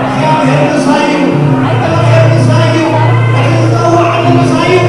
እግዚኣብሔር ምሳይ እዩ። እግዚኣብሔር ምሳይ እዩ። ንዝጸውዓኒ ምሳይ እዩ።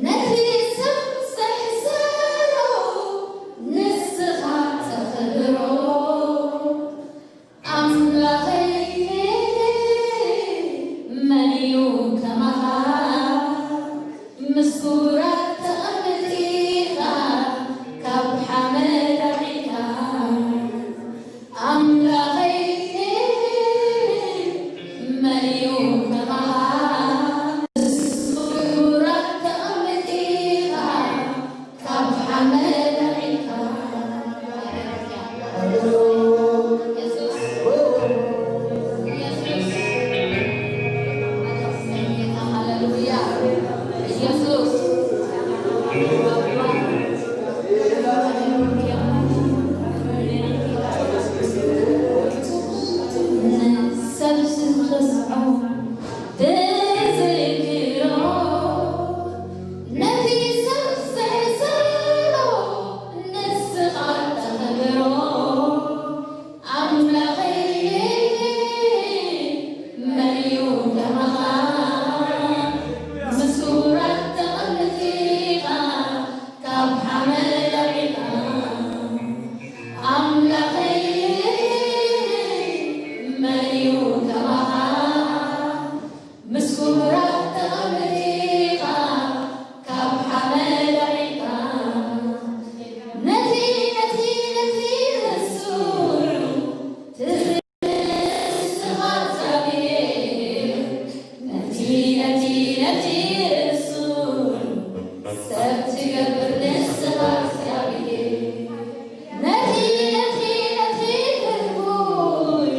ነቲ ሰብ ዘሕሰሮ ንስኻ ተኽብሮ። ኣምላኸይ መን እዩ ከማኻ? ምስ ክቡራት ተቐምጥ ኢኻ ካብ ሓመድ ኣልዒልካ። ኣምላኸይ መን እዩ ከማኻ? ምስ ክቡራት ተቐምጥ ኢኻ ካብ ሓመድ ኣልዒልካ። የሱስ፣ የሱስ፣ ሃሌሉያ። የሱስ። ሰብ ዝረስዖ ትዝክሮ፣ ነቲ ሰብ ዘሕሰሮ ንስኻ ተኽብሮ። ኣምላኸይ መን እዩ ከማኻ? ምስ ክቡራት ተቐምጥ ኢኻ ካብ ሓመድ ኣልዒልካ። ኣምላኸይ መን እዩ ከማኻ? ምስ ክቡራት ተቐምጥ ኢኻ ካብ ሓመድ ኣልዒልካ። ነቲ፣ ነቲ፣ ነቲ ንሱ ትዝ-፣ ንስኻ እግዚኣብሔር። ነቲ፣ ነቲ፣ ነቲ ንሱ ሰብ ትገብር ንስኻ እግዚኣብሔር። ነቲ፣ ነቲ፣ ነቲ ትርጉይ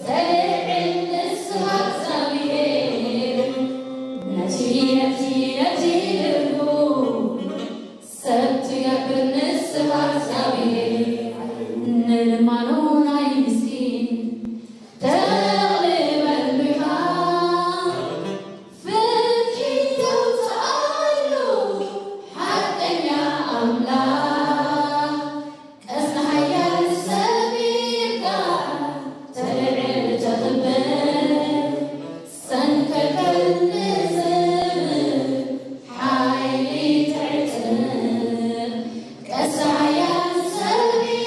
ዘልዕል ንስኻ እግዚኣብሔር። ነቲ፣ ነቲ፣ ነቲ ትርጉም ሰብ ትገብር ንስኻ እግዚኣብሔር። ንልማኖ ናይ ምስኪን ተቕልበሉ ኢኻ። ፍትሒ ተውፅኣሉ ሓቀኛ ኣምላኽ። ቀስተ ሓያል ሰሚርካ ተልዕል ተኽብር፣ ሰንከልከል ንስምዕ ሓይሊ ተዕጥር። ቀስተ ሓያል ሰሚርካ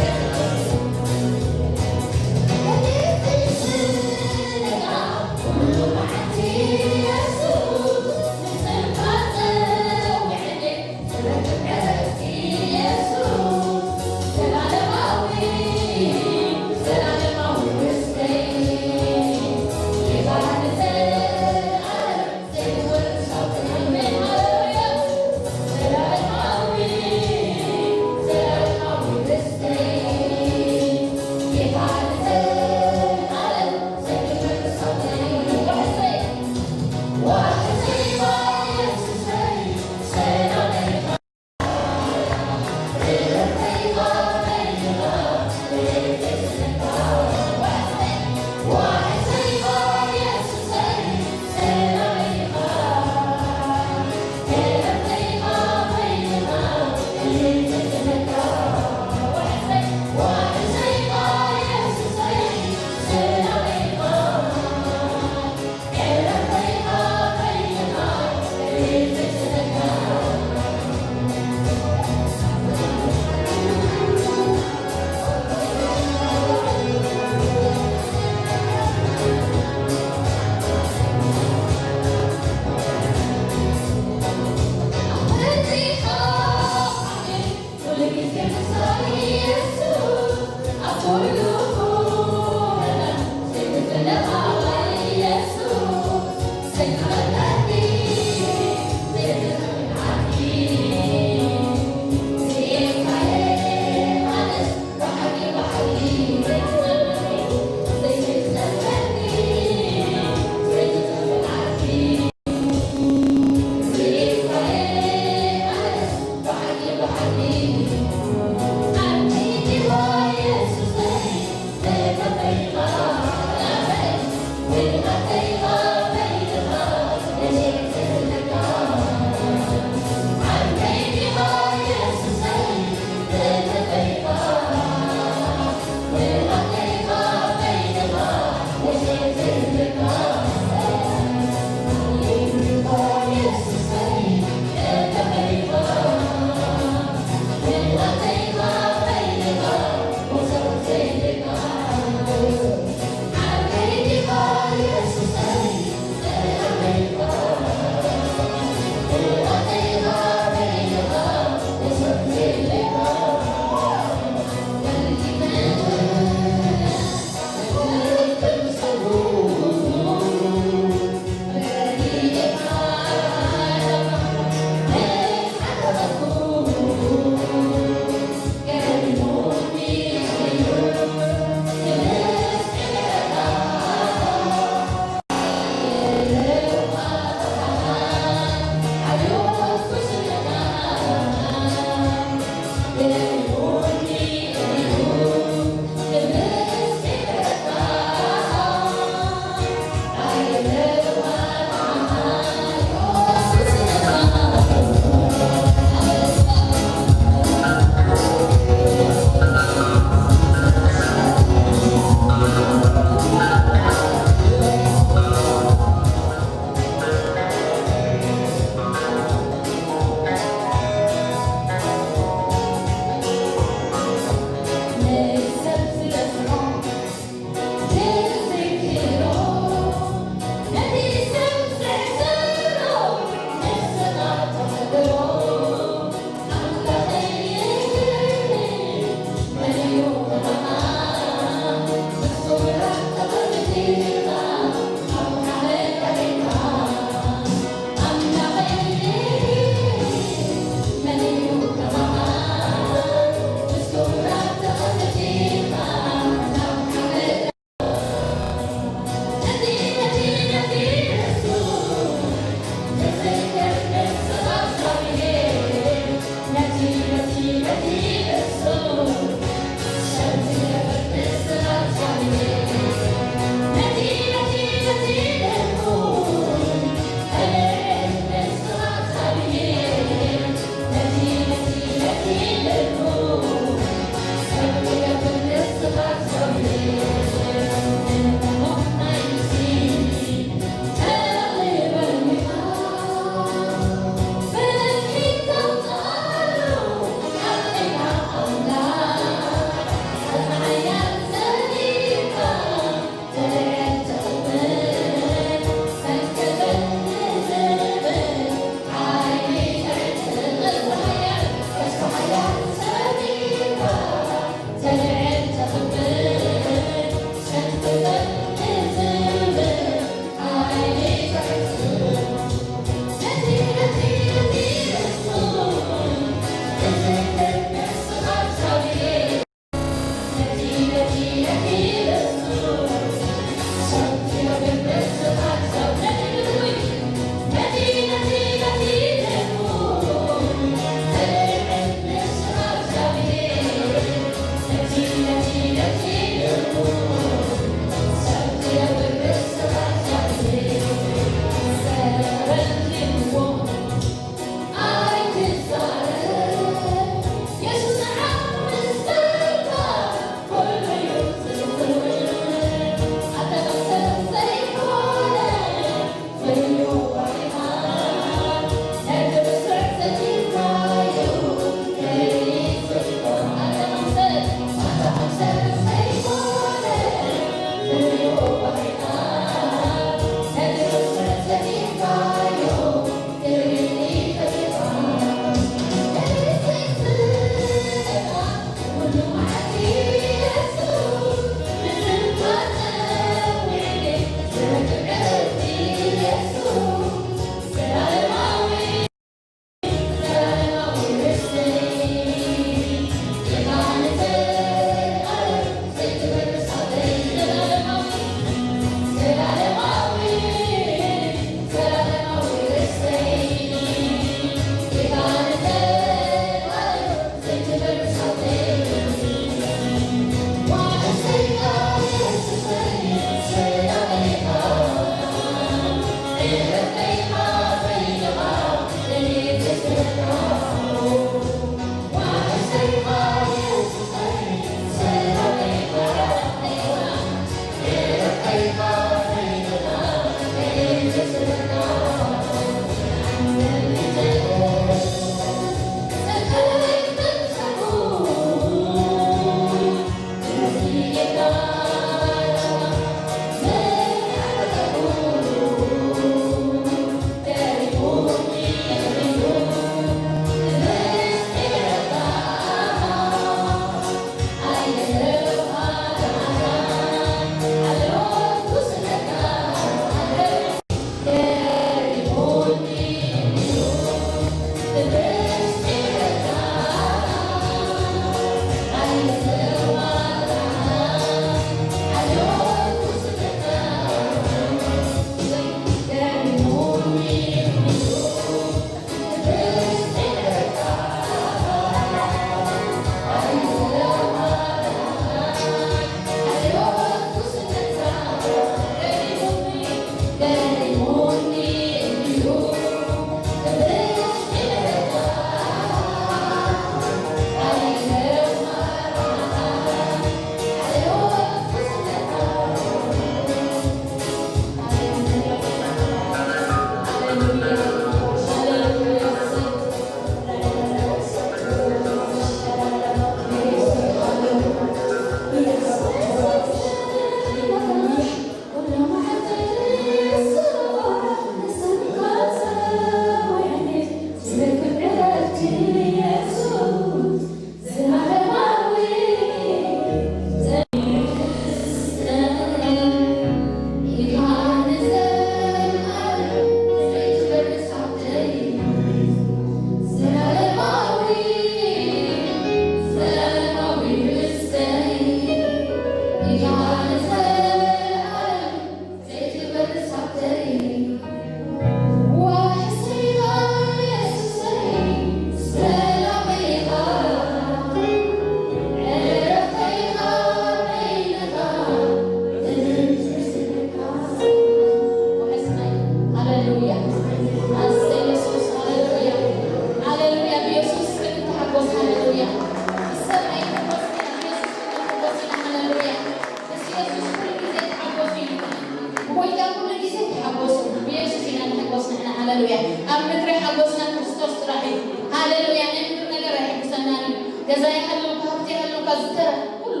ዝተረፈ ኩሉ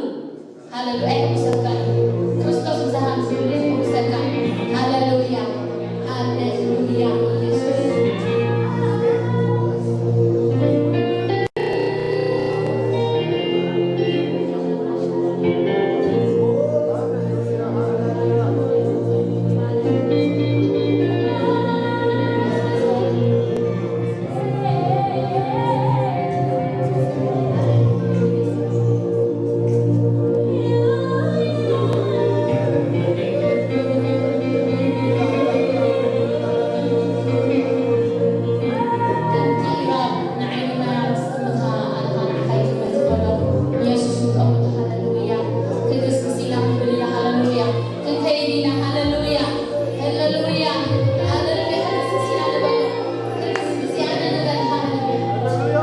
ሃሌሉያ ይሕጉሰካ እዩ። ክርስቶስ ብዝሃ ምስሉ ይሕጉሰካ። ሃሌሉያ፣ ሃሌሉያ፣ ኢየሱስ። ከምቲ እባብ ንዓይንና ትጥምታ ኣለኻ፣ ንዓኻ ይጥምት ዝበሎ ንየሱስ ንጠምቶ። ሃሌሉያ። ክንግስግስ ኢና፣ ክንብል ኢና። ሃሌሉያ። ክንከይድ ኢና። ሃሌሉያ፣ ሃሌሉያ፣ ሃሌሉያ። ክንግስግስ ኢና ንበሎ። ክንግስግስ ኢና ንበል። ሃሌሉያ።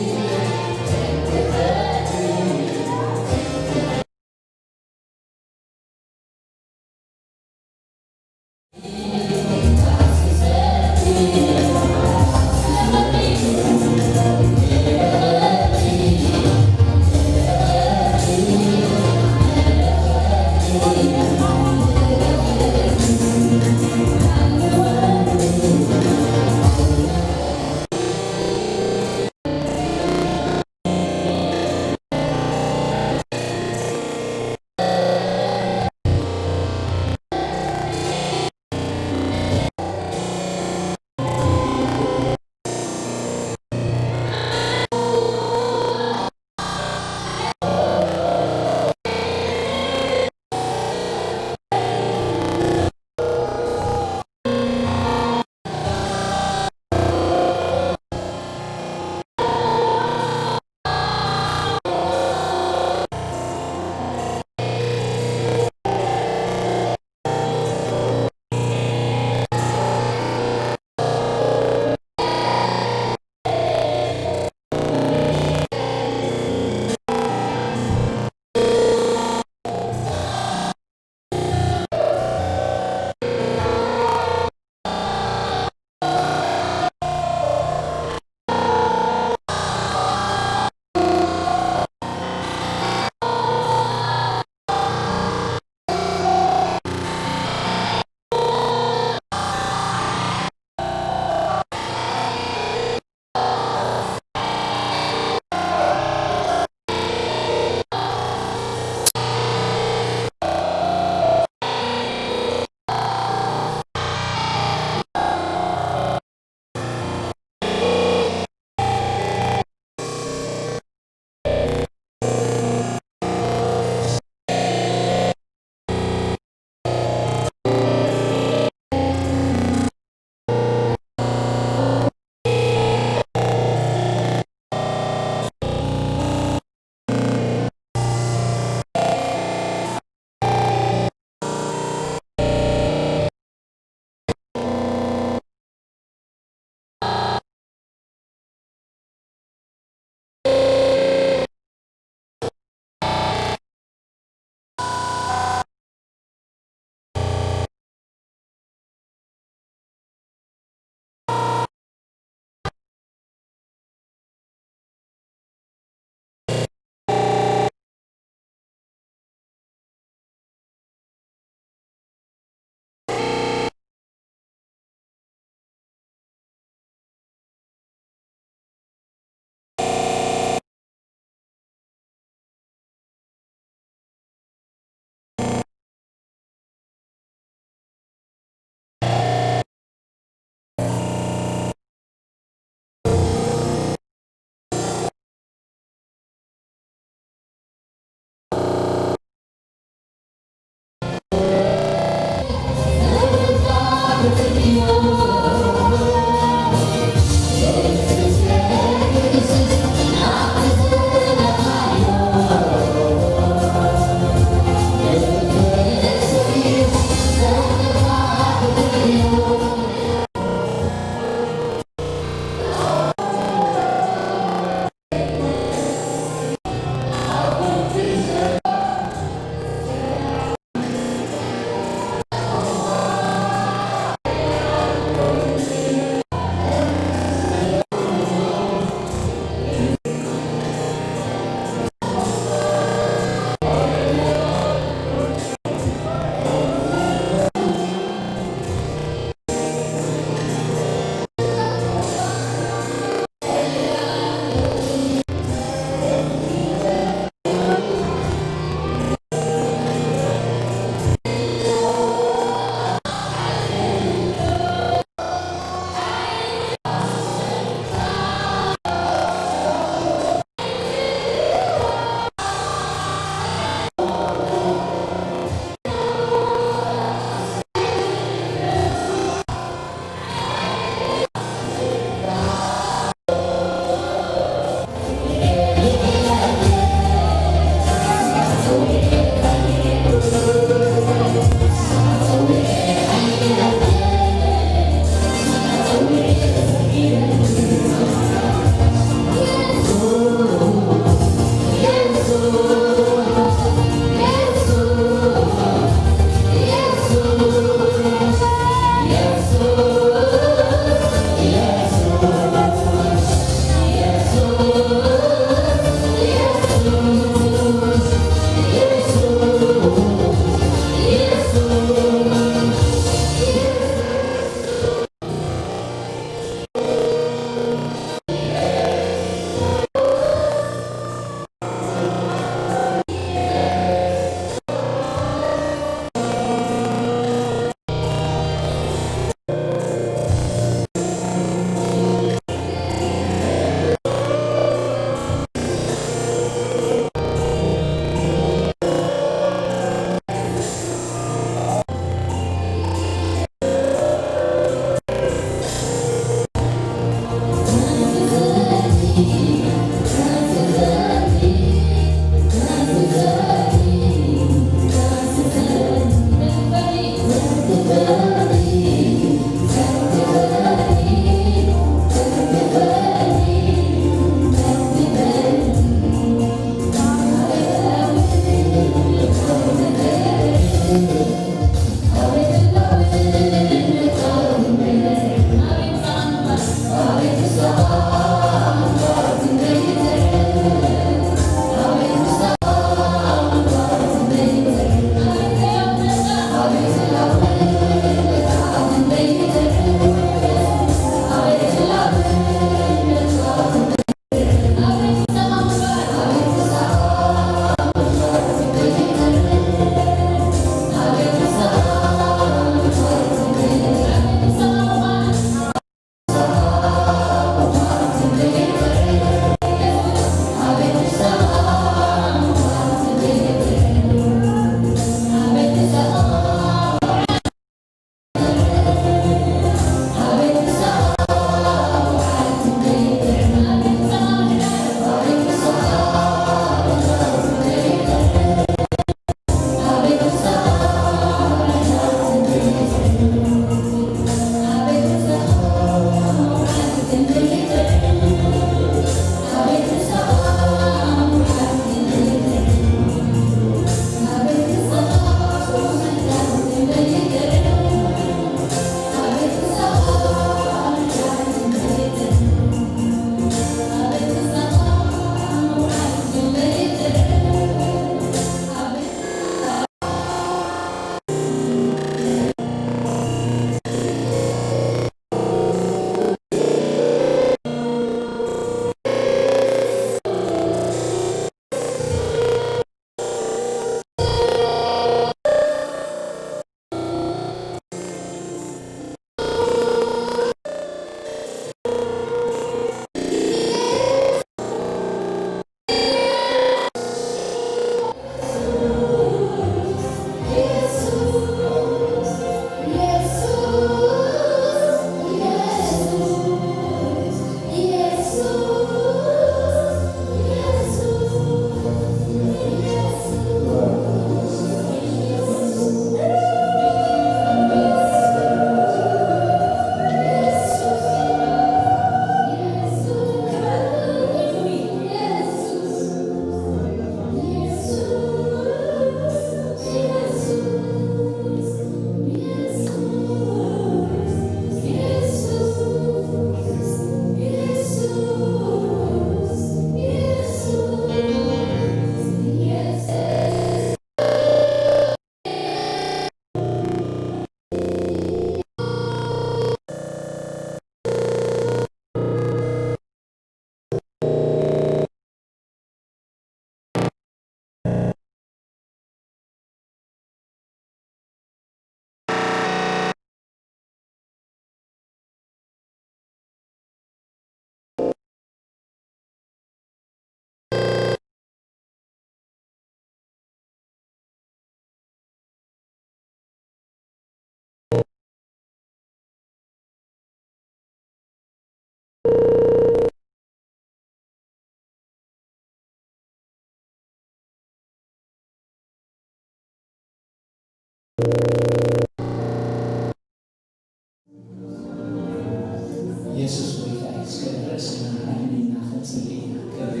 ኣድኒና ክንጽሊ ኢና። ክብሪ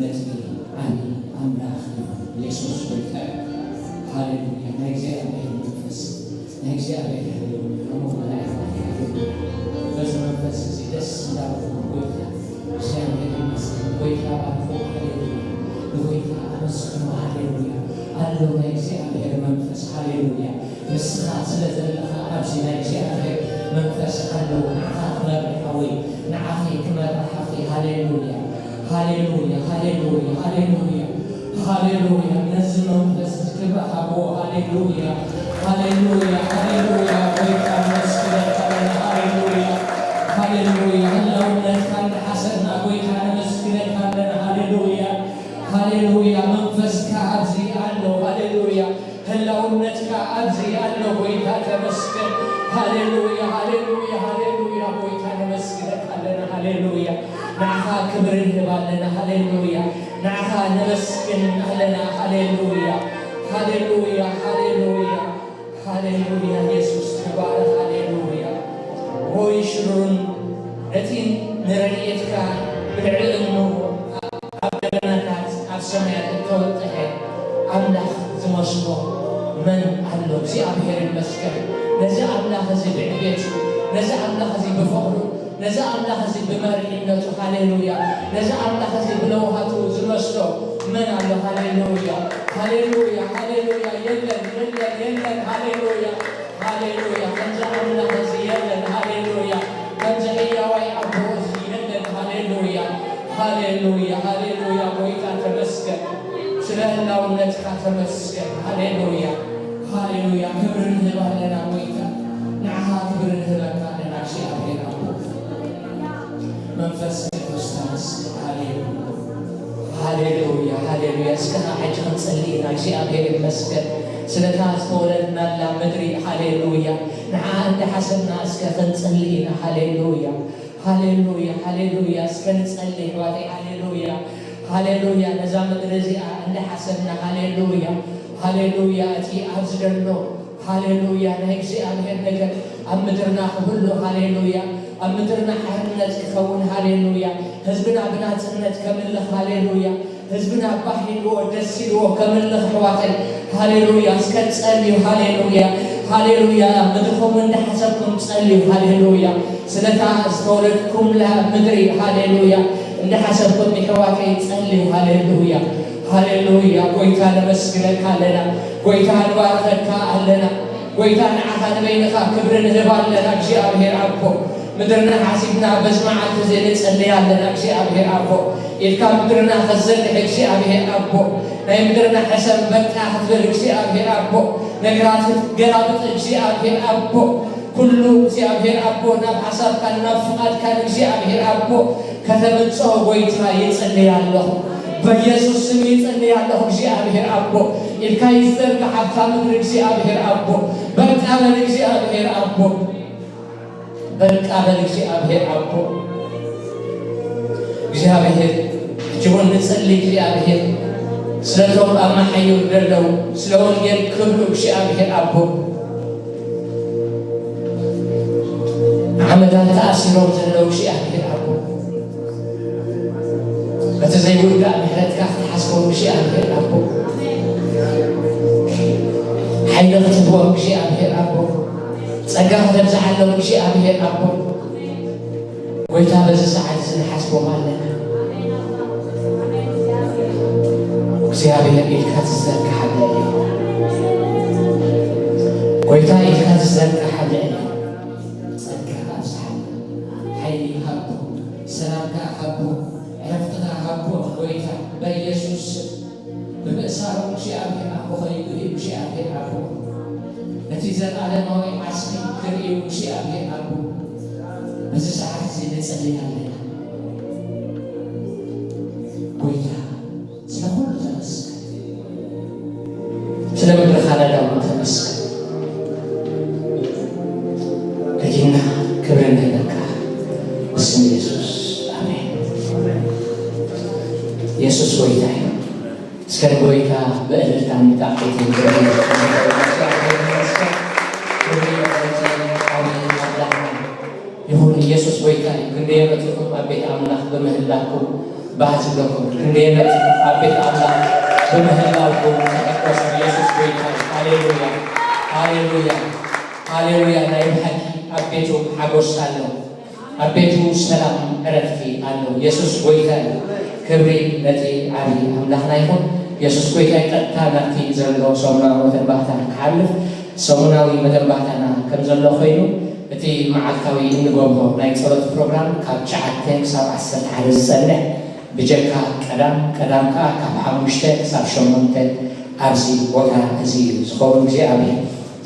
ነቲ ዓቢ ኣምላኽ ይኹን። የሱስ ጎይታ እዩ። ሃሌሉያ። ናይ እግዚኣብሔር መንፈስ፣ ናይ እግዚኣብሔር ህልውና ኣብ መንጎ መላእኽቲ ይሓድር። በዚ መንፈስ እዚ ደስ እንዳበለኩም ጎይታ እግዚኣብሔር ይመስገን። ጎይታ ባርኮ። ሃሌሉያ። ንጎይታ ኣመስግኖ። ሃሌሉያ። ኣሎ ናይ እግዚኣብሔር መንፈስ። ሃሌሉያ። ንስኻ ስለ ዘለኻ ኣብዚ ናይ እግዚኣብሔር መንፈስ ኣሎ። ንዓኻ ክመርሕ ሓወይ፣ ንዓኺ ክመርሕ ሓፍተይ። ሃሌሉያ፣ ሃሌሉያ፣ ሃሌሉያ፣ ሃሌሉያ፣ ሃሌሉያ። ነዚ መንፈስ እዚ ክብሪ ሃብዎ። ሃሌሉያ፣ ሃሌሉያ፣ ሃሌሉያ። ጎይታ ነመስግነካ ኣለና። ሃሌሉያ፣ ሃሌሉያ። ህላውነትካ እንዳሓሰብና ጎይታ ነመስግነካ ኣለና። ሃሌሉያ፣ ሃሌሉያ። መንፈስካ ኣብዚ ኣሎ። ሃሌሉያ። ህላውነትካ ኣብዚ ኣሎ። ጎይታ ተመስገን። ሃሌሉያ፣ ሃሌሉያ፣ ሃሌሉያ። ጎይታ ነመስግነካ ኣለና። ሃሌሉያ። ንዓኻ ክብሪ ንህብ ኣለና። ሃሌሉያ። ንዓኻ ነመስግን ኣለና። ሃሌሉያ፣ ሃሌሉያ፣ ሃሌሉያ፣ ሃሌሉያ። የሱስ ተባረኽ። ሃሌሉያ። ወይ ሽሩን እቲ ንረድኤትካ ብልዕሊ እሞ ኣብ ደበናታት ኣብ ሰማያት እተወጠሐ ኣምላኽ ዝመስሎ መን ኣሎ? እግዚኣብሔር ይመስገን። ነዚ ኣምላኽ እዚ ብዕቤቱ፣ ነዚ ኣምላኽ እዚ ብፍቕሩ፣ ነዚ ኣምላኽ እዚ ብመሪሕነቱ፣ ሃሌሉያ፣ ነዚ ኣምላኽ እዚ ብለውሃቱ ዝመስሎ መን ኣሎ? ሃሌሉያ፣ ሃሌሉያ፣ ሃሌሉያ። የለን፣ የለን፣ የለን። ሃሌሉያ፣ ሃሌሉያ። ከምዚ ኣምላኽ እዚ የለን። ሃሌሉያ። ከምዚ ሕያዋይ ኣቦ እዚ የለን። ሃሌሉያ፣ ሃሌሉያ፣ ሃሌሉያ። ጎይታ ተመስገን፣ ስለ ህላውነትካ ተመስገን። ሃሌሉያ፣ ሃሌሉያ። ክብሪ ንህብ ኣለና ጎይታ፣ ንዓኻ ክብሪ ንህበካ ኣለና እግዚኣብሔር ኣቦ። መንፈስ ቅዱስ ተመስገን። ሃሌሉያ፣ ሃሌሉያ፣ ሃሌሉያ። እስከ ናብ ሕጂ ክንጽሊ ኢና። እግዚኣብሔር ይመስገን ስለታ ዝተወለድናላ ምድሪ። ሃሌሉያ። ንዓ እንዳሓሰብና እስከ ክንጽሊ ኢና። ሃሌሉያ፣ ሃሌሉያ፣ ሃሌሉያ። እስከ ንጸሊ ኣሕዋተይ። ሃሌሉያ፣ ሃሌሉያ። ነዛ ምድሪ እዚኣ እንዳሓሰብና። ሃሌሉያ፣ ሃሌሉያ። እቲ ኣብዚ ዘሎ ሃሌሉያ፣ ናይ እግዚኣብሔር ነገር ኣብ ምድርና ክህሉ። ሃሌሉያ። ኣብ ምድርና ሓርነት ክኸውን። ሃሌሉያ። ህዝብና ብናጽነት ከምልኽ። ሃሌሉያ። ህዝብና ባህ ኢልዎ ደስ ኢልዎ ከምልኽ ኣሕዋተይ። ሃሌሉያ። እስከ ጸልዩ። ሃሌሉያ፣ ሃሌሉያ። ምድርኹም እንዳሓሰብኩም ጸልዩ። ሃሌሉያ። ስለታ ዝተወለድኩምላ ምድሪ። ሃሌሉያ። እንዳሓሰብኩም ኣሕዋተይ ጸልዩ። ሃሌሉያ፣ ሃሌሉያ። ጎይታ ነመስግነካ ኣለና። ጎይታ ንባርኸካ ኣለና። ጎይታ ንዓኻ ንበይንኻ ክብሪ ንህብ ኣለና። እግዚኣብሔር ኣቦ፣ ምድርና ሓሲብና በዚ መዓልቲ እዚ ንጸልይ ኣለና። እግዚኣብሔር ኣቦ፣ ኢድካ ምድርና ከዘርግሕ እግዚኣብሔር ኣቦ፣ ናይ ምድርና ሕሰም በቃ ክትብል እግዚኣብሔር ኣቦ፣ ነገራት ክትገላብጥ እግዚኣብሔር ኣቦ፣ ኩሉ እግዚኣብሔር ኣቦ ናብ ሓሳብካን ናብ ፍቓድካን እግዚኣብሔር ኣቦ ከተምጽኦ ጎይታ ይጽልይ ኣለኹ። በኢየሱስ ስም ይጽልይ ኣለኹ። እግዚኣብሔር ኣቦ፣ ኢድካ ይዘርጋሕ ኣብታ ምድሪ እግዚኣብሔር ኣቦ። በቃ በል እግዚኣብሔር ኣቦ። በቃ በል እግዚኣብሔር ኣቦ። እግዚኣብሔር፣ ሕጂ እውን ንጽሊ እግዚኣብሔር፣ ስለቶም ኣብ መሓዩር ዘለዉ፣ ስለ ወንጌል ክብሉ እግዚኣብሔር ኣቦ፣ ዓመታት ተኣሲሮም ዘለዉ እግዚኣብሔር ኣቦ፣ በቲ ዘይውዳእ ምሕረትካ ክትሓስቦም እግዚኣብሔር ኣቦ፣ ሓይሊ ክትህቦም እግዚኣብሔር ኣቦ፣ ጸጋ ከተብዝሓሎም እግዚኣብሔር ኣቦ፣ ጎይታ በዚ ሰዓት እዚ ንሓስቦም ኣለና። እግዚኣብሔር ኢድካ ትዘርግሓለይ። ጎይታ ኢድካ ትዘርግሓለይ። ጸጋኻ ኣብዝሓሎም። ሓይሊ ሃቦም። ሰላምካ ሃቦም። ዕረፍትኻ ሃቦም። ጎይታ በኢየሱስ ስም። ብምእሳሮም እግዚኣብሔር ኣቦ ከይጉህዩ እግዚኣብሔር ኣቦ። ነቲ ዘለኣለማዊ ዓስቢ ክርእዩ እግዚኣብሔር ኣቦ። በዚ ሰዓት እዚ ንጽሊ ኣለና። ጎይታ ስለ ኩሉ ተመስገን። ስለ ምድርኻ ለዳሞ ተመስገን። ደጊምና ክብሪ ንህበካ ብስም የሱስ ኣሜን። የሱስ ጎይታ እዩ። እስከ ንጎይታ ብእልልታን ብጣዕቂትን ክብሪ ንህበካ። ይኹን፣ ኢየሱስ ጎይታ እዩ። ክንደይ መጺኹም ኣብ ቤት ኣምላኽ ብምህላኩም ባህ ዝብለኩም ክንደየናይ ኣብ ቤት ኣምላኽ ብምህላኩም ተሐጎሱ። ኢየሱስ ጎይታ እዩ። ሃሌሉያ፣ ሃሌሉያ፣ ሃሌሉያ። ናይ ብሓቂ ኣብ ቤቱ ሓጎስ ኣሎ፣ ኣብ ቤቱ ሰላም ዕረፍቲ ኣሎ። ኢየሱስ ጎይታ እዩ። ክብሪ ነቲ ዓብዪ ኣምላኽና ይኹን። ኢየሱስ ጎይታ እዩ። ቀጥታ ናብቲ ዘሎ ሰሙናዊ መተንባህታ ክሓልፍ፣ ሰሙናዊ መተንባህታና ከም ዘሎ ኮይኑ፣ እቲ መዓልታዊ እንገብሮ ናይ ጸሎት ፕሮግራም ካብ ትሽዓተ ክሳብ ዓሰርተ ሓደ ዝጸንሕ፣ ብጀካ ቀዳም፣ ቀዳም ከኣ ካብ ሓሙሽተ ክሳብ ሸሞንተ ኣብዚ ቦታ እዚ እዩ ዝኸውን። እግዚኣብሔር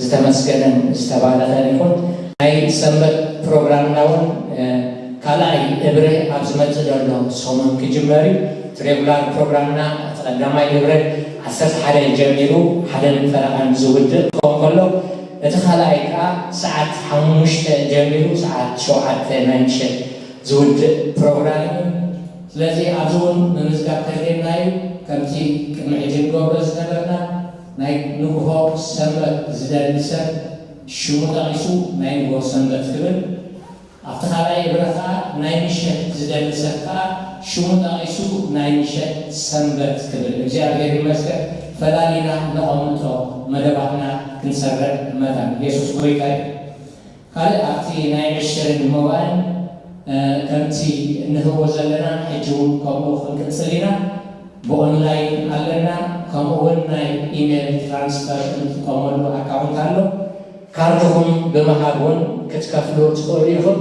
ዝተመስገነን ዝተባረኸን ይኹን። ናይ ሰንበት ፕሮግራምና እውን፣ እ፣ ካልኣይ እብረ ኣብ ዝመጽእ ዘሎ ሰሙን ክጅመር እዩ። እቲ ሬጉላር ፕሮግራምና እቲ ቀዳማይ እብረ ዓሰርተ ሓደ ጀሚሩ ሓደን ፈረቓን ዝውድእ ክኸውን ከሎ፣ እቲ ካልኣይ ከኣ ሰዓት ሓሙሽተ ጀሚሩ ሰዓት ሸውዓተ ናይ ምሸት ዝውድእ ፕሮግራም እዩ። ስለዚ ኣብዚ እውን ምምዝጋብ ከድልየና እዩ። ከምቲ ቅድሚ ሕጂ ንገብሮ ዝነበርና ናይ ንግሆ ሰንበት ዝደሊ ሰብ ሽሙ ጠቒሱ ናይ ንግሆ ሰንበት ክብል፣ ኣብቲ ካልኣይ እብረ ከኣ ናይ ምሸት ዝደሊ ሰብ ከኣ ሽሙ ጠቒሱ ናይ ምሸት ሰንበት ክብል። እግዚኣብሔር ይመስገን ፈላሊና ነቐምጦ መደባትና ክንሰርዕ መታን። ኢየሱስ ጎይታ እዩ። ካልእ ኣብቲ ናይ ዕሽርን መባእን፣ እ፣ ከምቲ እንህቦ ዘለና ሕጂ እውን ከምኡ ክንቅጽል ኢና። ብኦንላይን ኣለና፣ ከምኡ እውን ናይ ኢሜል ትራንስፈር እንጥቀመሉ ኣካውንት ኣሎ። ካርድኹም ብምሃብ እውን ክትከፍሉ ትኽእሉ ኢኹም።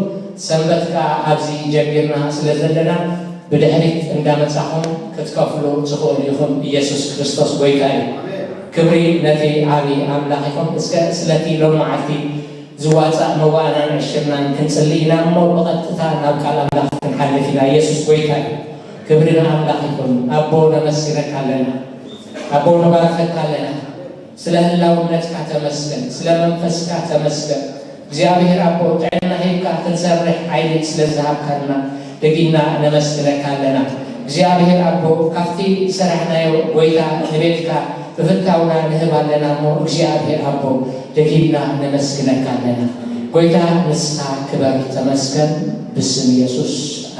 ሰንበት ከኣ ኣብዚ ጀሚርና ስለ ዘለና ብድሕሪት እንዳመጻኹም ክትከፍሉ ትኽእሉ ኢኹም። ኢየሱስ ክርስቶስ ጎይታ እዩ። ክብሪ ነቲ ዓቢ ኣምላኽ ይኹን። እስከ ስለቲ ሎም መዓልቲ ዝዋጻእ መዋእናን ዕሽርናን ክንጽሊ ኢና እሞ ብቐጥታ ናብ ቃል ኣምላኽ ክንሓልፍ ኢና። ኢየሱስ ጎይታ እዩ። ክብሪ ንኣምላኽ ይኹን። ኣቦ ነመስግነካ ኣለና። ኣቦ ንባርኸካ ኣለና። ስለ ህላውነትካ ተመስገን። ስለ መንፈስካ ተመስገን። እግዚኣብሔር ኣቦ ጥዕና ሂብካ ክንሰርሕ ሓይሊ ስለ ዝሃብካና ደጊምና ነመስግነካ ኣለና። እግዚኣብሔር ኣቦ ካብቲ ዝሰራሕናዮ ጎይታ ንቤትካ ብፍታውና ንህብ ኣለና እሞ እግዚኣብሔር ኣቦ ደጊምና ነመስግነካ ኣለና። ጎይታ ንስኻ ክበር ተመስገን ብስም ኢየሱስ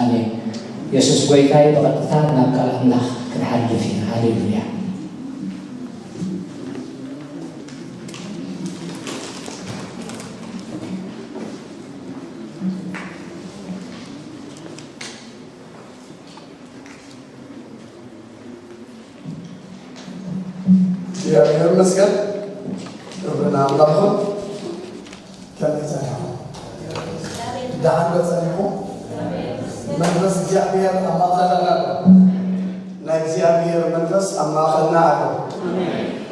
ኣሜን። ኢየሱስ ጎይታ እዩ። ብቐጥታ ናብ ቃል ኣምላኽ ክንሓልፍ ኢና። ሃሌሉያ። እግዚኣብሔር ይመስገን። ክብሪ ንኣምላኽ ይኹን። ከመይ ጸኒሕኩም? ደሓን ዶ ጸኒሕኩም? መንፈስ እግዚኣብሔር ኣብ ማእከልና ኣሎ። ናይ እግዚኣብሔር መንፈስ ኣብ ማእከልና ኣሎ።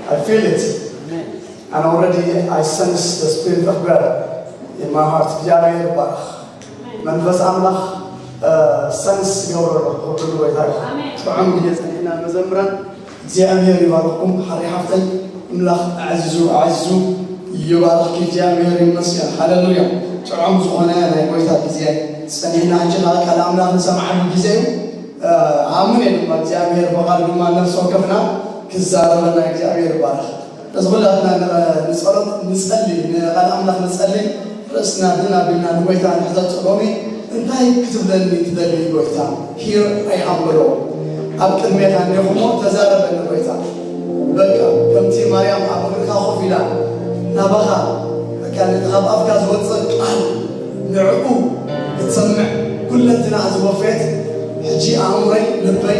I feel it. And already I sense the spirit of God in my heart. እግዚኣብሔር ይባረኽ። መንፈስ ኣምላኽ፣ እ፣ ሰንስ ይገብሮ ኣሎ። ክብሪ ንጎይታ ይኹን። ኣሜን። ጥዑም ግዜ ጸኒሕና መዘምራን እግዚኣብሔር ይባርኽኩም። ሓሪ ሓፍተይ ኣምላኽ ኣዕዚዙ ኣዕዚዙ ይባርኽኪ። እግዚኣብሔር ይመስገን። ሃሌሉያ። ጥዑም ዝኾነ ናይ ጎይታ ግዜ ጸኒሕና። ሕጂ ኸኣ ቃል ኣምላኽ ንሰምዓሉ ግዜ እዩ። እ፣ ኣምን እየ ድማ እግዚኣብሔር ብቓል ድማ ነፍሲ ወከፍና ክዛረበና። እግዚኣብሔር ይባርኽ። እዚ ኩላትና ን-፣ ንጸሎት ንጸሊ፣ ንቓል ኣምላኽ ንጸሊ፣ ርእስና ድን ኣቢልና ንጎይታ ንሕተቶ። ሎሚ እንታይ ክትብለኒ ትደሊ ጎይታ? Here I am ብሎ። ኣብ ቅድሜኻ እንዲኹ እሞ ተዛረበኒ ጎይታ። በቃ ከምቲ ማርያም ኣብ እግርካ ኮፍ ኢላ ናባኻ፣ በቃ ነቲ ካብ ኣፍካ ዝወጽእ ቃል ንዕኡ ክትሰምዕ ኩለንትናኣ ዝወፈየት፣ ሕጂ ኣእምሮይ፣ ልበይ፣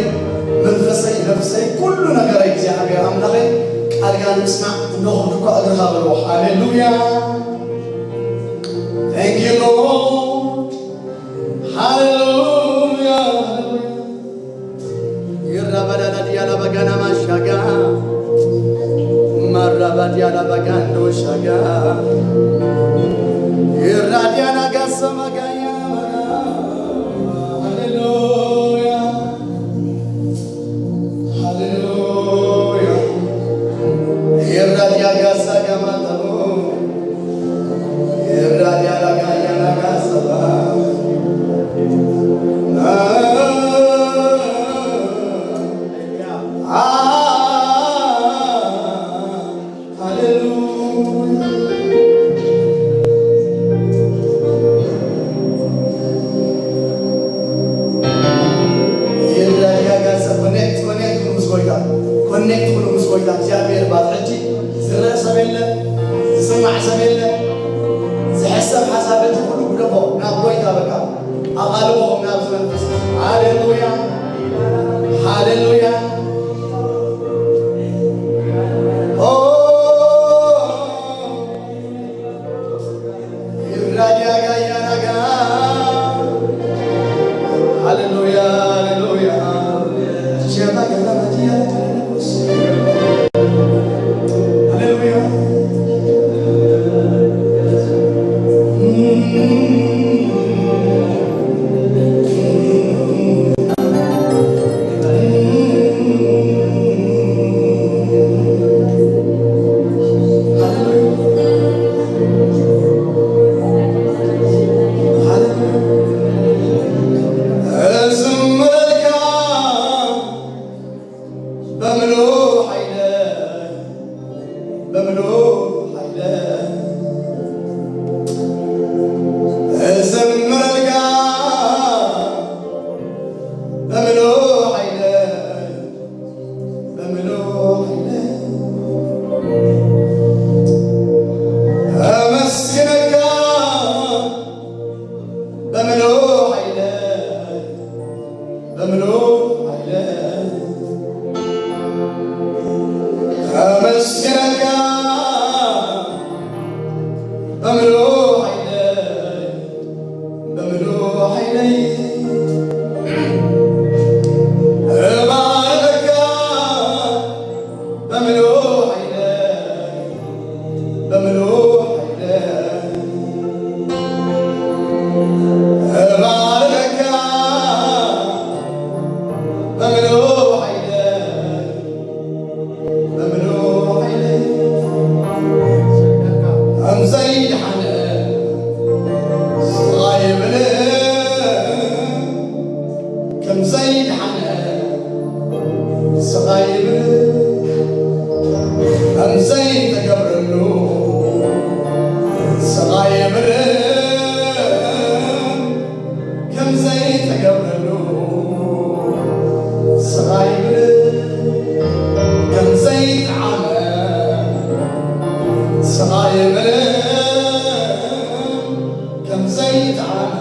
መንፈሰይ፣ ነፍሰይ፣ ኩሉ ነገረይ እግዚኣብሔር ኣምላኸይ ቃልካ ንምስማዕ እንሆ እኳ እግርኻ በልዎ። ሃሌሉያ። Thank you, Lord. ሃሌሉያ። Irabadala diala bagana mashaga. Marabadiala bagando shaga. Iradiana gasa magaya. Hallelujah. Hallelujah. Iradia gasa gamatamo. ኩሉ ግደፎ፣ ናብ ጎይታ በቃ ኣቓልቦ፣ ናብ መንፈስ። ሃሌሉያ፣ ሃሌሉያ። ኦ፣ ይራዲያ ጋያ ናጋ። ሃሌሉያ፣ ሃሌሉያ። ሸባ ገባ መዲያ። ሃሌሉያ። እዝምረልካ በምሉእ ሓይለ፣ በምሉእ ሓይለ፣ እዝምረልካ በምሉእ ሓይለ፣ በምሉእ ሓይለ፣ ኣመስግነካ በምሉእ ሓይለ፣ በምሉእ ሓይለ፣ ኣመስግነካ በምሉእ ሓይለ፣ በምሉእ ሓይለይ፣ እባርኸካ በምሉእ ሓይለ፣ በምሉእ ሓይለ፣ እባርኸካ በምሉእ ሓይለ፣ በምሉእ ሓይለ፣ ከም ዘይደሓነ ስቓይ ይብል፣ ከም ዘይደሓነ ስቓይ ይብል፣ ከም ዘይተገብረሉ ስቓይ ይብል፣ ከም ዘይተገብረሉ ስቓይ ይብል፣ ከም ዘይጠዓመ ስቓይ ይብል፣ ከም ዘይጠዓመ።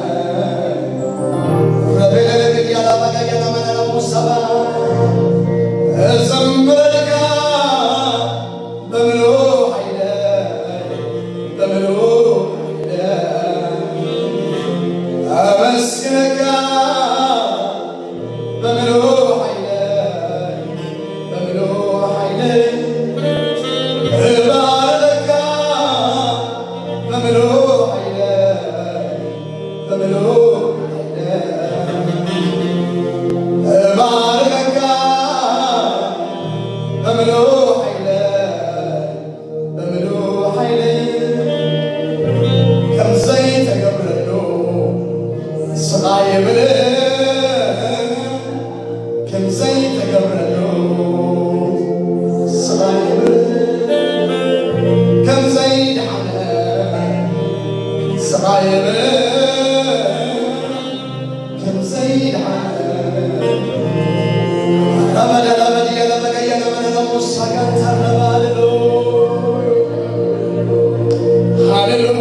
ረቤለለቤልያላባጋያናማናናሙሳባ እዘምረልካ በምሉእ ሓይለ፣ በምሉእ ሓይለ ኣመስግነካ፣ በምሉእ ሓይለ፣ በምሉእ ሓይለ እባርኸካ፣ በምሉእ ሓይለ፣ በምሉእ ሓይለ እባርኸካ፣ በምሉእ ሓይለ፣ በምሉእ ሓይለ፣ ከም ዘይተገብረሉ ስቓይ የብልን፣ ከም ዘይተገብረሉ ስቓይ የብልን፣ ከም ዘይደሓነ ስቓይ የብልን። ከም ዘይደሓነ። ረመዳን ረመድየ ረመገየ ረመዳን ሙሳጋን ተረባልሎ። ሃሌሉያ።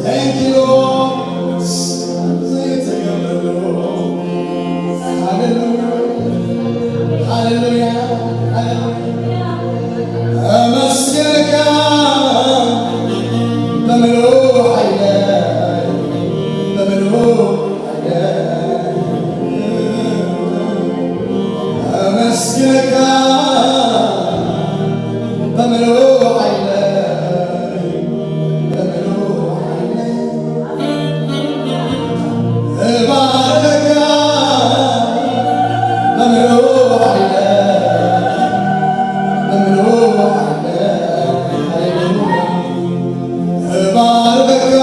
Thank you, Lord. Thank you, Lord. ዘይተገበረሉ። ሃሌሉያ። ሃሌሉያ። ሃሌሉያ። ኣመስግንካ በምሉእ ሓይለ፣ በምሉእ ሓይለ። ኣመስግንካ በምሉእ ሓይለ፣ በምሉእ ሓይለ። እባርኸካ በምሉእ ሓይለ፣ በምሉእ ሓይለ። ሃሌሉያ። እባርኸካ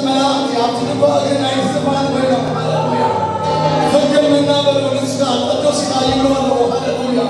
መላእኽቲ ኣብቲ ልባ እግሪ ናይቲ ዝፋን ኮይኖም፣ ሃሌሉያ፣ ፍግም እናበሉ ንስኻ ቅዱስ ኢኻ ይብሉ ኣለዉ። ሃሌሉያ።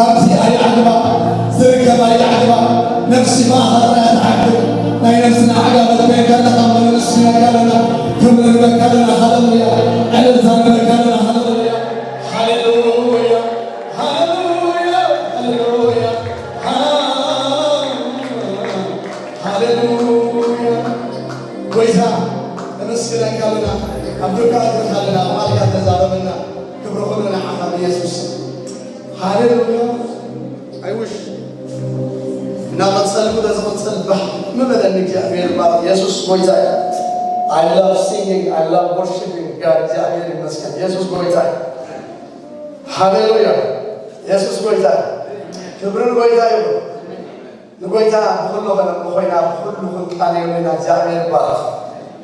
ካብዚ ኣይዓግባ ዝርከብ ኣይዓግባ ነፍሲ ማእኸልና እያ ትዓግብ። ናይ ነፍስና ዓጋበት ኮይንካ ኣለኻ እሞ ነመስግነካ ኣለና፣ ክብሪ ንህበካ ኣለና። ሃሌሉያ። ዕልልታ ንህበካ ኣለና። ሃሌሉያ። ሃሌሉያ። ሃሌሉያ። ሃሌሉያ። ሃሌሉያ። ጎይታ ነመስግነካ ኣለና። ኣብ ደቃ ኣለና። ቃልካ ተዛረበና። ክብሪ ኩሉ ንዓኻ ንየሱስ። ሃሌሉያ። I wish እናቐጸልኩ ነዚ ቅጽል ባህ ምበለኒ እግዚኣብሔር ይባረክ። የሱስ ጎይታ እዩ። I love singing, I love worshiping God. እግዚኣብሔር ይመስገን። የሱስ ጎይታ እዩ። ሃሌሉያ። የሱስ ጎይታ እዩ። ክብርን ጎይታ ይሁን። ንጎይታ ብኹሉ ኸነምልኾ ኢና፣ ብኹሉ ክንቃለዮ ኢና። እግዚኣብሔር ይባረክ።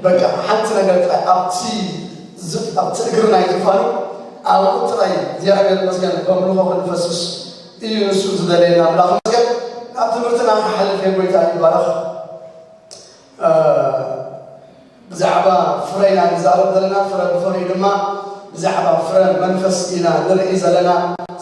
በቃ ሓንቲ ነገር ጥራይ ኣብቲ ዝ-፣ ኣብቲ እግሪ ናይ ዝፋኑ ኣብኡ ጥራይ እግዚኣብሔር ይመስገን ከምልኾ ክንፈስስ እዩ ንሱ ዝደለየና። ኣምላኽ ይመስገን። ናብ ትምህርትና ክሓልፍ እየ። ጎይታ ይባረክ። እ፣ ብዛዕባ ፍረ ኢና ንዛረብ ዘለና። ፍረ ብፍርኡ ድማ ብዛዕባ ፍረ መንፈስ ኢና ንርኢ ዘለና።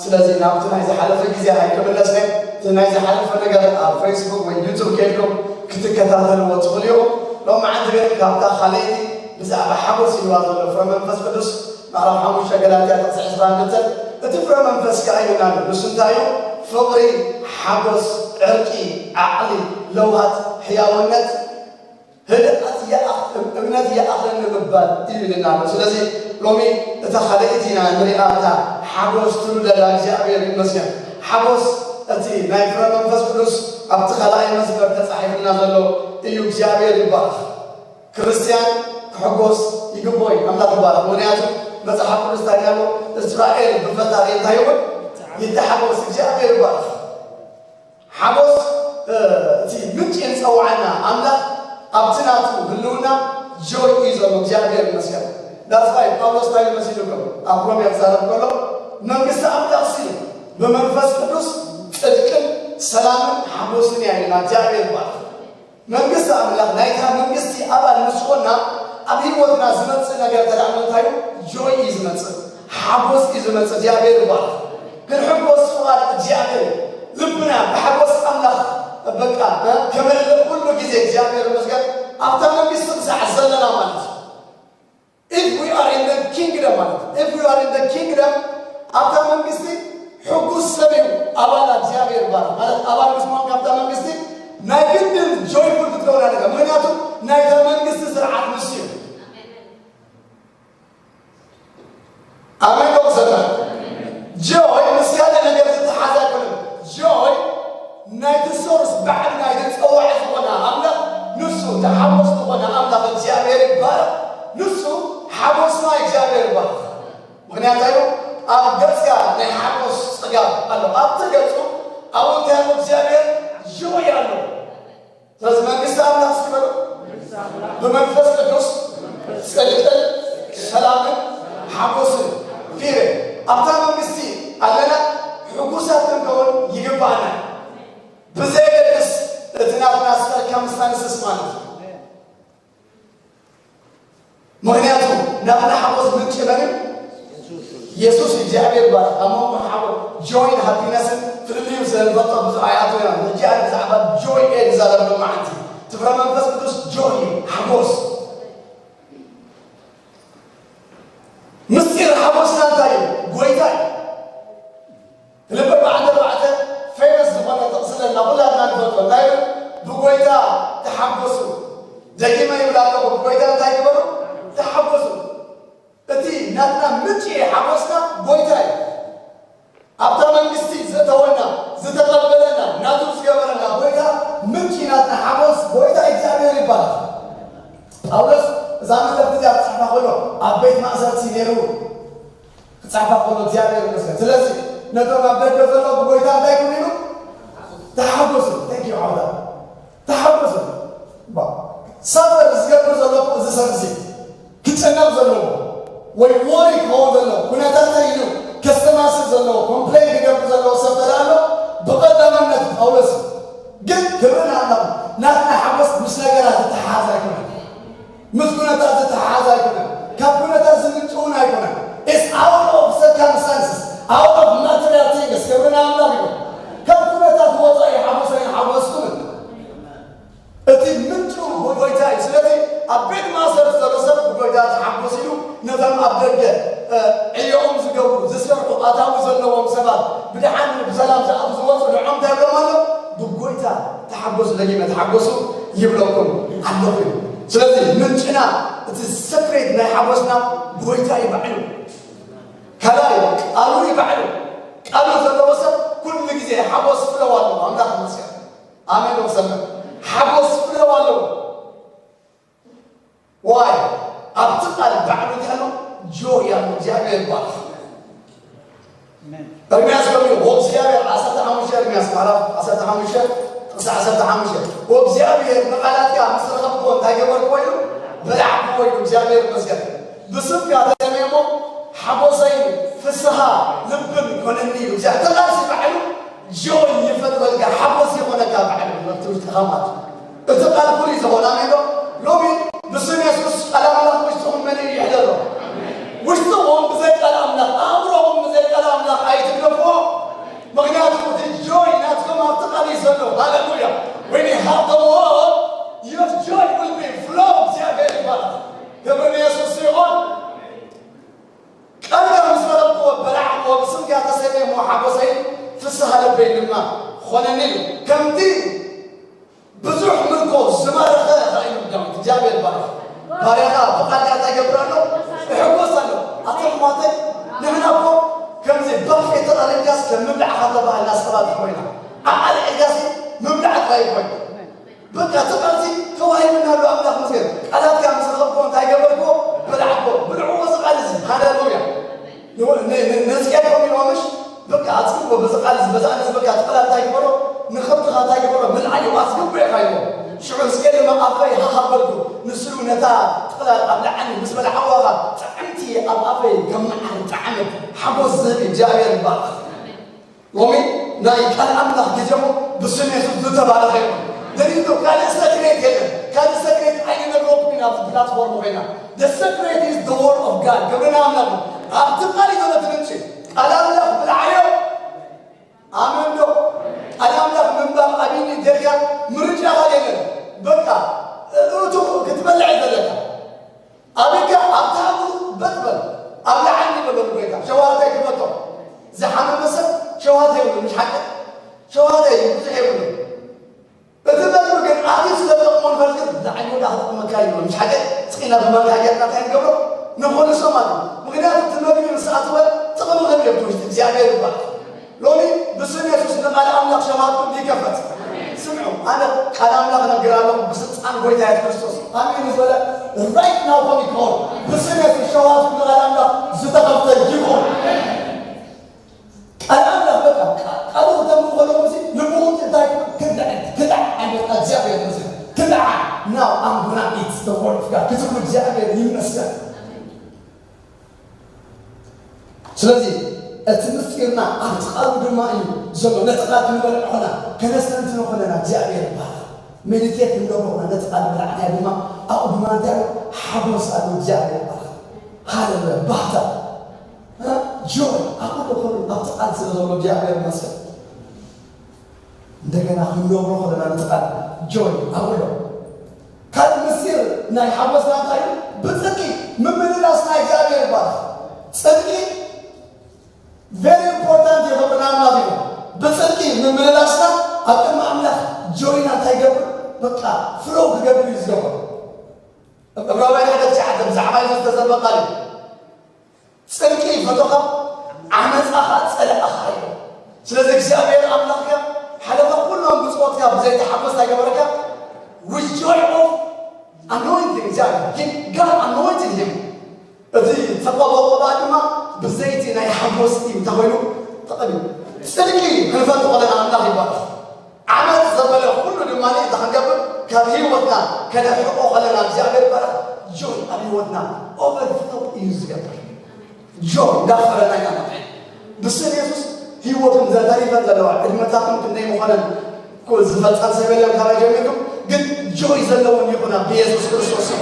ስለዚ ናብቲ ናይ ዝሓለፈ ግዜ ኣይክምለስን። እቲ ናይ ዝሓለፈ ነገር ኣብ ፌስቡክ ወይ ዩቱብ ከይድኩም ክትከታተልዎ ትኽእሉ ኢኹም። ሎሚ መዓልቲ ግን ካብታ ካልኣይቲ ብዛዕባ ሓጎስ ኢልዋ ዘሎ ፍረ መንፈስ ቅዱስ ምዕራፍ ሓሙሽተ ገላትያ ጥቕሲ ዕስራን ክልተን እቲ ፍረ መንፈስ ከኣ ኢሉና ኣሎ። ንሱ እንታይ እዩ? ፍቕሪ፣ ሓጎስ፣ ዕርቂ፣ ዓቕሊ፣ ለውሃት፣ ሕያውነት፣ ህድኣት ይኣኽ-፣ እምነት ይኣኽለኒ ምባል እዩ ኢልና ኣሎ። ስለዚ ሎሚ እታ ካልኣይቲ ኢና ንሪኣ፣ እታ ሓጎስ ትብለላ። እግዚኣብሔር ይመስገን። ሓጎስ እቲ ናይ ፍረ መንፈስ ቅዱስ ኣብቲ ካልኣይ መስመር ተጻሒፉልና ዘሎ እዩ። እግዚኣብሔር ይባረኽ። ክርስትያን ክሕጎስ ይግብኦ እዩ። ኣምላኽ ይባረኽ። ምኽንያቱ መጽሓፍ ቅዱስ እንታይ ኣሎ? እስራኤል ብፈጣሪ እንታይ ይኹን? ይተሓጎስ። እግዚኣብሔር ይባረኽ። ሓጎስ፣ እ፣ እቲ ምንጪ ዝጸውዓና ኣምላኽ ኣብቲ ናቱ ህልውና ጆይ እዩ ዘሎ። እግዚኣብሔር ይመስገን። ዳስፋይ ጳውሎስ እንታይ መሲሉኩም ኣብ ሮሜ ክዛረብ ከሎ መንግስቲ ኣምላኽ ሲ ብመንፈስ ቅዱስ ጽድቅን ሰላምን ሓጎስን እያ ኢልና። እግዚኣብሔር ይባረኽ። መንግስቲ ኣምላኽ ናይታ መንግስቲ ኣባል ምስ ኮና ኣብ ህይወትና ዝመጽእ ነገር ተደኣ እንታይ እዩ? ጆይ እዩ ዝመጽእ፣ ሓጎስ እዩ ዝመጽእ። እግዚኣብሔር ይባረኽ። ክንሕጎስ ፍቓድ እግዚኣብሔር እዩ። ልብና ብሓጎስ ኣምላኽ በቃ ከመልእ ኩሉ ግዜ እግዚኣብሔር ይመስገን ኣብታ መንግስቲ ክሳዕ ዘለና ማለት እዩ። If we are in the kingdom ማለት እዩ። If we are in the kingdom ኣብታ መንግስቲ ሕጉስ ሰብ እዩ ኣባል እግዚኣብሔር ይባረኽ። ማለት ኣባል ምስ ምዃን ካብታ መንግስቲ ናይ ግድን ጆይፉል ክትከውን ኣለካ። ምኽንያቱ ናይታ መንግስቲ ስርዓት ንሱ እዩ። ኣሜን ዶ ክሰማዕ? ጆይ ምስ ካልእ ነገር ዝተሓዝ ኣይኮነን። ጆይ ናይቲ ሶርስ ባዕሉ ናይቲ ጸዋዒ ዝኾነ ኣምላኽ ንሱ፣ እቲ ሓጎስ ዝኾነ ኣምላኽ እግዚኣብሔር ይባረኽ። ንሱ ሓጎስና እግዚኣብሔር ይባረኽ። ምኽንያቱ ኣብ ገጽካ ናይ ሓጎስ ጽጋብ ኣሎ። ኣብቲ ገጹ ኣብኡ እንታይ ኣሎ? እግዚኣብሔር ጆይ ኣሎ። ስለዚ መንግስቲ ኣምላኽ እስኪ በሉ፣ ብመንፈስ ቅዱስ ጽድቅን ሰላምን ሓጎስን ፊረ ኣብታ መንግስቲ ኣለና። ሕጉሳት ክንከውን ይግባኣና። ብዘየገድስ እቲ ናትና ሰርከምስታንስስ ማለት እዩ። ምኽንያቱ ናትና ሓጎስ ምንጪ መን እዩ? የሱስ እግዚኣብሔር ይባረኽ። ኣብ መንጎ ሓጎስ ጆይን ሃፒነስን ፍልልዩ ስለ ንፈልጦ ብዙሕ ኣይኣትወና። ሕጂ ኣነ ብዛዕባ ጆይ እየ ዝዛረብ ሎማዓንቲ። እቲ ፍረ መንፈስ ቅዱስ ጆይ እዩ፣ ሓጎስ። ምስጢር ሓጎስና እንታይ እዩ? ጎይታ እዩ። ፊልጵ ኣርባዕተ ኣርባዕተ ፌመስ ዝኾነ ጥቕሲ ኣለና፣ ኩላትና ንፈልጦ። እንታይ እዩ? ብጎይታ ተሓጎሱ። ደጊመ ይብል ኣለኹ፣ ብጎይታ እንታይ ግበሩ? ተሓጎሱ። እቲ ናትና ምንጪ ሓጎስና ጎይታ እዩ። ኣብታ መንግስቲ ዘእተወና፣ ዝተቐበለና፣ ናቱ ዝገበረና ጎይታ ምንጪ ናትና ሓጎስ ጎይታ እግዚኣብሔር ይባላል። ጳውሎስ እዛ መልእኽቲ እዚኣ ክጽሕፋ ከሎ ኣብ ቤት ማእሰርቲ ነይሩ። ክጻሕፋ ከሎ እግዚኣብሔር ይመስገን። ስለዚ ነቶም ኣብ ደገ ዘለዉ ብጎይታ እንታይ ኩኑ ኢሉ? ተሓጎሱ። Thank you ዓውዳ። ተሓጎሱ። ባ-፣ ሳፈር ዝገብር ዘሎ እዚ ሰብ እዚ ክጨነቕ ዘለዎ ወይ ወሪ ክኸውን ዘለዎ ኩነታተይ ኢሉ ከስተማስል ዘለዎ ኮምፕሌን ክገብር ዘለዎ ሰብ ተደኣ ኣሎ ብቐዳምነት ጳውሎስ እዩ። ግን ክብሪ ንኣምላኽ ናትና ሓጎስ ምስ ነገራት ዝተሓሓዝ ኣይኮነን። ምስ ኩነታት ዝተሓሓዝ ኣይኮነን። ካብ ኩነታት ዝምንጭ እውን ኣይኮነን። It's out of circumstances, out of material things። ክብሪ ንኣምላኽ ይኹን። ብደሓን ብሰላም ዝኣቱ ዝወፁ ንዖም እንታይ ይብሎም ኣሎ? ብጎይታ ተሓጎሱ፣ ደጊመ ተሓጎሱ ይብለኩም ኣለኹ። ስለዚ ምንጭና፣ እቲ ሰክሬት ናይ ሓጎስና ጎይታ ይባዕሉ። ካልኣይ ቃሉ ይባዕሉ። ቃሉ ዘለዎ ሰብ ኩሉ ግዜ ሓጎስ ፍለው ኣለዎ። ኣምላኽ ይመስገን። ኣሜን። ወሰለ ሓጎስ ፍለው ኣለዎ። ዋይ ኣብቲ ቃል ባዕሉ እንታይ ኣሎ? ጆይ ኣሎ። እግዚኣብሔር ይባረኽ። ኤርምያስ ከምኡ እዩ። ወእግዚኣብሔር ዓሰርተ ሓሙሽተ፣ ኤርምያስ ምዕራፍ ዓሰርተ ሓሙሽተ ጥቕሲ ዓሰርተ ሓሙሽተ፣ ወእግዚኣብሔር ንቓላትካ ምስ ረኸብክዎ እንታይ ገበርክዎ ኢሉ? በላዕክዎ ኢሉ። እግዚኣብሔር ይመስገን። ብስምካ ተሰምየ እሞ ሓጎሰይን ፍስሃ ልብን ኮነኒ ኢሉ። እግዚኣብሔር ተቓልሲ ባዕሉ ጆይ ይፈጥረልካ፣ ሓጎስ ይኾነካ ባዕሉ መፍትሒ ውሽጥኻ ማለት እዩ። እቲ ቃል ፍሉይ ዝኾነ ኣሜን ዶ? ሎሚ ብስም የሱስ ቃል ኣምላኽ ውሽጥኹም መሊኡ ይሕደሮ። ውሽጥኹም ብዘይ ቃል ኣምላኽ፣ ኣእምሮኹም ብዘይ ቃል ኣምላኽ ኣይትግደፍዎ። ምኽንያቱ እቲ ጆይ ናትኩም ኣብቲ ቃል እዩ ዘሎ። ሃሌሉያ። When you have the word, your joy will be flow። እግዚኣብሔር ይባረኽ። ክብሪ ንየሱስ ይኹን። ቃልካ ምስ ረኸብክዎ በላዕክዎ፣ ብስምካ ተሰምየ እሞ ሓጎሰይን ፍስሃ ልበይን ድማ ኾነኒ ኢሉ። ከምቲ ብዙሕ ምርኮ ዝማረኸ ኸዓ ኢሉ ዳዊት። እግዚኣብሔር ይባረኽ። ባርያኻ ብቃልካ እንታይ ይገብር ኣሎ? ይሕጎስ ኣሎ። ኣቶም ኣሕዋተይ፣ ንሕና እኮ ከምዚ ባፌ ተቐሪብካስ ከም ምብላዕኻ ተባህልና ሰባት ኮይና። ኣልዒልካሲ ምብላዕ ጥራይ ኮይኑ። በቃ እቲ ቃልሲ ተዋሂብና ኣሎ። ኣምላኽ ይመስገን። ቃላትካ ምስ ረኸብክዎ እንታይ ገበርክዎ? በላዕክዎ። ብልዕዎ እዚ ቃል እዚ። ሃሌሉያ። ን-፣ ን-፣ ን-፣ ንሕዝቅኤል ከምኡ ኢልዎ ምሽ? በቃ ኣጽግቦ በዚ ቃል እዚ፣ በዛ ኣነ ዝበልካ እቲ ቃላት እንታይ ግበሮ? ንኸብትኻ እንታይ ግበሮ? ምልዓል እዩ፣ ኣጽግቦ ኢኻ ኢልዎ። ሽዑ ሕዝቅኤል ድማ ኣፈይ ሃህ ኣበልኩ፣ ንሱ ነታ ጥቕላል ኣብልዓኒ፣ ምስ በላዕዋ ኸኣ ጥዕምቲ ኣብ ኣፈይ ከም መዓር ጣዕመት፣ ሓጎስ ዝህብ እግዚኣብሔር ይባረኽ። ሎሚ ናይ ቃል ኣምላኽ ግዜኹም ብስም የሱስ ዝተባረኸ ይኹን። ደሊሉ ካልእ ሰክሬት የለን። ካልእ ሰክሬት ኣይንነግረኩም ኢና ኣብዚ ፕላትፎርም ኮይና። The secret is the word of God። ግብርና ኣምላኽ ኣብቲ ቃል እዩ ዘሎ እቲ ምንጪ። ቃል ኣምላኽ ብልዓዮ። ኣሜን ዶ? ቃል ኣምላኽ ምንባብ ኣቢኒ ጌርካ ምርጫ ካልእ የለን። በቃ እቱ ክትበልዕ እዩ ዘለካ። ኣቢካ ኣብታ እግሩ በጥ በል። ኣብልዓኒ በሎ ንጎይታ። ሸውሃተይ ክፈቶ። ዝሓመመ ሰብ ሸውሃተ የብሉን፣ ምሽ ሓቂ? ሸውሃተ እዩ፣ ብዙሕ የብሉን። እቲ መግቢ ግን ኣትዩ ስለ ዝጠቕሞ ንፈልጥ ግን ንዓይ ወዳ ክጠቕመካ እዩ፣ ምሽ ሓቂ? ስቕ ኢልና ብማንካ ጌርና እንታይ ንገብሮ? ንኾልሶ ማለት እዩ። ምኽንያቱ እቲ መግቢ ምስ ኣተወ ጥቕሚ ክህብ እዩ ኣብቲ ውሽጢ። እግዚኣብሔር ይባረኽ። ሎሚ ብስም የሱስ ንቃል ኣምላኽ ሸውሃትኩም ይከፈት። ስምዑ፣ ኣነ ቃል ኣምላኽ እነግር ኣለኹ ብስልጣን ጎይታ የሱስ ክርስቶስ። ኣሜን ዝበለ right now ከም ይከውን። ብስም የሱስ ሸውሃትኩም ንቃል ኣምላኽ ዝተኸፍተ ይኹን። ቃል ኣምላኽ በቃ ቃ-፣ ቃሉ ክተንብቡ ከለኹም እዚ ልብኹም እንታይ ይኹን? ክዳዕ፣ ክዳዕ ዓይነት እግዚኣብሔር ይመስገን። ክዳዕ። Now I'm gonna eat the word of God። ክትብሉ እግዚኣብሔር ይመስገን። ስለዚ እቲ ምስጢርና ኣብቲ ቃሉ ድማ እዩ ዘሎ። ነቲ ቃል ክንበልዕ ኾና ከነስተንትኖ ኾለና እግዚኣብሔር ይባረኽ። ሜዲቴት ክንገብሮ ኾና ነቲ ቃል ብላዕና ድማ ኣብኡ ድማ እንታይ ኣሎ? ሓጎስ ኣሎ። እግዚኣብሔር ይባረኽ። ሃሌሉያ። ባህታ፣ እ? ጆይ ኣብ ኩሉ ኾኑ ኣብቲ ቃል ስለ ዘሎ እግዚኣብሔር ይመስገን። እንደገና ክንገብሮ ኾለና ነቲ ቃል ጆይ ኣብኡ ኣሎ። ካልእ ምስጢር ናይ ሓጎስና እንታይ እዩ? ብጽድቂ ምምልላስ ናይ እግዚኣብሔር ይባረኽ። ጽድቂ very important እዩ። ክብርና ኣምላኽ እዩ። ብጽድቂ ምምልላስና ኣብ ቅድሚ ኣምላኽ ጆይና እንታይ ይገብር? በቃ ፍሎው ክገብር እዩ ዝገብር። ዕብራውያን ሓደ ትሽዓተ ብዛዕባ እዚ ዝተዘርበ ቃል እዩ። ጽድቂ ፈቶኻ፣ ዓመጻኻ ጸላእኻ እዩ። ስለዚ እግዚኣብሔር ኣምላኽካ ሓለፋ ኩሎም ብጾትካ ብዘይተሓጎስ ኣይገበረካ። With joy of anointing፣ እግዚኣብሔር፣ he፣ God anointed him። እቲ ዝተቐብኦ ቅብኣት ድማ ብዘይቲ ናይ ሓጎስ እዩ። እንታይ ኮይኑ ተቐቢኡ? ጽድቂ ክንፈቱ ከለና ኣምላኽ ይባረኽ። ዓመጽ ዘበለ ኩሉ ድማ እንታይ ክንገብር? ካብ ህይወትና ከነርሕቆ ከለና እግዚኣብሔር ይባረኽ። ጆይ ኣብ ህይወትና ኦቨርፍሎ እዩ ዝገብር። ጆይ እንዳፈረና ኢና ንኸይድ። ብስም የሱስ ህይወትን ዘተሪፈን ዘለዋ ዕድመታትን ክንደይ ምኾነን እኮ ዝፈልጣን ሰብ የለን ካባይ ጀሚርኩም፣ ግን ጆይ ዘለወን ይኹና ብየሱስ ክርስቶስ ስም።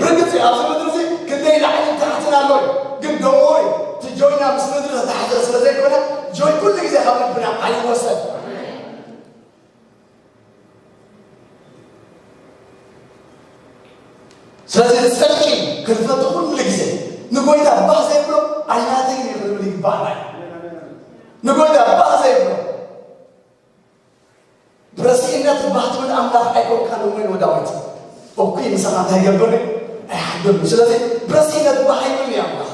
ብርግጽ እዩ፣ ኣብዚ ምድሪ እዚ ክንደይ ላዕልን ታሕትን ኣሎ እዩ፣ ግን ደሞ እዩ እቲ ጆይና ምስ ምድሪ ዝተሓዘ ስለ ዘይኮነ ጆይ ኩሉ ግዜ ካብ ልብና ኣይወሰድ። ስለዚ ጽድቂ ክንፈቱ ኩሉ ግዜ ንጎይታ ባህ ዘይብሎ ኣይናተይን እዩ ክንብል ይግባኣና እዩ። ንጎይታ ባህ ምሳኻ እንታይ ይገብር? ኣይሓድርን። ስለዚ ብረሲነት ባህ ይብል እዩ ኣምላኽ።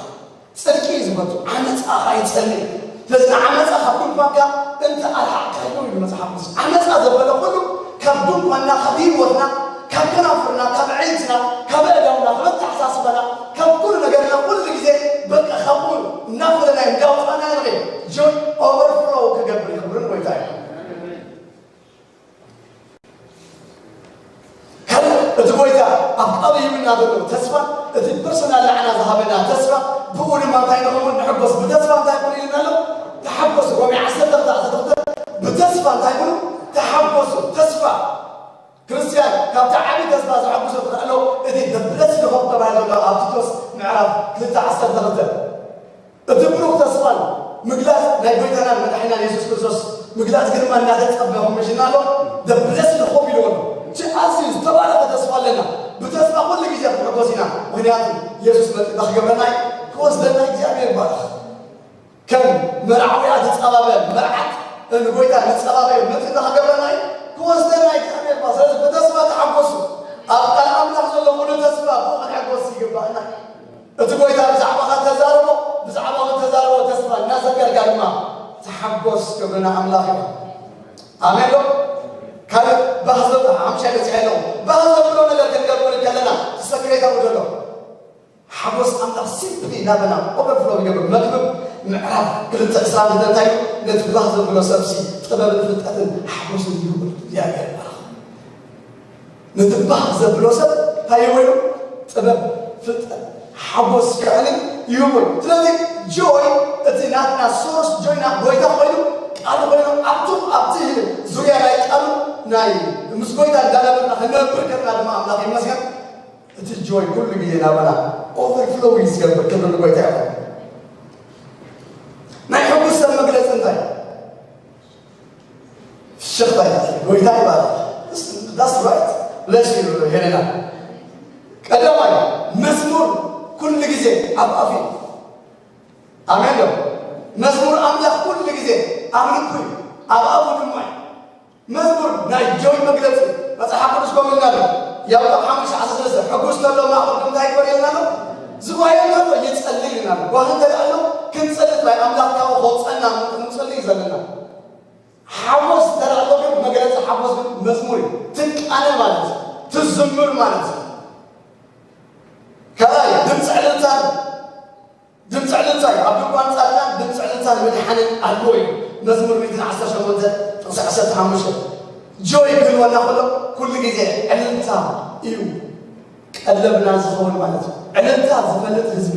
ጽድቂ እዩ ዝፈቱ፣ ዓመጻ ኸኣ ይጸልእ። ስለዚ ንዓመጻ ካብ ድንኳንካ እንተ ኣርሓቕካዮ ኢሉ መጽሓፍ ቅዱስ። ዓመጻ ዘበለ ኩሉ ካብ ድንኳንና፣ ካብ ህይወትና፣ ካብ ከናፍርና፣ ካብ ኣዒንትና፣ ካብ ኣእዳውና፣ ካብ ኣተሓሳስባና፣ ካብ ኩሉ ነገርና ኩሉ ግዜ በቃ ካብኡ እናፈለናዮ እንዳውጻእናዮ ንኸይድ። ጆይ ኦቨርፍሎው ክገብር እዩ። ክብሪ ንጎይታ እዩ። ካልእ እቲ ጎይታ ኣብ ቃሉ ይብልና ዘሎ ተስፋ፣ እቲ ፐርሶናል ንዓና ዝሃበና ተስፋ፣ ብኡ ድማ እንታይ ንኸውን ንሕጎስ። ብተስፋ እንታይ ይኹን ኢልና ኣሎ? ተሓጎሱ። ሮሜ ዓሰርተ ክልተ ዓሰርተ ክልተ፣ ብተስፋ እንታይ ይኹኑ? ተሓጎሱ። ተስፋ ክርስትያን ካብቲ ዓቢ ተስፋ ዘሐጉሶ ትረኣ ኣሎ። እቲ the blessed hope ተባሂሉ ዘሎ ኣብ ቲቶስ ምዕራፍ ክልተ ዓሰርተ ክልተ። እቲ ብሩኽ ተስፋን ምግላጽ ናይ ጎይታናን መድሓኒናን የሱስ ክርስቶስ ምግላጽ ግርማ እናተጸበኹም ምሽና ኣሎ። The blessed hope ኢልዎ ኣሎ። እቲ ኣዝዩ ዝተባረኸ ተስፋ ኣለና። ብተስፋ ኩሉ ግዜ ክንሕጎስ ኢና። ምኽንያቱ የሱስ መጺኡ ክገብረና እዩ፣ ክወስደና እግዚኣብሔር ይባረኽ። ከም መርዓውያ ዝጸባበ መርዓት ንጎይታ ንጸባበ እዩ። መጺኡ ክገብረና እዩ፣ ክወስደና እዩ እግዚኣብሔር ይባረኽ። ስለዚ ብተስፋ ተሓጎሱ። ኣብ ቃል ኣምላኽ ዘሎ ሙሉ ተስፋ ብኡ ክንሕጎስ ይግባእና እዩ። እቲ ጎይታ ብዛዕባኻ ተዛረቦ፣ ብዛዕባኡ ተዛረቦ ተስፋ እናዘከርካ ድማ ተሓጎስ። ክብሪ ንኣምላኽ ይኹን። ኣሜን ዶ? ካልእ ባህ ዘብሎ፣ ሓሙሻይ በጺሐ ኣለኹ። ባህ ዘብሎ ነገር ክንገብር ከለና እቲ ሰክሬት ኣብኡ ዘሎ። ሓጎስ ኣምላኽ ሲምፕሊ ናበና ኦቨርፍሎው ይገብር። መክብብ ምዕራፍ ክልተ ዕስራን ክልተን እንታይ እዩ? ነቲ ባህ ዘብሎ ሰብሲ ጥበብን ፍልጠትን ሓጎስን ይህቡ። እግዚኣብሔር ይባረኽ። ነቲ ባህ ዘብሎ ሰብ እንታይ ይህቦ ኢሉ? ጥበብ፣ ፍልጠት፣ ሓጎስ፣ ክዕልን ይህቦ ኢሉ። ስለዚ ጆይ እቲ ናትና ሶርስ፣ ጆይና ጎይታ ኮይኑ፣ ቃሉ ኮይኑ፣ ኣብቱ ኣብቲ ዙርያ ናይ ቃሉ ናይ ምስ ጎይታ እንዳነበርና ክንነብር ከለና ድማ ኣምላኽ ይመስገን፣ እቲ ጆይ ኩሉ ግዜ ናባና ኦቨርፍሎው እዩ ዝገብር። ክብሪ ንጎይታ ይኹን። ናይ ሕጉስ ሰብ መግለጺ እንታይ? ፍሽኽታ እዩ። ጎይታ ይባረኽ። That's right. Bless you ሄለና። ቀዳማይ መዝሙር ኩሉ ግዜ ኣብ ኣፉ እዩ። ኣሜን ዶ? መዝሙር ኣምላኽ ኩሉ ግዜ ኣብ ልቡ እዩ፣ ኣብ ኣፉ ድማ እዩ። መዝሙር ናይ ጆይ መግለጺ መጽሓፍ ቅዱስ ከምኡ ኢልና ኣሎ። ያዕቆብ ሓሙሽተ ዓሰርተ ሰለስተ ሕጉስ ተሎ ማእከልኩም እንታይ ይግበር ኢልና ኣሎ? ዝጓየ ኣሎ ይጸልይ ኢልና ኣሎ። ጓሂ እንተ ደኣ ኣሎ ክንጸልይ ጥራይ ኣምላኽ ካብኡ ከውጸና ክንጸልይ እዩ ዘለና። ሓጎስ ተረእሎ ግን መግለጺ ሓጎስ ግን መዝሙር እዩ። ትቃነ ማለት እዩ። ትዝምር ማለት እዩ። ካልኣይ ድምፂ ዕልልታን ድምፂ ዕልልታ እዩ። ኣብ ድንኳን ጻድቃን ድምፂ ዕልልታን ምድሓንን ኣለዎ እዩ። መዝሙር ሚእትን ዓሰርተ ሸሞንተ ጥቕሲ ዓሰርተ ሓሙሽተ። ጆይ ክህልወና ከሎ ኩሉ ግዜ ዕልልታ እዩ። ቀለብና ዝኸውን ማለት እዩ። ዕልልታ ዝፈልጥ ህዝቢ፣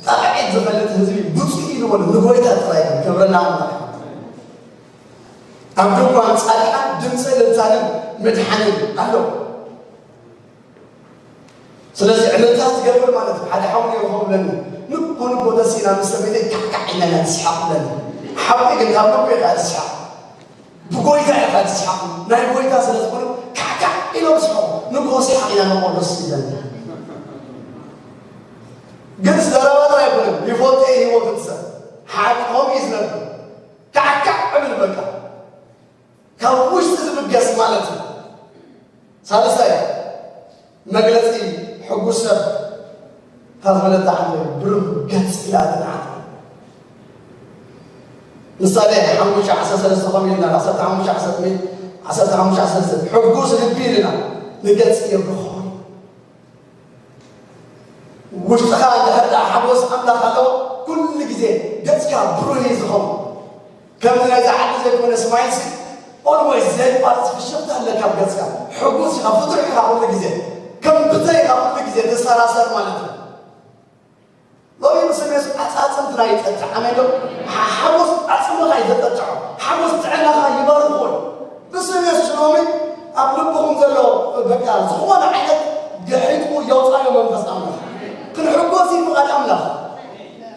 ጣቕዒት ዝፈልጥ ህዝቢ ብፁዕ እዩ ዝበሉ ንጎይታ ጥራይ እዩ። ክብረና ኣምላኽ። ኣብ ድንኳን ጻድቃን ድምፂ እልልታንን ምድሓንን ኣሎ። ስለዚ ዕልልታ ትገብር ማለት እዩ። ሓደ ሓው ነይሩ ከምብለኒ ንኮ ንኮ ተሲና ምስ ሰበይተይ ካዕካዕ ኢልና ኢና ትስሓቕ ብለኒ። ሓቂ ግን ካብ ልቡ ኢኻ ትስሓቕ፣ ብጎይታ ኢኻ ትስሓቕ። ናይ ጎይታ ስለ ዝኾነ ካዕካዕ ኢሎም ስሓቑ። ንግሆ ስሓቕ ኢና ንቆ ደስ ይብለኒ። ግን ዘረባ ጥራይ ኣይኮነን፣ ይፈልጦ እየ ህይወቱ ትሰብ ሓቂ ከምኡ እዩ ዝነብር። ካዕካዕ ዕብል በቃ ካብ ውሽጢ ዝብገስ ማለት እዩ። ሳልሳይ መግለጺ ሕጉስ ሰብ እታ ዝበለታ ዓንተ ብሩህ ገጽ ኢላ ትንዓት። ምሳሌ ሓሙሽተ ዓሰርተ ሰለስተ ከምኡ ኢልና ዓሰርተ ሓሙሽተ ዓሰርተ ዓሰርተ ሓሙሽተ ዓሰርተ ሰለስተ ሕጉስ ልቢ ኢልና ንገጽ የብርኾ። ውሽጥኻ እንድሕር ደኣ ሓጎስ ኣምላኽ ኣለዎ፣ ኩሉ ግዜ ገጽካ ብሩህ እዩ ዝኸውን። ከምዚ ናይዚ ዓዲ ዘይኮነ ስማይልሲ ኦልዌይስ ዘየቋርጽ ፍሽኽታ ኣለካ ኣብ ገጽካ። ሕጉስ ኢኻ፣ ፍቱሕ ኢኻ ኩሉ ግዜ። ከም ብተይ ኢኻ ኩሉ ግዜ ትሰራሰር ማለት እዩ። ሎሚ ምስ ሜስ ኣጻጽምትና ይጠጥዕ። ኣሜን ዶ? ሓ-፣ ሓጎስ ኣጽምኻ እዩ ዘጠጥዖ። ሓጎስ ጥዕናኻ ይባርኾ እዩ። ብስም የሱስ ሎሚ ኣብ ልብኹም ዘሎ በቃ ዝኾነ ዓይነት ግሒጥኩ የውጻዮ መንፈስ ኣምላኽ። ክንሕጎስ እዩ ፍቓድ ኣምላኽ።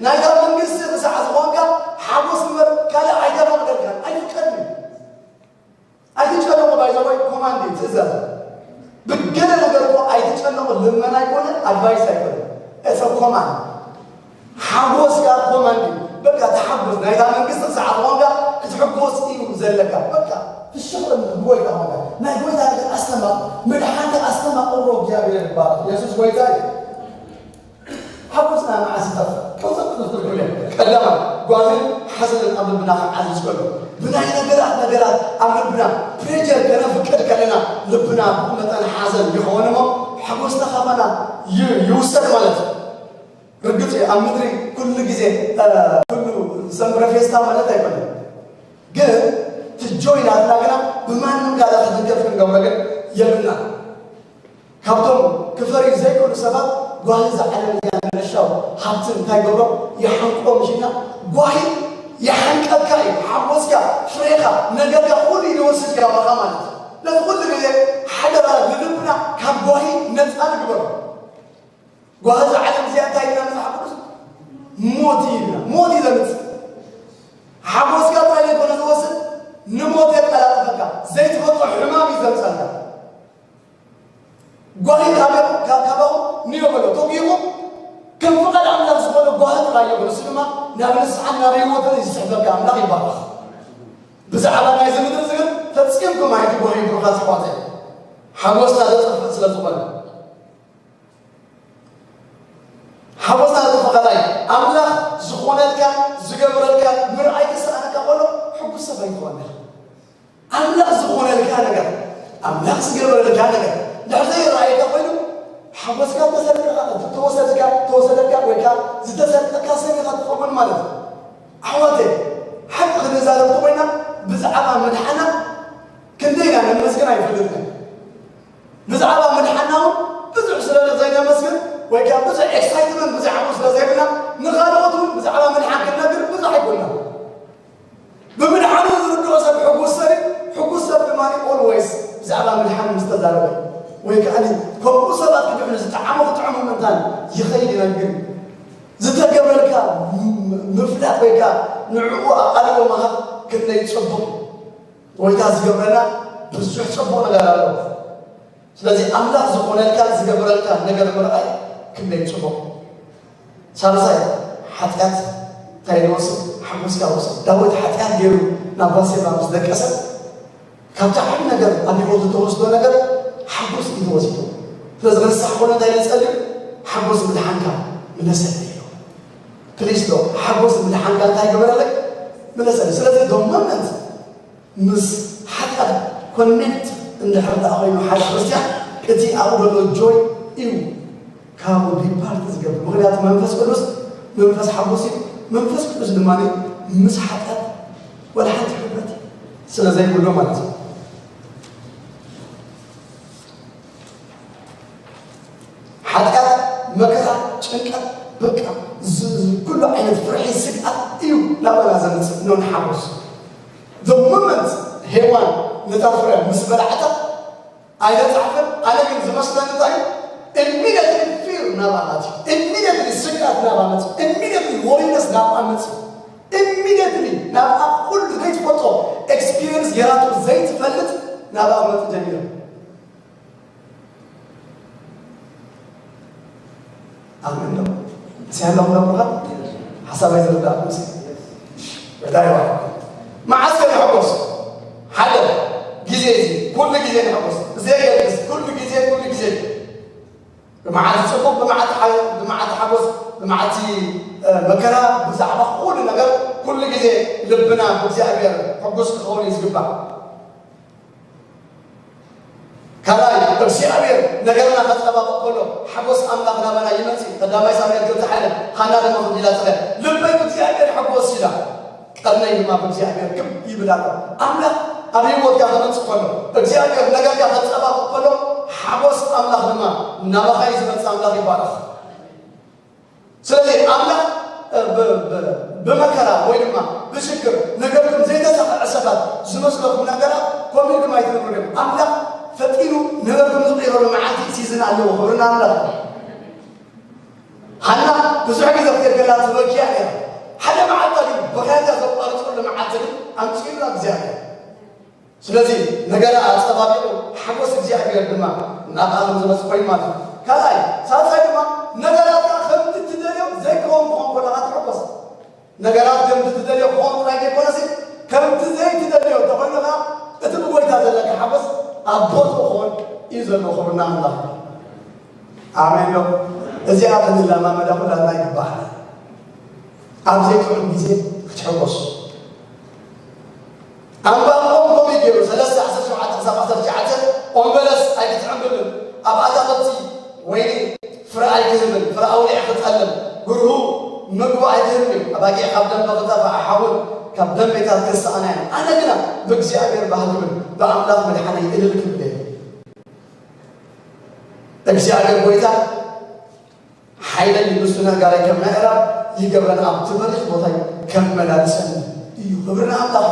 ናይዛ መንግስቲ ርሳዕ ዝኾንካ ሓጎስ እምበር ካልእ ኣይተፈቕደልካን፣ ኣይፍቀድን እዩ። ኣይትጨነቑ፣ ባይ ዘ ወይ ኮማንድ እዩ፣ ትእዛዝ። ብገለ ነገር እኮ ኣይትጨነቑ፣ ልመና ኣይኮነ፣ ኣድቫይስ ኣይኮነ፣ it's a command። ሓጎስ ጋር ኮማንድ እዩ። በቃ ተሓጎስ። ናይታ መንግስቲ ክሳዕ ዝኾንካ ክትሕጎስ እዩ ዘለካ። በቃ ፍሽኽ በል ብጎይታ ኾንካ። ናይ ጎይታ ነገር ኣስተማቕ፣ ምድሓንካ ኣስተማቕሮ። እግዚኣብሔር ይባረኽ። የሱስ ጎይታ እዩ። ሓጎስና መዓስ ይጠፍእ? ክልተ ክልተ ትርጉም እዮም። ቀዳማይ፣ ጓሂን ሓዘንን ኣብ ልብና ክዓዝዝ ከሎ፣ ብናይ ነገራት ነገራት ኣብ ልብና ፕሬጀር ከነፍቅድ ከለና፣ ልብና ብኡ መጠን ሓዘን ይኸውን እሞ፣ ሓጎስና ካባና ይ-፣ ይውሰድ ማለት እዩ። ርግጽ እዩ፣ ኣብ ምድሪ ኩሉ ግዜ፣ እ፣ ኩሉ ሰንብረ ፌስታ ማለት ኣይኮነን። ግን እቲ ጆይ ናትና ግና ብማንም ጋር ክትደገፍ ክንገብሮ ግን የብልና። ካብቶም ክፈርዩ ዘይክእሉ ሰባት ጓሂ እዛ ዓለም እዚኣ ንዕሻው ሃብቲ እንታይ ገብሮ? ይሓንቆ ምሽና። ጓሂ ይሓንቀካ እዩ። ሓጎስካ፣ ፍሬኻ፣ ነገርካ ኩሉ እዩ ዝወስድ ካባኻ ማለት እዩ። ነዚ ኩሉ ግዜ ሓደራ ንልብና ካብ ጓሂ ነፃ ንግበሮ። ጓሂ እዛ ዓለም እዚኣ እንታይ ኢልና መጽሓፍ ቅዱስ? ሞት እዩ ኢልና። ሞት እዩ ዘምጽእ። ሓጎስካ ጥራይ ዘይኮነ ዝወስድ፣ ንሞት የቀላጥፈካ። ዘይትፈልጦ ሕማም እዩ ዘምጸልካ። ጓሂ ካበ-፣ ካ-፣ ካባኡ ንዮ በሎ። ተጒኹ ከም ፍቓድ ኣምላኽ ዝኾነ ጓሂ ጥራይ እዩ። ንሱ ድማ ናብ ንስሓን ናብ ህይወትን እዩ ዝስሕበካ። ኣምላኽ ይባረኽ። ብዛዕባ ናይዚ ምድሪ እዚ ግን ፈጺምኩም ኣይትጓህዩ ብሩኻት ኣሕዋተይ። ሓጎስና ዘጥፍእ ስለ ዝኾነ። ሓጎስና ዘጥፍእ ካልኣይ፣ ኣምላኽ ዝኾነልካ ዝገብረልካ ምርኣይ ክሰኣነካ ከሎ ሕጉስ ሰብ ኣይትኾን ኢኻ። ኣምላኽ ዝኾነልካ ነገር፣ ኣምላኽ ዝገበረልካ ነገር ድሕሪ ዘይረኣየካ ኮይኑ ሓጎስካ ተሰርቀካ፣ ተወሰድካ፣ ተወሰደካ ወይ ከዓ ዝተሰርቀካ ሰብ ኢኻ ትኸውን ማለት እዩ። ኣሕዋተይ፣ ሓቂ ክንዛረብ እንተኾይና ብዛዕባ ምድሓና ክንደይ ኢና ነመስግን ኣይፈልጥን። ብዛዕባ ምድሓና እውን ብዙሕ ስለ ዘይነመስግን ወይ ከዓ ብዙሕ ኤክሳይትመንት ብዛዕባኡ ስለ ዘይብልና ንኻልኦት እውን ብዛዕባ ምድሓን ክንነግር ብዙሕ ኣይኮንና። ብምድሓኑ ዝርድኦ ሰብ ሕጉስ ሰብ እዩ። ሕጉስ ሰብ ድማ ኦልዌይስ ብዛዕባ ምድሓን ምስ ተዛረበ ወይ ከዓ ከምኡ ሰባት ክድሕኑ ዝጠዓሞ ክጥዕሙ ምእንታን ይኸይድ ይነግር። ዝተገብረልካ ም-፣ ምፍላጥ ወይ ከዓ ንዕኡ ኣቓልቦ ምሃብ ክንደይ ጽቡቕ። ጎይታ ዝገብረና ብዙሕ ጽቡቕ ነገር ኣለዎ። ስለዚ ኣምላኽ ዝኾነልካ ዝገበረልካ ነገር ምርኣይ ክንደይ ጽቡቕ። ሳልሳይ፣ ሓጢኣት እንታይ ንወስድ? ሓጎስካ ወስድ። ዳዊት ሓጢኣት ገይሩ ናብ ባሴባ ምስ ደቀሰ ካብቲ ዓቢ ነገር ኣብ ህይወቱ ተወስዶ ነገር ሓጎስ እዩ ተወሲዱ። ስለዚ ክንሳሕ ኮነ እንታይ ንጸልዩ? ሓጎስ ምድሓንካ ምለሰለይ ኢሉ። ፕሊስ ዶ ሓጎስ ምድሓንካ እንታይ ገበረለይ? ምለሰለይ። ስለዚ ዶ ሞመንት ምስ ሓጢኣት ኮኔክት እንድሕር ደኣ ኮይኑ ሓደ ክርስትያን እቲ ኣብኡ ዘሎ ጆይ እዩ ካብኡ ዲፓርት ዝገብር። ምኽንያቱ መንፈስ ቅዱስ መንፈስ ሓጎስ እዩ። መንፈስ ቅዱስ ድማ ምስ ሓጢኣት ወላ ሓንቲ ሕብረት ስለ ዘይብሎ ማለት እዩ። ሓጢኣት፣ መከራ፣ ጭንቀት፣ በቃ ዝ-፣ ዝ-፣ ኩሉ ዓይነት ፍርሒ፣ ስግኣት እዩ ናባና ዘምጽእ ኖን ሓጎስ። The moment ሄዋን ነታ ፍረ ምስ በላዕታ ኣይተጻሕፈን። ኣነ ግን ዝመስለኒ እንታይ እዩ? ኢሚድየትሊ ፊር ናብኣ መጽእ። ኢሚድየትሊ ስግኣት ናብኣ መጽእ። ኢሚድየትሊ ወሪነስ ናብኣ መጽእ። ኢሚድየትሊ ናብኣ ኩሉ ዘይትፈልጦ ኤክስፒሪየንስ ጌራቶ ዘይትፈልጥ ናብኣ መጽእ ጀሚሩ። ኣሜን ዶ? እስያ ኣለኹም ዶ ብሩኻት? ሓሳብ ኣይዝርዳእኩም ሲ? ወዳይ ዋ። መዓስ ከ ንሕጎስ? ሓደ ግዜ እዚ፣ ኩሉ ግዜ ንሕጎስ። ብዘየገድስ፣ ኩሉ ግዜ፣ ኩሉ ግዜ። ብመዓልቲ ጽቡቕ፣ ብመዓልቲ ሓ-፣ ብመዓልቲ ሓጎስ፣ ብመዓልቲ፣ እ፣ መከራ፣ ብዛዕባ ኩሉ ነገር፣ ኩሉ ግዜ ልብና ብእግዚኣብሔር ሕጉስ ክኸውን እዩ ዝግባእ። ካልኣይ፣ እግዚኣብሔር ነገርና ከጸባብቕ ከሎ ሓጎስ ኣምላኽ ናባና ይመጽእ። ቀዳማይ ሳሙኤል ክልተ ሓደ፣ ሃና ድማ ከምዚ ኢላ ጸለየት፣ ልበይ ብእግዚኣብሔር ይሕጎስ ኢላ፣ ቀርነይ ድማ ብእግዚኣብሔር ክብ ይብል ኣሎ። ኣምላኽ ኣብ ህይወትካ ክመጽእ ከሎ፣ እግዚኣብሔር ነገርካ ከጸባብቕ ከሎ፣ ሓጎስ ኣምላኽ ድማ ናባኻ እዩ ዝመጽእ። ኣምላኽ ይባረኽ። ስለዚ ኣምላኽ፣ እ፣ ብ-፣ ብ-፣ ብመከራ ወይ ድማ ብሽግር ነገርኩም ዘይተሳኽዐ ሰባት ዝመስለኩም ነገራት ከምኡ ኢልኩም ኣይትነብሩ። ኣምላኽ ፈጢኑ ነገርኩም ዝቕይረሉ መዓልቲ ሲዝን ኣለዎ። ክብሪ ንኣምላኽ። ሃና ብዙሕ ግዜ ክትገላ ትበክያ እያ። ሓደ መዓልታ ግን በካያታ ዘቋርጸሉ መዓልቲ ግን ኣምጺኡላ እግዚኣብሔር። ስለዚ ነገራ ኣጸባቢቑ ሓጎስ እግዚኣብሔር ድማ ናብኣ ከም ዝመጽእ ኮይኑ ማለት እዩ። ካልኣይ፣ ሳልሳይ ድማ ነገራትካ ከምቲ ትደልዮ ዘይከውን ክኾን ከለኻ ትሕጎስ። ነገራት ከምቲ ትደልዮ ክኾን ጥራይ ዘይኮነሲ፣ ከምቲ ዘይትደልዮ እንተኾይኑ ኸዓ፣ እቲ ብጎይታ ዘለካ ሓጎስ ኣብ ቦትኡ ክኾን እዩ ዘለዎ። ክብርና ኣምላኽ። ኣሜን ዶ? እዚኣ ክንለማመዳ ኩላትና ይግባኣና። ኣብ ዘይጥዑም ግዜ ክትሕጎስ። ኣንባቆም ከምኡ ገይሩ፣ ሰለስተ ዓሰርተ ሸውዓተ ክሳብ ዓሰርተ ትሽዓተ፣ ኦም በለስ ኣይክትዕምብብን፣ ኣብ ኣታኽልቲ ወይኒ ፍረ ኣይክህብን፣ ፍረ ኣውሊዕ ክጸልም፣ ግርሁ ምግቡ ኣይክህብን እዩ። ኣባጊዕ ካብ ደንበ ክጠፍኣ፣ ኣሓውን ካብ ደንቤታት ክስኣና እየን። ኣነ ግና ብእግዚኣብሔር ባህል ክብል፣ ብኣምላኽ መድሓነይ እልል ክብል እየ። እግዚኣብሔር ጎይታ ሓይለይ፣ ንሱ ነጋራይ ከም ናይ ኣራብ ይገብረን፣ ኣብቲ በሪኽ ቦታይ ከመላልሰን እዩ። ክብሪ ንኣምላኽ።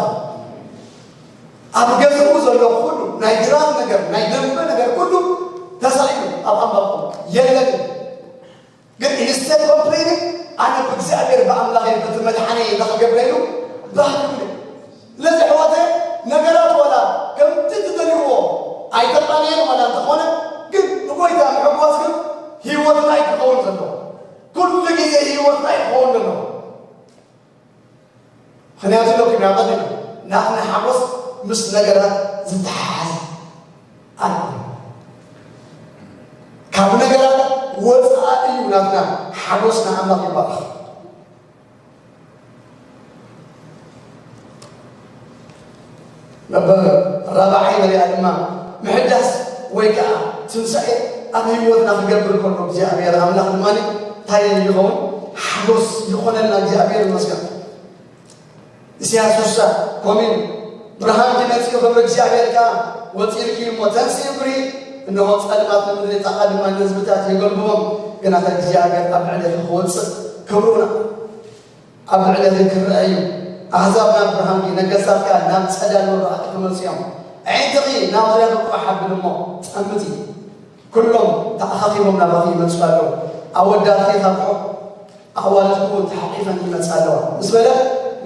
ኣብ ገዝኡ ዘሎ ኩሉ ናይ ድራር ነገር፣ ናይ ደንበ ነገር ኩሉ ተሳኢሉ ኣብ ኣንባቆም የለን። ግን ኢንስቴድ ኮምፕሌኒንግ፣ ኣነ ብእግዚኣብሔር ብኣምላኸይ በቲ መድሓነይ እንታይ ክገብረ ኢሉ ባህል ይብሉ። ስለዚ ኣሕዋተይ፣ ነገራት ዋላ ከምቲ ትደልይዎ ኣይተቃነየን ዋላ እንተኾነ፣ ግን ንጎይታ ምሕጓስ ግን ህይወትና እዩ ክኸውን ዘለዎ። ኩሉ ግዜ ህይወትና እዩ ክኸውን ዘለዎ። ምኽንያቱ ኢለኩም እያ ቀዲሙ፣ ናትና ሓጎስ ምስ ነገራት ዝተሓሓዝ ኣይኮነን። ካብ ነገራት ወፃኢ እዩ ናትና ሓጎስና። ኣምላኽ ይባረኽ። መበል ራብዓይ ንሪኣ ድማ ምሕዳስ ወይ ከዓ ትንሳኤ ኣብ ህይወትና ክገብር ከሎ እግዚኣብሔር ኣምላኽ ድማ እንታይ ይኸውን? ሓጎስ ይኾነልና። እግዚኣብሔር ይመስገን። ኢሳያስ ስሳ ኮሚን ብርሃን ክመጽእ ክብሪ እግዚኣብሔር ከኣ ወጺእልኪ እሞ ተንስኢ እምሪ፣ እነሆ ጸልማት ንምድሪ ጣቓ ድማ ንህዝብታት የገልብቦም። ግናኸ እግዚኣብሔር ኣብ ልዕሌኺ ክወጽእ ክብሩና ኣብ ልዕሌኺ ክረአ እዩ። ኣህዛብ ናብ ብርሃንኪ፣ ነገስታት ከኣ ናብ ጸዳል መብራህቲ ክመጹ እዮም። ኣዒንትኺ ናብ ዙርያኺ ቋሕ ኣብሊ እሞ ጸምቲ። ኩሎም ተኣኻኺቦም ናባኺ ይመጹ ኣለዉ። ኣወዳትኪ ካብ ሑቕ ኣዋልድኪ እውን ተሓቒፈን ይመጻ ኣለዋ። ምስ በለ፣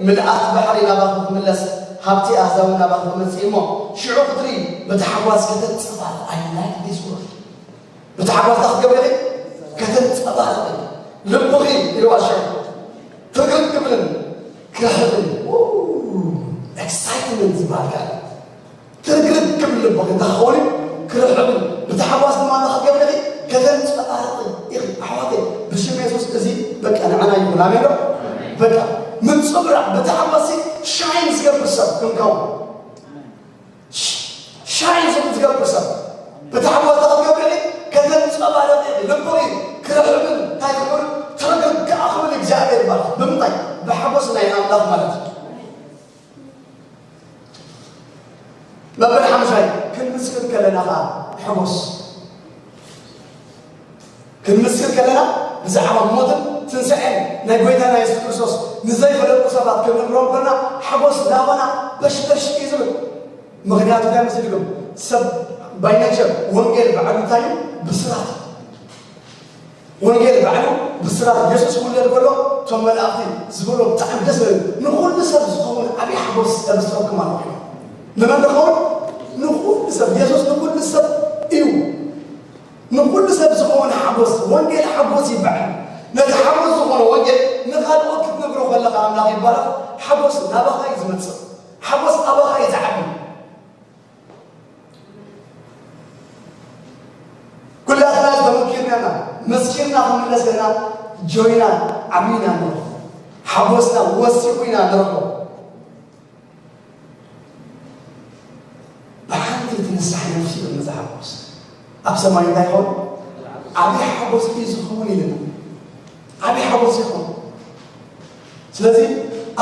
ምልኣት ባሕሪ ናባኺ ክምለስ፣ ሃብቲ ኣህዛብ ናባኺ ክመጽእ እሞ፣ ሽዑ ክትርኢ ብታሕጓስ ከተንጸባርቕ። I like this word። ብታሕጓስ እንታይ ክትገብሪ ኢኺ? ከተንጸባርቒ። ልብኺ ኢልዋ ሽዑ ትርግርግ ክብልን ክርሕብን። ው፣ ኤክሳይትመንት ዝበሃል ቃል። ትርግርግ ክብል ልብኺ እንታይ ክኸውን እዩ? ክርሕብን ብታሕጓስ ድማ እንታይ ክትገብሪ ኢኺ? ከተንጸባርቒ ኢኺ። ኣሕዋተይ፣ ብሽም የሱስ እዚ በቃ ንዓና ይኹን። ኣሜን ዶ? በቃ ምንጽብራቕ ብታሕጓስ ሻይን ዝገብር ሰብ ክንከውን። ሽ-፣ ሻይን ዝብል ዝገብር ሰብ ብታሕጓስ እንታይ ክትገብሪ ኢኺ? ከተንጸባርቒ ኢኺ። ልብኺ ክርሕብን እንታይ ክብል? ትርግርግ ክኣ ክብል እግዚኣብሔር ይባርኽ። ብምንታይ? ብሓጎስ ናይ ኣምላኽ ማለት እዩ። መበል ሓምሻይ፣ ክንምስክር ከለና ኸዓ ሕጎስ። ክንምስክር ከለና ብዛዕባ ሞትን ትንሳኤን ናይ ጐይታና የሱስ ክርስቶስ ንዘይፈለጡ ሰባት ክንነግሮም ከለና ሓጎስ ናባና በሽበሽ እዩ ዝብል። ምኽንያቱ እንታይ መሲልኩም? ሰብ ባይ ኔቸር ወንጌል ባዕሉ እንታይ እዩ? ብስራት እዩ። ወንጌል ባዕሉ ብስራት። የሱስ ክውለድ ከሎ እቶም መላእኽቲ ዝበሎ ብጣዕሚ ደስ ዝብል፣ ንኹሉ ሰብ ዝኸውን ዓብዪ ሓጎስ ተበስረኩም ኣሎ ኢሎም። ንመን ዝኸውን? ንኹሉ ሰብ። የሱስ ንኹሉ ሰብ እዩ። ንኹሉ ሰብ ዝኸውን ሓጎስ። ወንጌል ሓጎስ ይበሃል። ነቲ ሓጎስ ዝኾነ ወንጌል ንኻልኦት ክትነግሮ ከለኻ ኣምላኽ ይባረኽ። ሓጎስ ናባኻ እዩ ዝመጽእ። ሓጎስ ኣባኻ እዩ ዝዓቢ። ኩላትና ተመኪርና ኢና። መስኪርና ክንምለስ ከለና ጆይና ዓሚና ንረኽቦ። ሓጎስና ወሲኹ ኢና ንረኽቦ። ብሓንቲ ትንሳሕ ነፍሲ እዩ መጽሓፍ ቅዱስ። ኣብ ሰማይ እንታይ ይኸውን? ዓብዪ ሓጎስ እዩ ዝኸውን ኢልና። ዓብዪ ሓጎስ ይኸውን። ስለዚ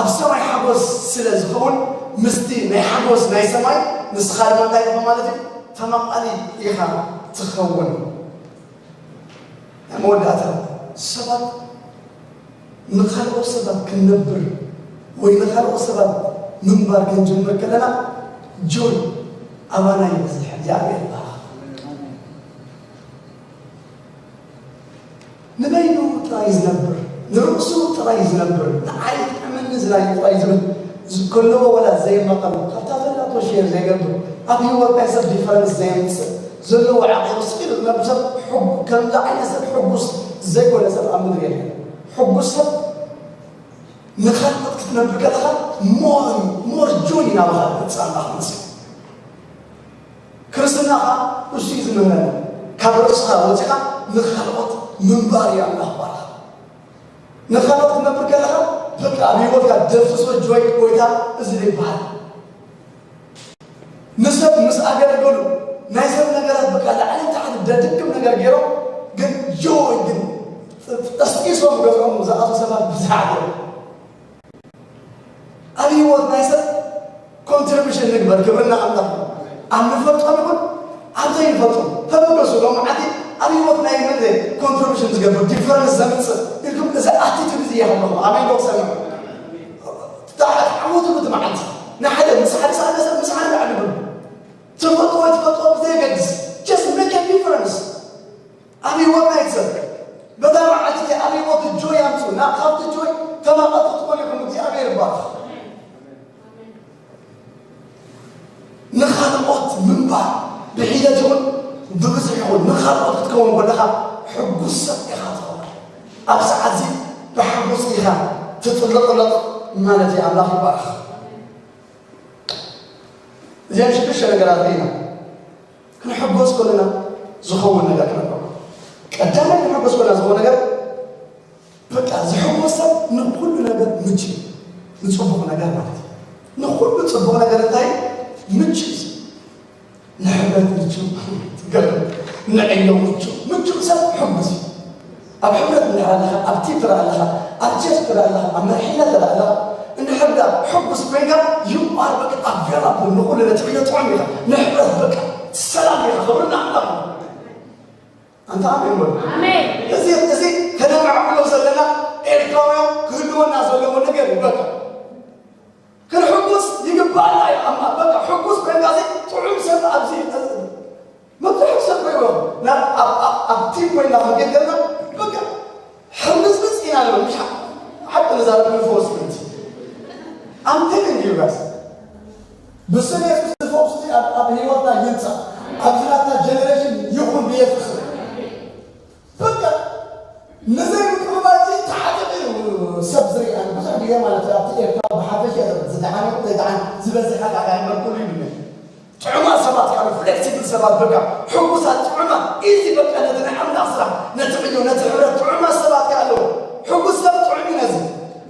ኣብ ሰማይ ሓጎስ ስለ ዝኸውን፣ ምስቲ ናይ ሓጎስ ናይ ሰማይ ንስኻ ድማ እንታይ ኢኻ ማለት እዩ? ተማቓሊ ኢኻ ትኸውን። ናይ መወዳእታ፣ ሰባት ንኻልኦት ሰባት ክንነብር ወይ ንኻልኦት ሰባት ምንባር ክንጅምር ከለና፣ ጆይ ኣባና ይበዝሕ። እግዚኣብሔር ይባረኽ። ንበይኑ ጥራይ ዝነብር፣ ንርእሱ ጥራይ ዝነብር፣ ንዓይ ጥዕመኒ ዝላዩ ጥራይ ዝብል፣ ዝከለዎ ወላ ዘይመቐሎ፣ ካብታ ዘላቶ ሼር ዘይገብር፣ ኣብ ህይወት ናይ ሰብ ዲፈረንስ ዘየምጽእ፣ ዘለዎ ዓቕሊ ስቕ ኢሉ ዝነብር ሰብ፣ ሕጉ-፣ ከምዚ ዓይነት ሰብ ሕጉስ ዘይኮነ ሰብ ኣብ ምድሪ የለን። ሕጉስ ሰብ ንኻልኦት ክትነብር ከለኻ ሞር ሞር ጆይ ናባኻ ትመጽእ ኣላ ክትመስል። ክርስትና ኸዓ እሱ እዩ ዝምህረና። ካብ ርእስኻ ወፂኻ ንኻልኦት ምንባር እዩ ኣምላኽ ባርኻ። ንኻልኦት ክትነብር ከለኻ በቃ ኣብ ህይወትካ ደፍሶ ጆይ ጎይታ እዚ ይበሃል። ንሰብ ምስ ኣገለገሉ ናይ ሰብ ነገራት በቃ ላዕልን ታሕትን ደድክም ነገር ገይሮም ግን ጆይ ግን ጠስጢሶም ገዝኦም ዝኣቱ ሰባት ብዙሓት እዮም። ኣብ ህይወት ናይ ሰብ ኮንትሪቢሽን ንግበር። ክብርና ኣምላኽ ኣብ ንፈልጦም ይኹን ኣብ ዘይንፈልጦም ተበገሱ። ሎም ዓዲ ኣብ ህይወት ናይ መን ኮንትሪቢሽን ዝገብር ዲፈረንስ ዘምፅእ ኢልኩም እዚ ኣቲቱድ እዚ ይሃለኹ ኣሜን ዶ ክሰምዑ። ተዓወትሉ እቲ መዓልቲ ንሓደ ምስ ሓደ ሰዓት ሰብ ምስ ሓደ ዓዲ ትፈልጥዎ ትፈልጥዎ ብዘየገድስ just make a difference ኣብ ህይወት ናይ ሰብ በታ መዓልቲ ኣብ ህይወት ጆይ ኣምፅኡ ናብ ካብቲ ጆይ ተማቐጡ ትኾኑ ኢኹም እግዚኣብሔር ይባርኽ። ንኻልኦት ምንባር ብሒደት ይኹን ብብዝሒ ይኹን ንኻልኦት ክትከውን ከለኻ ሕጉስ ሰብ ኢኻ ትኸውን። ኣብ ሰዓት እዚ ብሓጎስ ኢኻ ትጥለቕለቕ ማለት እዩ። ኣምላኽ ይባርኽ። እዚኣን ሽዱሽተ ነገራት ርኢና ክንሕጎስ ከለና ዝኸውን ነገር ክነብሮ ቀዳማይ ክንሕጎስ ከለና ዝኸውን ነገር በቃ ዝሕጎስ ሰብ ንኩሉ ነገር ምቹ ንፅቡቕ ነገር ማለት እዩ። ንኩሉ ፅቡቕ ነገር እንታይ ምቹ ንሕብረት ምቹ ትገርም ንዕዮ ምቹ ምቹ ሰብ ሕጉስ እዩ። ኣብ ሕብረት እንድሕር ኣለኻ ኣብ ቲም ትረኣ ኣለኻ ኣብ ቸርች ትረኣ ኣለኻ ኣብ መርሒነት ትረኣ ኣለኻ እንድሕር ዳ ሕጉስ ኮይንካ you are በቃ available ንኩሉ ነቲ ዕዮ ጥዑም ኢኻ ንሕብረት በቃ ሰላም ኢኻ ክብርና ኣምላኽ ኣንታ ኣሜን በሉ። ኣሜን። እዚ እዚ ከነማዕብሎ ዘለና ኤርትራውያን ክህልወና ዘለዎ ነገር እዩ። በቃ ክንሕጉስ ይግባኣና እዩ። ኣብ በቃ ሕጉስ ኮይንካ እዚ ጥዑም ሰብ ኣብዚ መብዛሕትኡ ሰብ ኮይንዎ ናብ ኣብ ኣብ ኣብ ቲም ኮይና ክንከይድ ከለና በቃ ሕምዝምዝ ኢና ንብል። ምሽ ሓቂ ንዛረብ ክንፈወስ ምእንቲ I'm telling you guys ብስም የሱስ ዝፈውስ እዚ ኣብ ኣብ ህይወትና ይምጻእ ኣብዚ ናትና ጀነሬሽን ይኹን ብየሱስ ስም። በቃ ንዘይ ምቅብባል እዚ ተዓጢቑ እዩ ሰብ ዝርኢ ኣነ ብዙሕ ግዜ ማለት እዩ ኣብቲ ኤርትራ ብሓፈሻ ዝደሓን ይኹን ዘይደሓን ዝበዝሕ ሓጢኣት ኣይመርኩሉ ይብልኒ። ጥዑማት ሰባት ካብ ፍሌክሲብል ሰባት በቃ ሕጉሳት ጥዑማት ኢዚ በቃ ነቲ ናይ ኣምላኽ ስራሕ ነቲ ዕዮ ነቲ ሕብረት ጥዑማት ሰባት ከ ኣለዉ። ሕጉስ ሰብ ጥዑም እዩ ነዚ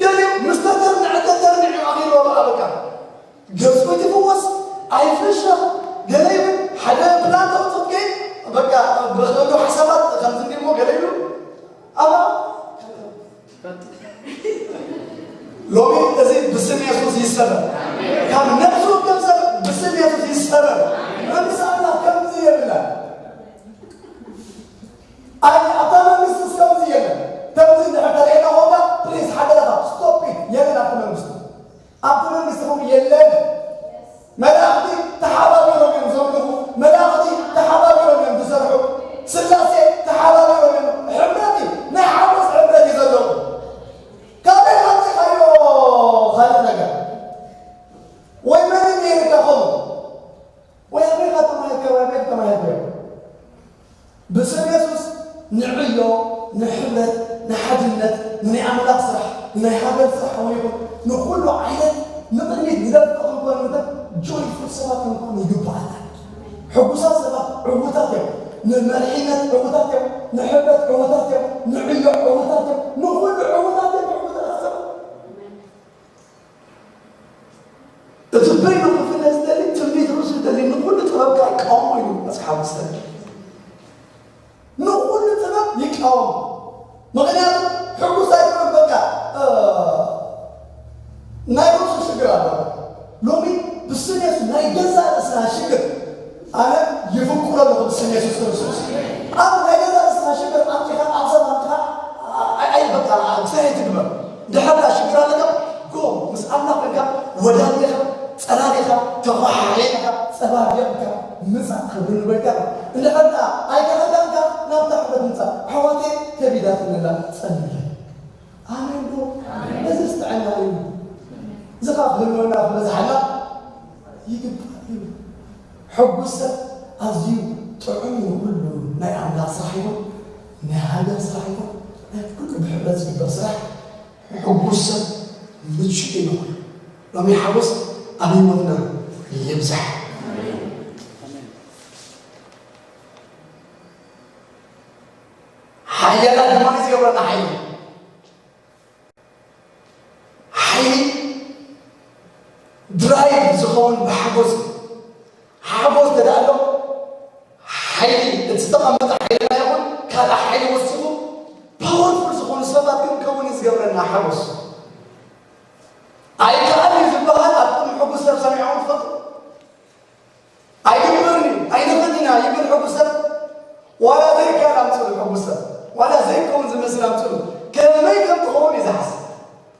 ገሊኡ ምስ ተተርንዐ ተተርንዑ ኣኺልዎ በቃ በቃ ገጹ ይትፍወስ ኣይፍሸኽ ገለ ይብል ሓደ ፕላን ተውፅት ከይ በቃ ብክእሉ ሓሳባት ከምዚ እንዲሞ ገለ ይብሉ ኣባ ሎሚ እዚ ብስም የሱስ ይሰበር ካብ ነብሱ ወከፍ ሰብ ብስም የሱስ ይሰበር መንግስቲ ኣምላኽ ከምዚ የብላ ኣይ ኣብታ መንግስቲ ከምዚ የለን ከምዚ እንድሕር ተርእየና ኮንካ ፕሊዝ ሓደራኻ ስቶፕ የለን ኣብቲ መንግስቲ ኣብቲ መንግስቲ ከምኡ የለን መላእኽቲ ተሓባቢሮም እዮም ዘምልኹ መላእኽቲ ተሓባቢሮም እዮም ዝሰርሑ ስላሴ ተሓባቢሮም እዮም ሕብረት እዩ ናይ ሓጎስ ሕብረት እዩ ዘለዉ ካበይ ኣምፂኻዮ ካልእ ነገር ወይ መን ነይርካ ከምኡ ወይ ኣበይ ኢኻ ተማሂርካዮ ወይ ኣበይ ተማሂርካዮ ብስም የሱስ ንዕዮ ንሕብረት ንሓድነት ንናይ ኣምላኽ ስራሕ ንናይ ሃገር ስራሕ እውን ይኹን ንኩሉ ዓይነት ንቕድሚት ንደፍእ ክንኮን ምበር ጆይፉል ሰባት ክንኮን ይግባኣና ሕጉሳት ሰባት ዕዉታት እዮም ንመሪሕነት ዕዉታት እዮም ንሕብረት ዕዉታት እዮም ንዕዮ ዕዉታት እዮም ንኩሉ ዕዉታት እዮም ዕዉታት ሰባት እቲ በይኑ ክፍለ ዝደሊ ትንቢት ርእሱ ዝደሊ ንኩሉ ጥበብ ከዓ ይቃወሞ እዩ መፅሓፍ ዝደሊ ንኩሉ ጥበብ ይቃወሞ ምክንያቱ ሕጉስ ኣይኮነን በቃ ናይ ርእሱ ሽግር ኣሎ ሎሚ ብስም የሱስ ናይ ገዛ ርእስና ሽግር ኣነ ይፍቁሮ ኣለኹ ብስም የሱስ ክርስቶስ ኣብ ናይ ገዛ ርእስና ሽግር ኣምፂኻ ኣብ ሰብ ኣምፅኻ ኣይ በቃ ክሳይ ትግበር ድሕር ሽግር ኣለካ ጎ ምስ ኣምላኽ ኮንካ ወዳዲኻ ጸላሊኻ ተኸሓሒኻ ጸባቢቕካ ምጻእ ክብሪ ንጎይታ እንድሕር ደኣ ኣይተኸዳንካ ናብታ ሕበት ምጻእ ኣሕዋተይ ከቢዳትኒ ኣላ ጸልየ ኣሜን ዶ እዚ ጥዕና እዩ እዚ ካብ ህልወና ክበዝሓና ይግባእ እዩ ሕጉስ ሰብ ኣዝዩ ጥዑም እዩ ኩሉ ናይ ኣምላኽ ስራሕ ይኹን ናይ ሃገር ስራሕ ይኹን ናይ ኩሉ ብሕብረት ዝግበር ስራሕ ሕጉስ ሰብ ምቹእ እዩ ንኹሉ። ሎሚ ሓጎስ ኣብ ህይወትና ይብዛሕ። ሓያላት ድማ እዩ ዝገብረና ሓይሊ። ሓይሊ ድራይቭ ዝኸውን ብሓጎስ እዩ። ሓጎስ እንተ ደኣ ኣሎ፣ ሓይሊ፣ እቲ ዝተቐመጠ ሓይልና ይኹን ካልእ ሓይሊ ወሲኹ ፓወርፉል ዝኾኑ ሰባት ክንከውን እዩ ዝገብረና ሓጎስ። ኣይከኣልን እዩ ዝበሃል ኣብ ቅድሚ ሕጉስ ሰብ ሰሚዕኹም ትፈልጡ? ኣይግበርን እዩ፣ ኣይንኽእልን ኢና ይብል ሕጉስ ሰብ። ዋላ ዘይከኣል ኣምፅእሉ ሕጉስ ሰብ፣ ዋላ ዘይከውን ዝመስል ኣምፅእሉ። ከመይ ከም ትኸውን እዩ ዝሓስብ።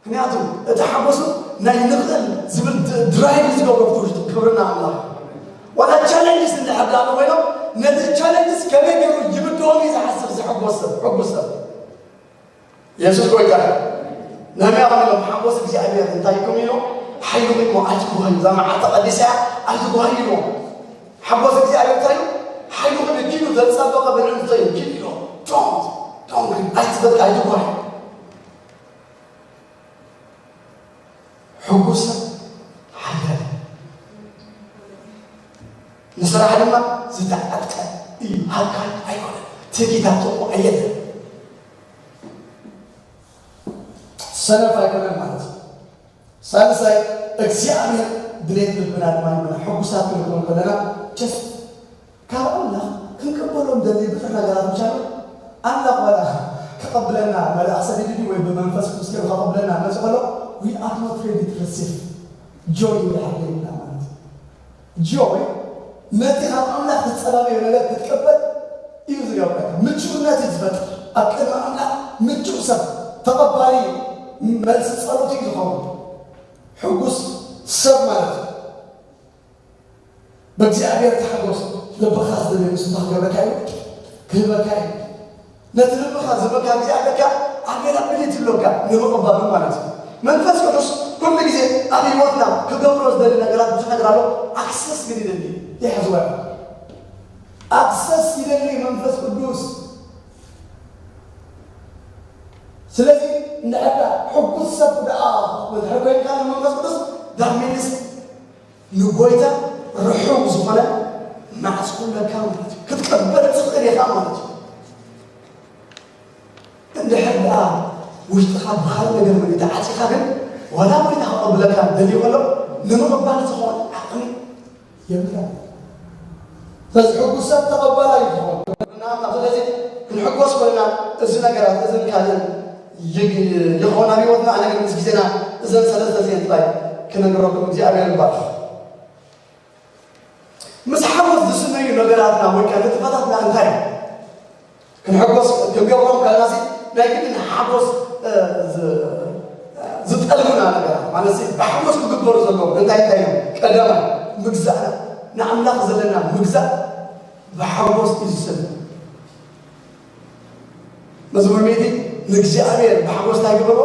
ምክንያቱ እቲ ሓጎሱ ናይ ንኽእል ዝብል ድ-፣ ድራይቭ እዩ ዝገብሮ ኣብቲ ውሽጡ። ክብርና ኣምላኽ። ዋላ ቻለንጅስ እንድሕር ደኣ ኮይኖም ነቲ ቻለንጅስ ከመይ ገይሩ ይብድሆም እዩ ዝሓስብ እዚ ሕጉስ ሰብ፣ ሕጉስ ሰብ። የሱስ ጎይታ እዩ። ነህምያ ከም ኢሎም፣ ሓጎስ እግዚኣብሔር እንታይ ይኩም ኢሉ? ሓይልኹም እሞ ኣይትጓሃዩ፣ እዛ መዓልቲ ቀዲሳ እያ፣ ኣይትጓሃዩ ኢሉ። ሓጎስ እግዚኣብሔር እንታይ እዩ? ሓይልኹም እዩ፣ ኪዱ ዘጸበቐ ብርዕን እንተዩ ኪዱ ኢሉ። ዶንት፣ ዶንት፣ ኣይትበቃ፣ ኣይትጓሃዩ። ሕጉስ ሰብ ሓያል እዩ። ንስራሕ ድማ ዝተዓጥቀ እዩ። ሃካል ኣይኮነን። ትዕቢት ኣብ ጥቕኡ ኣየለን። ሰነፍ ኣይኮነን ማለት እዩ። ሳልሳይ፣ እግዚኣብሔር ድሌት ልብና ድማ ይመና። ሕጉሳት ክንከውን ከለና፣ ጀስት ካብ ኣምላኽ ክንቅበሎ እንደሊ ብዙሕ ነገራት ምሻሉ፣ ኣምላኽ ዋላ ከቐብለና መልኣኽ ሰዲዱ ድዩ ወይ ብመንፈስ ቅዱስ ገይሩ ከቐብለና መጽእ ከሎ፣ we are not ready to receive joy እንድሕር ዘይብልና ማለት እዩ። ጆይ ነቲ ካብ ኣምላኽ ትጸላለዮ ነገር ክትቅበል እዩ ዝገብረካ። ምቹእነት እዩ ዝፈጥር። ኣብ ቅድሚ ኣምላኽ ምቹእ ሰብ፣ ተቐባሊ መልሲ ጸሎት እዩ ዝኸውን። ሕጉስ ሰብ ማለት እዩ። ብእግዚኣብሔር ተሓጎስ። ልብኻ ዝደልዮ ንሱ እንታይ ክገብረካ እዩ? ክህበካ እዩ። ነቲ ልብኻ ዝህበካ እግዚኣብሔር ከኣ ኣቬላብሊቲ ኣሎካ ንምቕባሉ ማለት እዩ። መንፈስ ቅዱስ ኩሉ ግዜ ኣብ ህይወትና ክገብሮ ዝደሊ ነገራት ብዙሕ ነገር ኣሎ። ኣክሰስ ግን ይደሊ፣ ይሕዝወ። ኣክሰስ ይደሊ መንፈስ ቅዱስ። ስለዚ እንድሕር ደኣ ሕጉስ ሰብ ደኣ እንድሕር ኮይንካ ንመንፈስ ቅዱስ፣ that means ንጎይታ ርሑቕ ዝኾነ ማዕጾ ኣለካ ማለት እዩ። ክትቅበል ትኽእል ኢኻ ማለት እዩ። እንድሕር ደኣ ውሽጥኻ ብኻልእ ነገር መሊኡ ተዓጺኻ ግን፣ ዋላ ጎይታ ከቐብለካ ደልዩ ከሎ፣ ንምቕባል ዝኾነ ዓቕሚ የብልካን። ስለዚ ሕጉስ ሰብ ተቐባላይ እዩ ዝኾን። ንኣምላኽ ስለዚ ክንሕጎስ ኮይና፣ እዚ ነገራት እዝን ካልእን ይግ-፣ ይኾን ኣብ ህይወትና። ኣነ ግን ምስ ግዜና እዘን ሰለስተ እዚአን ጥራይ ክነግረኩም። እግዚኣብሔር ይባርኽ። ምስ ሓጎስ ዝስነዩ ነገራትና ወይ ከኣ ንጥፈታትና እንታይ እዮም? ክንሕጎስ ክንገብሮም ከለናሲ ናይ ግድን ሓጎስ፣ እ፣ ዝ-፣ ዝጠልቡና ነገራት ማለትሲ ብሓጎስ ክግበሩ ዘለዎም እንታይ እንታይ እዮም? ቀዳማይ፣ ምግዛእና፣ ንኣምላኽ ዘለና ምግዛእ ብሓጎስ እዩ ዝስነ። መዝሙር ሚእቲ ንእግዚኣብሔር ብሓጎስ እንታይ ግበርዎ?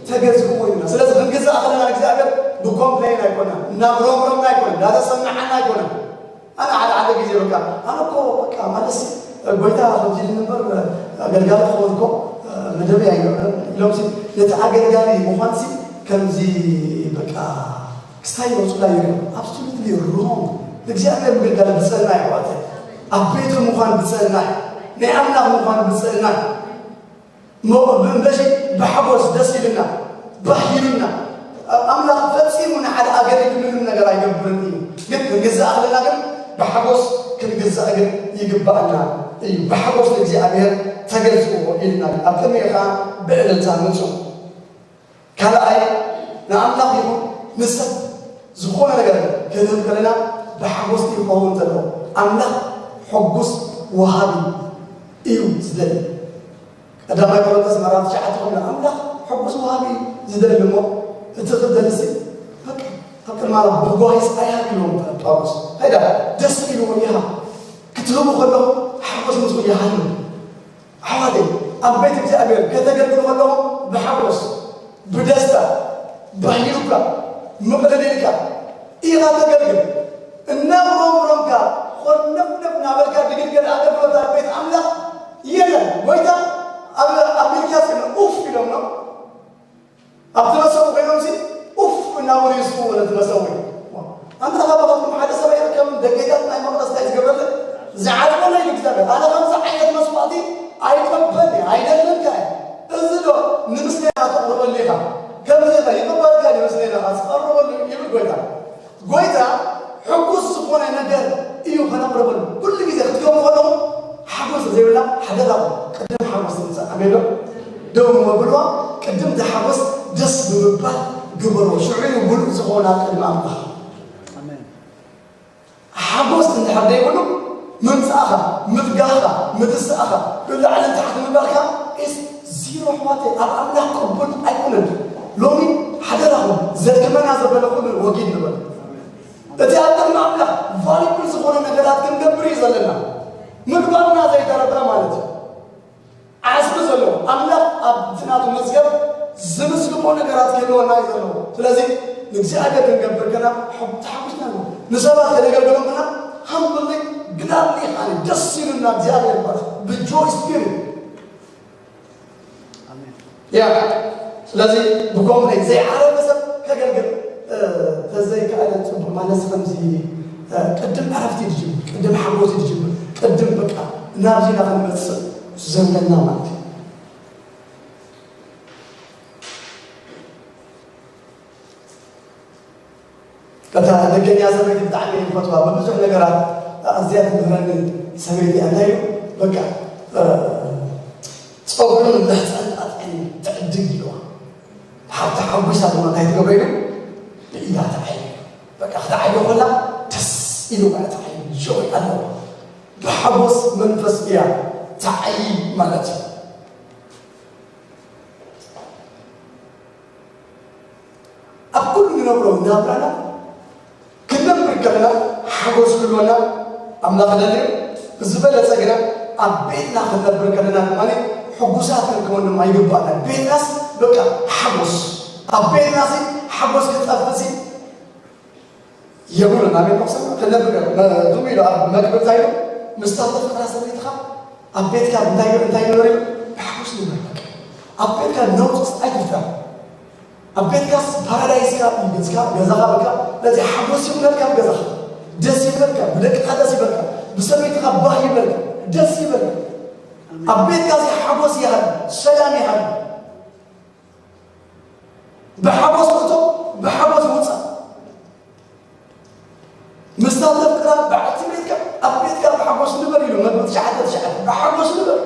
ተገዝእዎ ኢልና። ስለዚ ክንግዛእ ከለና ንእግዚኣብሔር ብኮምፕሌን ኣይኮነን፣ እናጉረምረምና ኣይኮነን፣ እንዳተሰማዓና ኣይኮነን። ኣነ ሓደ ሓደ ግዜ በቃ፣ ኣነ እኮ በቃ ማለትሲ ጎይታ ከምዚ ኢሉኒ እምበር ኣገልጋሊ ክኸውን እኮ መደበይ ኣይነበረን ኢሎምሲ ነቲ ኣገልጋሊ ምዃንሲ ከምዚ በቃ ክስታይ ይወፁላ ይሪኦም። ኣብሶሉትሊ ሮንግ። ንእግዚኣብሔር ምግልጋል ብፅዕና እዩ ኣሕዋተይ። ኣብ ቤቱ ምዃን ብፅዕና እዩ። ናይ ኣምላኽ ምዃን ብፅዕና እዩ። እሞ እምበሺ ብሓጎስ ደስ ኢሉና፣ ባህ ኢሉና፣ ኣምላኽ ፈጺሙ ንሓደ ኣገዲዱ ምንም ነገር ኣይገብርን እዩ። ግን ክንግዛእ ከለና ግን ብሓጎስ ክንግዛእ ግን ይግባኣና እዩ። ብሓጎስ ንእግዚኣብሔር ተገዝእዎ ኢልና ኣብ ቅድሚኡ ኸዓ ብዕልልታ ምጹ። ካልኣይ፣ ንኣምላኽ ይኹን ንሰብ ዝኾነ ነገር ክንህብ ከለና ብሓጎስ እዩ ክኸውን ዘለዎ። ኣምላኽ ሕጉስ ወሃቢ እዩ ዝደሊ። ቀዳማይ ቆሮንቶስ ምዕራፍ ትሽዓተ ኮይኑ ኣምላኽ ሕጉስ ወሃቢ እዩ ዝደሊ እሞ እቲ ክደልሲ በቃ ኣብ ቅድሚ ኣምላኽ ብጓሂ ስቓይ ሃብ ኢልዎም ጳውሎስ። ሃይዳ ደስ ኢልዎ ይሃብ። ክትህቡ ከለኹም ሓጎስ ምስኡ ይሃሉ። ኣሕዋተይ፣ ኣብ ቤት እግዚኣብሔር ከተገልግሉ ከለኹም ብሓጎስ፣ ብደስታ፣ ባሂሉካ፣ ምቕልል ኢልካ ኢኻ ተገልግል። እናጉረምረምካ፣ ኾርነፍነፍ እናበልካ ድግልገል ኣገልግሎት ኣብ ቤት ኣምላኽ የለን። ጎይታ ኣብ፣ ኣብ ሚልክያስ የለን። ኡፍ ኢሎም ነው። ኣብቲ መሰቡ ኮይኖም ሲ ዝኾነ ነገር እዩ ከነቕርበሉ። ኩሉ ግዜ ክትገብሩ ከለኹም ሓጎስ ዘይብላ ሓደራኹም ቅድም ሓጎስ ትምጻእ። ኣሜን ዶ? ደው ምበልዋ። ቅድም እቲ ሓጎስ ደስ ብምባል ግበሮ። ሽዑ እዩ ምሉእ ዝኾነ ኣብ ቅድሚ ኣምላኽ። ሓጎስ እንድሕር ዘይብሉ ምምጻእኻ፣ ምትጋህኻ፣ ምትሳእኻ፣ ላዕልን ታሕቲ ምባልካ ኢስ ዚሮ ኣሕዋተይ፣ ኣብ ኣምላኽ ቅቡል ኣይኮነን። ሎሚ ሓደራኹም ዘድክመና ዘበለ ኩሉ ወጊድ ንበል። እቲ ኣብ ቅድሚ ኣምላኽ ቫሊብል ዝኾነ ነገራት ክንገብር እዩ ዘለና። ምግባርና ዘይተረፈ ማለት እዩ። ዓስቢ ዘለዎ ኣምላኽ ኣብቲ ናቱ መዝገብ ዝምዝግቦ ነገራት ክህልወና እዩ ዘለዎ። ስለዚ ንእግዚኣብሔር ክንገብር ከና ተሓጒስና ንሰባት ከነገልግሎም ከና ሃምብሊ ግላድሊ ኻኒ ደስ ኢሉና እግዚኣብሔር ይባረኽ ብጆይ ስፒሪት። ያ ስለዚ ብኮምፕሌን ዘይዓረፈ ሰብ ከገልግል ተዘይከኣለ ፅቡቅ ማለት ከምዚ ቅድም ዕረፍቲ ድጅምር ቅድም ሓጎስ ድጅምር ቅድም በቃ ናብዚና ክንመፅእ ዘለና ማለት እዩ። እታ ደገኛ ሰበይቲ ብጣዕሚ እየ ዝፈትዋ ብብዙሕ ነገራት ኣዝያ ትምህረኒ ሰበይቲ እያ እንታይ እዩ በቃ ፀጉርን ልሕፀን ኣጥዕኒ ትዕድግ ኢልዋ ሓብቲ ሓጒሳ ድማ እንታይ ትገብረ ኢሉ ብኢዳ ተዓይሉ በቃ ክትዓይዶ ከላ ደስ ኢሉ ማለት ተዓይሉ ጆይ ኣለዋ ብሓጎስ መንፈስ እያ ተዓይ ማለት እዩ። ኣብ ኩሉ ንነብሮ ናብራና ክንነብር ከለና ሓጎስ ክህልወና ኣምላኽ ደልዩ ብዝበለፀ ግና ኣብ ቤትና ክንነብር ከለና ድማ ሕጉሳት ክንከውን ድማ ይግባእና። ቤትናስ በቃ ሓጎስ ኣብ ቤትናሲ ሓጎስ ክጠፍእሲ የብሉን። ኣብ ቤት መቅሰን ክነብር ከም ኢሉ ኣብ መግቢ እንታይ ኢሉ ምስታ ተፍቅራ ሰበይትኻ ኣብ ቤትካ እንታይ እንታይ ንበር ኢሉ ብሓጎስ ንበር በቃ ኣብ ቤትካ ነውፅስ ኣይትፍጠር። ኣብ ቤትካስ ፓራዳይስካ እዩ ገዝካ ገዛኻ በቃ ነዚ ሓጎስ ይብለልካ ኣብ ገዛኻ ደስ ይብለልካ ብደቅኻ ደስ ይበልካ ብሰበይትኻ ባህ ይብለልካ ደስ ይበልካ ኣብ ቤትካ እዚ ሓጎስ ይሃል ሰላም ይሃል ብሓጎስ እቶ ብሓጎስ ውፃእ ምስታ ተፍቅራ በዓልቲ ቤትካ ኣብ ቤትካ ብሓጎስ ንበር ኢሉ መግቢ ትሽዓተ ትሽዓተ ብሓጎስ ንበር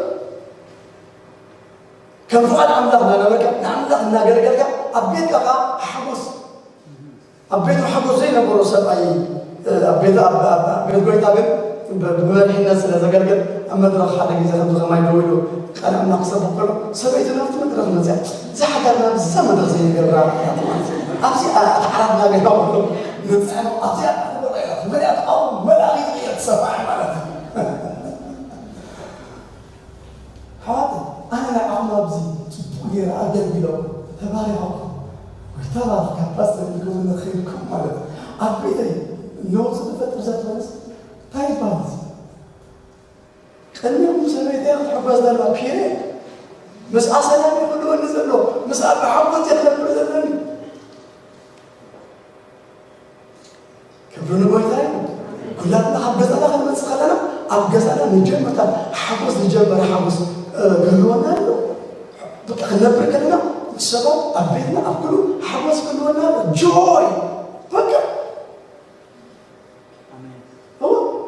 ከም ፍቓድ ኣምላኽ እናነበርካ ንኣምላኽ እናገለገልካ ኣብ ቤትካ ከዓ ሓጎስ ኣብ ቤቱ ሓጎስ ዘይነበሮ ሰብኣይ ኣብ ቤት ኣብ ቤት ጎይታ ግን ብመሪሕነት ስለ ዘገልግል ኣብ መድረኽ ሓደ ግዜ ከምዚ ከማይ ደው ኢሉ ቃል ኣምላኽ ክሰብኽ ከሎ ሰበይቱ ናብቲ መድረኽ መፅያ እዛ ሓዳርና ምስዛ መድረኽ ዘይንገብራ ማለት ኣብዚኣ ኣትዓራትና ገይራ ከሎ መፅያ ኣብዚኣ መሪያ ትቃወም መላኺ ትቕየር ትሰማዕ ማለት እዩ። ኣሕዋት ኣነ ንዓኹም ኣብዚ ጽቡቕ ገይረ ኣገልጊሎም ተባሪኾም ወይ ተባረኽ ካብ ፓስተር ኢልኩም ንኽኢልኩም ማለት ኣብ ቤተይ ነውፂ ዝፈጥር ዘትበለስ እንታይ ይባል እዚ ቅድሚኹም ሰበይተይ ክትሕጎስ ዘላ ፒሬ ምስኣ ሰላም ይኽልወኒ ዘሎ ምስኣ ብሓጎስ ክነብር ዘለኒ ክብሪ ንጎይታ ይኹን። ኩላትና ካብ ገዛና ክንመፅእ ከለና ኣብ ገዛና ንጀምርታ ሓጎስ ዝጀመረ ሓጎስ ክህልወና ኣሎ። በቃ ክነብር ከለና ምስ ሰባት ኣብ ቤትና ኣብ ኩሉ ሓጎስ ክህልወና ኣሎ። ጆይ በቃ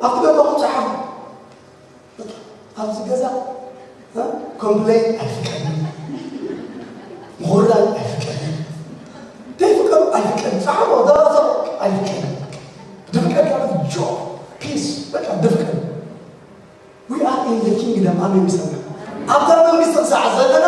ኣብቲ ገዛኹም ፀሓፉ። ኣብዚ ገዛ ኮምፕሌን ኣይፍቀድን፣ ምኹርራጅ ኣይፍቀድን፣ ዘይፍቀዱ ኣይፍቀድን፣ ፃዕሮ ዘራዘሩ ኣይፍቀድን። ድፍቀድ ማለት ጆ ፒስ በቃ ድፍቀድ። We are in the kingdom ኣሜን ይሰማል። ኣብዛ መንግስቲ ክሳዕ ዘለና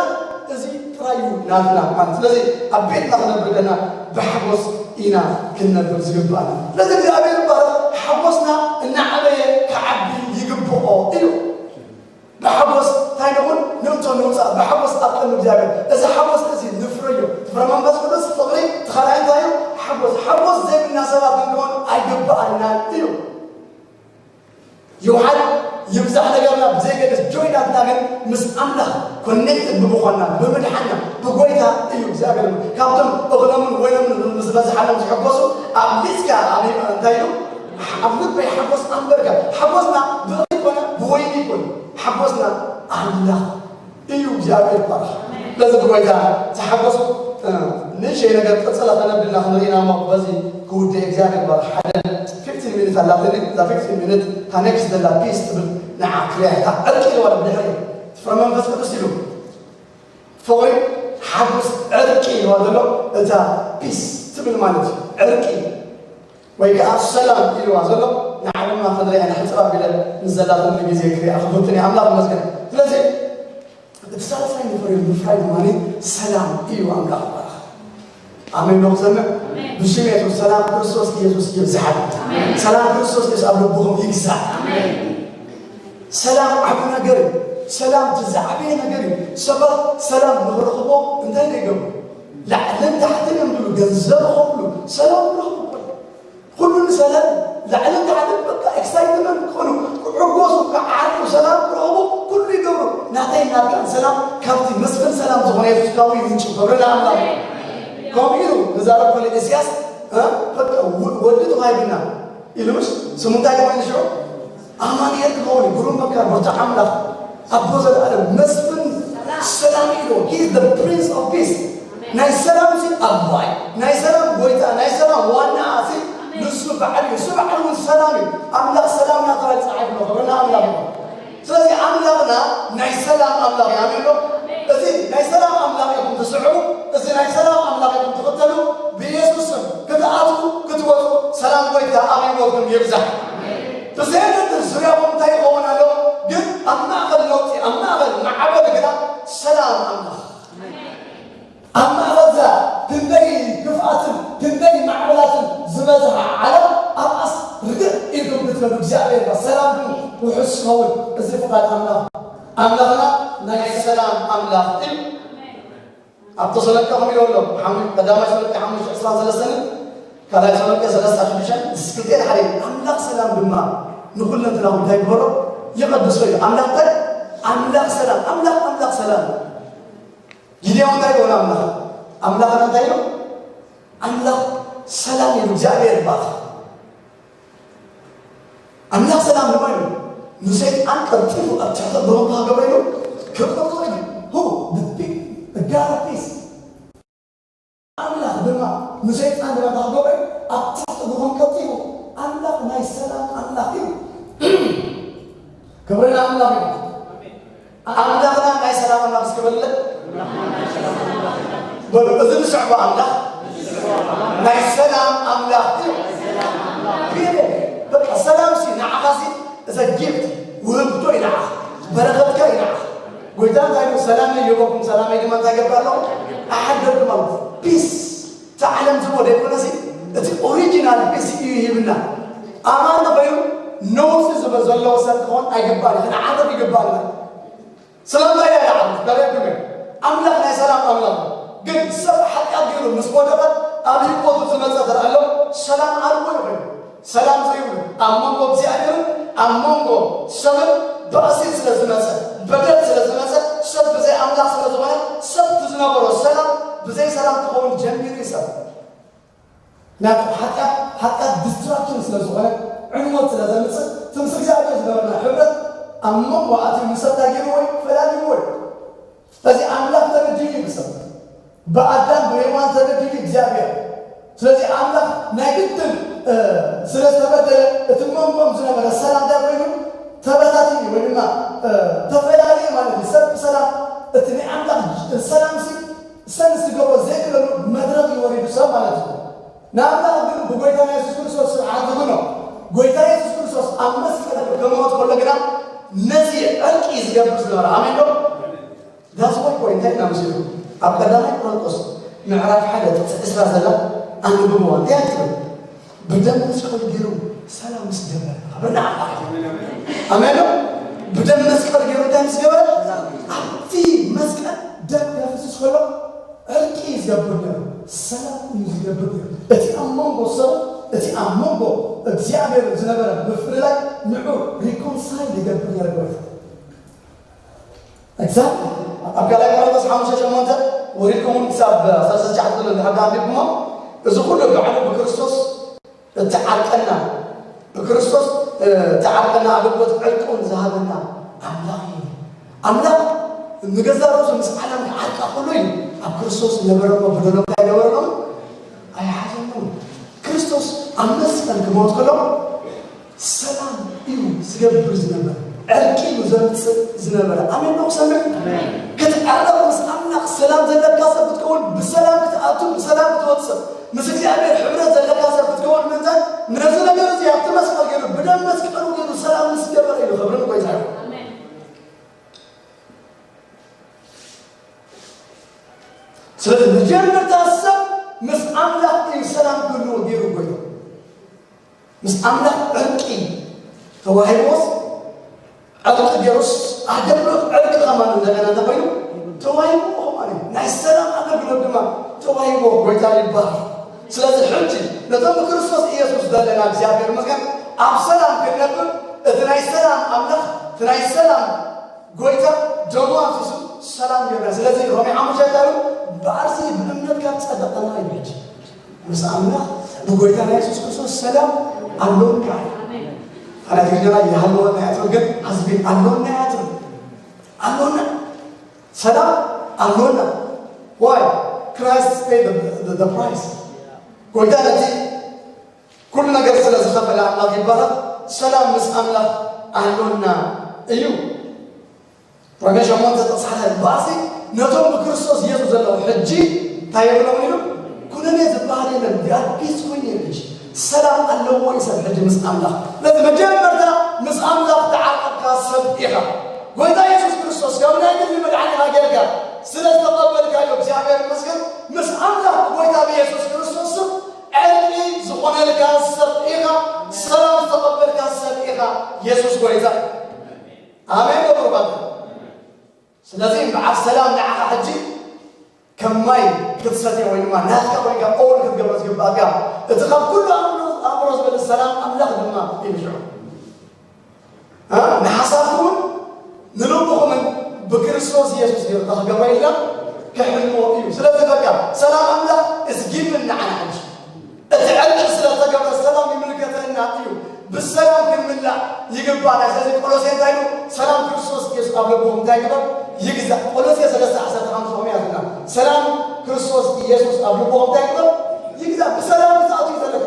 እዚ ጥራይ እዩ ናትና ማለት ስለዚ ኣብ ቤትና ክነብር ከለና ብሓጎስ ኢና ክንነብር ዝግባእና። ስለዚ እግዚኣብሔር ይባረክ። ሓጎስና እናዓበየ ክዓቢ ይግብኦ እዩ። ብሓጎስ እንታይ ንኹን ንእቶ ንውፃእ ብሓጎስ ኣብ ቅድሚ እግዚኣብሔር። እዚ ሓጎስ እዚ ንፍረዮ። ፍረ መንፈስ ቅዱስ ፍቕሪ፣ እቲ ካልኣይ እንታይ እዩ? ሓጎስ። ሓጎስ ዘይብልና ሰባት ክንከውን ኣይግብኣናን እዩ። ይውሓድ ይብዛሕ ነገርና ብዘይገድስ ጆይናትና ግን ምስ ኣምላኽ ኮኔክትድ ብምዃንና ብምድሓንና ብጎይታ እዩ እግዚኣብሔር ካብቶም እኽሎምን ወይኖምን ምስ በዝሓሎም ዝሕጎሱ ኣብሊፅካ እንታይ ኢሉ ኣብ ልበይ ሓጎስ ኣንበርከ ሓጎስና ብእኽሊ ኮነ ብወይኒ ይኮን ሓጎስና ኣምላኽ እዩ እግዚኣብሔር ይባረኽ በዚ ብጎይታ ዝሓጎሱ ንእሽተይ ነገር ቀፀለ ከነብልና ክንርኢና እሞ በዚ ክውደ እግዚኣብሔር ይባረኽ ሓደ ፊፍቲን ሚኒት እዛ ላቲን፣ እዛ ፊፍቲን ሚኒት፣ እታ ኔክስት ዘላ ፒስ ትብል ንዓ ክሪያ፣ እታ ዕርቂ ኢልዋ ኣሎ ብድሕሪ። ፍረ መንፈስ ቅዱስ ኢሉ። ፍቕሪ፣ ሓጎስ፣ ዕርቂ ኢልዋ ዘሎ፣ እታ ፒስ ትብል ማለት እዩ። ዕርቂ ወይ ከዓ ሰላም ኢልዋ ዘሎ፣ ንዓ ድማ ክንሪኣ ንሕፅር ኣቢለ ምስ ዘላትኒ ግዜ ክሪኣ ክፍትን እየ። ኣምላኽ ይመስገን። ስለዚ እቲ ሳልሳይ ንፍረ ምፍራይ ድማ ሰላም እዩ። ኣምላኽ ይባረኽ። ኣሜን ዶ ክሰምዕ? ብሽም የሱስ ሰላም ክርስቶስ ኢየሱስ ይብዝሓል። ሰላም ክርስቶስ ኢየሱስ ኣብ ልብኹም ይግዛእ። ሰላም ዓቢ ነገር እዩ። ሰላም እቲ ዝዓበየ ነገር እዩ። ሰባት ሰላም ንኽረኽቦ እንታይ ዶ ይገብሩ? ላዕልን ታሕትን እዮም ዝብሉ፣ ገንዘብ ይኸፍሉ፣ ሰላም ይረኽቡ እኮ። ኩሉ ንሰላም ላዕልን ታሕትን በቃ ኤክሳይትመንት ክኾኑ፣ ክዕጎሱ፣ ክዓርቁ፣ ሰላም ክረኽቡ ኩሉ ይገብሩ። ናተይ ናትካን ሰላም ካብቲ መስፍን ሰላም ዝኾነ የሱስ ካዊ ምንጭ ክብሪ ንኣምላኽ። ከምኡ ኢሉ ክዛረብ ከሎ ኢሳያስ፣ እ፣ በቃ ወ-፣ ወዲ ተዋሂቡና ኢሉ፣ ምስ ስሙ እንታይ ኮይኑ ሽዑ ኣማኑኤል ክኸውን እዩ፣ ግሩም መካር፣ ብርቱዕ ኣምላኽ፣ ኣቦ ዘለኣለም፣ መስፍን ሰላም ኢሉ። He is the Prince of Peace። ናይ ሰላም ሲ ኣቦይ፣ ናይ ሰላም ጎይታ፣ ናይ ሰላም ዋና ሲ ንሱ በዓል እዩ። ንሱ በዓል እውን ሰላም እዩ። ኣምላኽ ሰላም እናተባህለ ጸሓፊ ነው። ክብርና ኣምላኽ ይኹን። ስለዚ ኣምላኽና ናይ ሰላም ኣምላኽ እዩ። ኣሜን ዶ? እዚ ናይ ሰላም ኣምላኽ ኢኹም ትስዕቡ፣ እዚ ናይ ሰላም ኣምላኽ ኢኹም ትኽተሉ፣ ብኢየሱስ ስም ክትኣትዉ ክትወጹ ሰላም ጎይታ ኣብ ህይወትኩም ይብዛሕ። ብዘየገድስ ዙርያኹም እንታይ ይኸውን ኣሎ፣ ግን ኣብ ማእከል ለውጢ፣ ኣብ ማእከል ማዕበል ግና ሰላም ኣምላኽ። ኣብ ማእከል እዛ ክንደይ ክፍኣትን ክንደይ ማዕበላትን ዝበዝሓ ዓለም ኣብኣስ ርግእ ኢልኩም ክትከዱ እግዚኣብሔር ሰላምኩም ውሑስ ክኸውን እዚ ፍቓድ ኣምላኽ። ኣምላኽና ናይ ሰላም ኣምላኽ እዩ። ኣብ ተሰሎንቄ ከምኡ ኢሉ ኣሎ። ሓሙ-፣ ቀዳማይ ተሰሎንቄ ሓሙሽተ ዕስራን ሰለስተን፣ ካልኣይ ተሰሎንቄ ሰለስተ ሽዱሽተን፣ ክልቲኤን ሓደ እዩ። ኣምላኽ ሰላም ድማ ንኹለንትናኹም እንታይ ይግበሮ? ይቐድሶ እዩ። ኣምላኽ እንታይ? ኣምላኽ ሰላም፣ ኣምላኽ፣ ኣምላኽ ሰላም። ጊዴዎን እንታይ ይብሎ ኣምላኽ? ኣምላኽና እንታይ ኢሉ? ኣምላኽ ሰላም እዩ፣ እግዚኣብሔር ይባረኽ። ኣምላኽ ሰላም ድማ ኢሉ ንሰይጣን ቀልጢፉ ኣብ ትሕቲ እግሮም ክሃገበ ኢሉ ክቕርጾ ኢሉ። Who? The big, the God of peace። ኣምላኽ ድማ ንሰይጣን ድማ ክሃገበ ኢሉ ኣብ ትሕቲ እግሮም ቀልጢፉ። ኣምላኽ ናይ ሰላም ኣምላኽ እዩ። ክብሪ ንኣምላኽ እዩ። ኣምላኽና ናይ ሰላም ኣምላኽ እስኪ በልለ። በሉ፣ እዚ ንስዕቦ ኣምላኽ ናይ ሰላም ኣምላኽ እዩ። ፒሪየድ። በቃ ሰላም ሲ ንዓኻ ሲ እዛ ጊፍት ውህብቶ እዩ ንዓኻ። በረኸትካ እዩ ንዓኻ። ጎይታ እንታይ ኢሉ? ሰላመይ ይህበኩም፣ ሰላመይ ድማ እንታይ ገብር ኣለኹ? ኣሓድረኩም ኣለኹ። ፒስ። እቲ ዓለም ዝቦ ዘይኮነሲ፣ እቲ ኦሪጂናል ፒስ እዩ ይህብና። ኣማኒ ኮይኑ ነውጺ ዝበ-፣ ዘለዎ ሰብ ክኾን ኣይግባእን። ክንዓርፍ ይግባእና። ስለምንታይ ኢና ንዓርፍ? ተረድኡኒ። ኣምላኽ ናይ ሰላም ኣምላኽ እዩ። ግን ሰብ ሓጢኣት ገይሩ ምስ ወደቐ ኣብ ህይወቱ ዝመጸ ተረኣ ኣሎ፣ ሰላም ኣልቦ እዩ ኮይኑ። ሰላም ዘይብሉ፣ ኣብ መንጎ እግዚኣብሔርን ኣብ መንጎ ሰብን ባእሲ ስለ ዝመጸ፣ በደል ስለ ዝመጸ፣ ሰብ ብዘይ ኣምላኽ ስለ ዝኾነ፣ ሰብ ዝነበሮ ሰላም ብዘይ ሰላም ክኸውን ጀሚሩ እዩ ሰብ። ምክንያቱ ሓጢኣት፣ ሓጢኣት ዲስትራክሽን ስለ ዝኾነ፣ ዕንወት ስለ ዘምጽእ፣ እቲ ምስ እግዚኣብሔር ዝነበረና ሕብረት ኣብ መንጎ ኣትዩ ምስ ሰብ እንታይ ገይርዎ እዩ? ፈላልይዎ እዩ። ስለዚ ኣምላኽ ተበዲሉ እዩ ብሰብ። ብኣዳም ብሔዋን ተበዲሉ እግዚኣብሔር። ስለዚ ኣምላኽ ናይ ግድን፣ እ፣ ስለ ዝተበደለ እቲ መንጎም ዝነበረ ሰላም እንታይ ኮይኑ? ተበታቲኑ ወይ ድማ፣ እ፣ ተፈላለየ ማለት እዩ። ሰብ ብሰላም እቲ ናይ ኣምላኽ ሰላም ሲ ሰንስ ክገብሮ ዘይክእለሉ መድረኽ እዩ ወሪዱ ሰብ ማለት እዩ። ንኣምላኽ ግን ብጎይታና የሱስ ክርስቶስ ስርዓት ዝኹኖ። ጎይታ የሱስ ክርስቶስ ኣብ መስቀል ክሞት ከሎ ግና ነዚ ዕርቂ ዝገብር ዝነበረ። ኣሜን ዶ? ዳስ ዋይ እኮ እንታይ ኢና መሲሉ? ኣብ ቀዳማይ ቆሮንቶስ ምዕራፍ ሓደ ጥቕሲ ዕስራ ዘላ ኣንብብዋ። እንታይ ትብል? ብደም መስቀል ገይሩ ሰላም ምስ ገበረ። ክብሪ ንኣምላኽ። ኣሜን ዶ? ብደም መስቀል ገይሩ እንታይ ምስ ገበረ? ኣብቲ መስቀል ደም ከፍስስ ከሎ ዕርቂ እዩ ዝገብር ነይሩ። ሰላም እዩ ዝገብር ነይሩ። እቲ ኣብ መንጎ ሰብ፣ እቲ ኣብ መንጎ እግዚኣብሔር ዝነበረ ምፍልላይ ንዑ ሪኮንሳይል ይገብር ነይሩ ጎይታ። ኤግዛክትሊ። ኣብ ካልኣይ ቆሮንቶስ ሓሙሽተ ሸሞንተ ወሪድኩም እውን ክሳብ ሰለስተ ትሽዓተ ዘሎ እንድሕር ደኣ ኣንቢብኩሞ፣ እዚ ኩሉ ባዕሉ ብክርስቶስ እተዓርቀና፣ ብክርስቶስ፣ እ፣ እተዓርቀና ኣገልግሎት ዕርቂ እውን ዝሃበና ኣምላኽ እዩ። ኣምላኽ ንገዛእ ርእሱ ምስ ዓለም ክዓርቃ ከሎ እዩ ኣብ ክርስቶስ ነበረ እሞ በደሎም እንታይ ገበረሎም? ኣይሓዘሎም። ክርስቶስ ኣብ መስቀል ክሞት ከሎ ሰላም እዩ ዝገብር ዝነበረ፣ ዕርቂ እዩ ዘምፅእ ዝነበረ። ኣሜን ነው ሰምዕ። ክትዕረቕ ምስ ኣምላኽ ሰላም ዘለካ ሰብ ክትከውን፣ ብሰላም ክትኣቱ፣ ብሰላም ክትወፅእ፣ ምስ እግዚኣብሔር ሕብረት ዘለካ ሰብ ክትከውን ምንታይ ነዚ ነገር እዚ ኣብቲ መስቀል ገይሩ፣ ብደም መስቀሉ ገይሩ ሰላም ምስ ገበረ እዩ። ክብርን ጎይታ እዩ። ስለዚ መጀመርታ ሰብ ምስ ኣምላኽ እዩ ሰላም ክህልዎ ገይሩ ጎይታ። ምስ ኣምላኽ ዕርቂ ተዋሂቦስ፣ ዕርቂ ገይሩስ፣ ኣገልግሎት ዕርቂ ከማን እንደገና እንታይ ኮይኑ ተዋሂቦ ከማን እዩ። ናይ ሰላም ኣገልግሎት ድማ ተዋሂቦ ጎይታ ይባሃል። ስለዚ ሕጂ ነቶም ብክርስቶስ ኢየሱስ ዘለና እግዚኣብሔር ይመስገን ኣብ ሰላም ክንነብር እቲ ናይ ሰላም ኣምላኽ እቲ ናይ ሰላም ጎይታ ደሙ ኣፍሲሱ ሰላም ይገብረና። ስለዚ ሮሜ ሓሙሽተ እንታይ ይብል? ብኣርሲ ብእምነት ካብ ጸደቐና እዩ። ሕጂ ምስ ኣምላኽ ብጎይታና የሱስ ክርስቶስ ሰላም ኣሎና። ኣና ትግርኛ ይሃለወና እያ ትብል፣ ግን has been ኣሎና እያ ትብል። ኣሎና፣ ሰላም ኣሎና። Why? Christ paid the, the, the price። ጎይታ ነቲ ኩሉ ነገር ስለ ዝኸፈለ ኣምላኽ ይባረኽ። ሰላም ምስ ኣምላኽ ኣሎና እዩ። ሮሜ ሸሞንተ ጥቕሲ ሓደ ብኣሲ ነቶም ብክርስቶስ የሱስ ዘለዉ ሕጂ እንታይ የብሎም ኢሉ? ኩነኔ ዝበሃል የለን። They are peace queen ሕጂ ሰላም ኣለዎ እዩ ሰብ ሕጂ ምስ ኣምላኽ። ስለዚ መጀመርታ ምስ ኣምላኽ ተዓረቕካ ሰብ ኢኻ። ጎይታ የሱስ ክርስቶስ ከም ናይ ግሊ መድሓኒኻ ጌርካ ስለ ዝተቐበልካዮ እግዚኣብሔር ይመስገን። ምስ ኣምላኽ ብጎይታ ብየሱስ ክርስቶስ ስም ዕርቂ ዝኾነልካ ሰብ ኢኻ። ሰላም ዝተቐበልካ ሰብ ኢኻ። የሱስ ጎይታ። ኣሜን። ዶ ብሩኻት? ስለዚ እምበዓር ሰላም ንዓኻ ሕጂ ከም ማይ ክትሰትዮ ወይ ድማ ናትካ ኮይንካ ኦን ክትገብሮ ዝግባእካ እቲ ካብ ኩሉ ኣእምሮ ኣእምሮ ዝበልጽ ሰላም ኣምላኽ ድማ እዩ ሽዑ። እ? ንሓሳብኩምን ንልብኹምን ብክርስቶስ ኢየሱስ ገይሩ ክገብሮ ኢልና ክሕልዎ እዩ። ስለዚ በቃ ሰላም ኣምላኽ is given ንዓና ሕጂ። እቲ ዕርቂ ስለ ዝተገብረ ሰላም ይምልከተና እዩ። ብሰላም ክንምላእ ይግባእ። ስለዚ ቆሎሴ እንታይ ኢሉ? ሰላም ክርስቶስ ኢየሱስ ኣብ ልብኹም እንታይ ግበር? ይግዛእ። ቆሎሴ ሰለስተ ዓሰርተ ሓሙሽተ ከመይ ኣትና? ሰላም ክርስቶስ ኢየሱስ ኣብ ልብኹም እንታይ ግበር? ይግዛእ። ብሰላም ክትኣትዉ እዩ ዘለካ።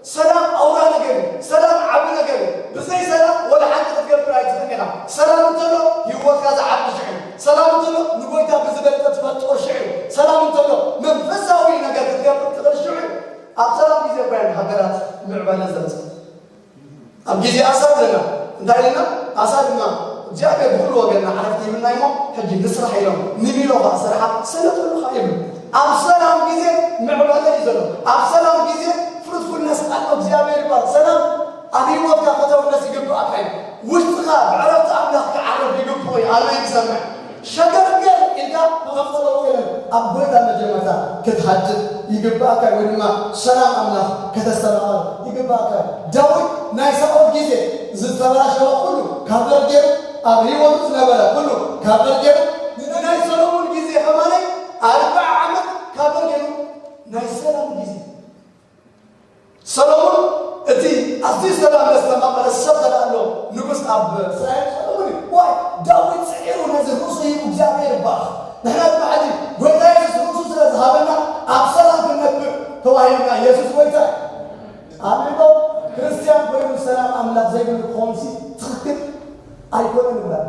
ሰላም ኣውራ ነገር እዩ። ሰላም ዓቢ ነገር እዩ። ብዘይ ሰላም ወላ ሓንቲ ክትገብር ኣይትኽእልን ኢኻ። ሰላም እንተሎ ህይወትካ ዝዓቢ ሽዑ እዩ። ሰላም እንተሎ ንጎይታ ብዝበለጠ ትፈልጦ ሽዑ እዩ። ሰላም እንተሎ መንፈሳዊ ነገር ክትገብር ትኽእል ሽዑ እዩ። ኣብ ሰላም ግዜ እኳ እየን ሃገራት ምዕባለ ዘምፅእ። ኣብ ግዜ ኣሳ ኣለና። እንታይ ኢልና? ኣሳ ድማ እግዚኣብሔር ብኩሉ ወገንና ዓረፍቲ ይብልና እሞ ሕጂ ንስራሕ ኢሎም ንሚሎ ኸዓ ስራሓ ሰለጠሉ ኸዓ ይብሉ። ኣብ ሰላም ግዜ ምዕባለ እዩ ዘሎ። ኣብ ሰላም ግዜ ፍሩትፉልነስ ኣሎ። እግዚኣብሔር ይባል። ሰላም ኣብ ህይወትካ ከተውሕስ ይግብኣካ እዩ። ውሽጥኻ ብዕረፍቲ ኣምላኽ ክዓርፍ ይግብኦ እዩ። ኣሜን። ይሰምዕ ሸገር ገር ኢልካ ተፈጸመ ወይለን ኣብ ጎይታ መጀመርታ ክትሓድር ይግብኣካ ወይ ድማ ሰላም ኣምላኽ ከተስተማቐር ይግብኣካ። ዳዊት ናይ ሳኦል ግዜ ዝተበላሸወ ኩሉ ካብ በር ገይሩ ኣብ ህይወቱ ዝነበረ ኩሉ ካብ በር ገይሩ ንናይ ሰሎሞን ግዜ ከማለይ ኣርብዓ ዓመት ካብ በር ገይሩ ናይ ሰላም ግዜ ሰሎሞን እቲ ኣዝዩ ሰላም ዘስተማቐረ ሰብ ተዳሎ ንጉስ ኣብ እስራኤል ሰሎሞን እዩ። ዋይ ዳዊት ጽዒሩ ነዚ ርእሱ ሂቡ እግዚኣብሔር ይባረኽ። ንሕና ድማ ሕጂ ጎይታ የሱስ ርእሱ ስለ ዝሃበና ኣብ ሰላም ክንነብር ተዋሂብና። የሱስ ጎይታ እዩ። ኣሜን። ክርስትያን ኮይኑ ሰላም ኣምላኽ ዘይብሉ ክኾንሲ ትኽክል ኣይኮነን ይብላል።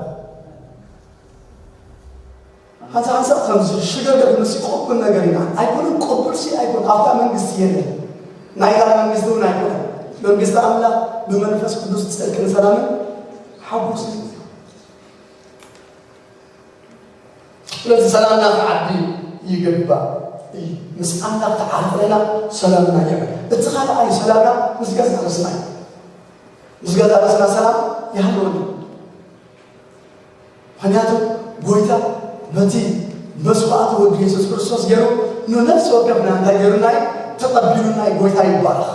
ሓንሳብ ሓንሳብ ከም ሽገር ገር ምስ ቅቡል ነገር ኢና ኣይኮነን ቅቡል ሲ ኣይኮን ኣብታ መንግስቲ የለን ናይታ መንግስቲ እውን ኣይኮነን መንግስቲ ኣምላኽ ብመንፈስ ቅዱስ ጽድቅን ሰላምን ሓጎስ እዩ። ስለዚ ሰላምና ክዓቢ ይግባእ እዩ። ምስ ኣምላኽ ተዓርቕና ሰላምና ይዕብ። እቲ ካልኣይ ሰላምና ምስ ገዛ ርእስና እዩ። ምስ ገዛ ርእስና ሰላም ይሃልወና። ምክንያቱ ጎይታ በቲ መስዋእቲ ወዲ የሱስ ክርስቶስ ገይሩ ንነፍሲ ወከፍና እንታይ ገይሩና እዩ? ተቐቢሉና እዩ። ጎይታ ይባረኽ።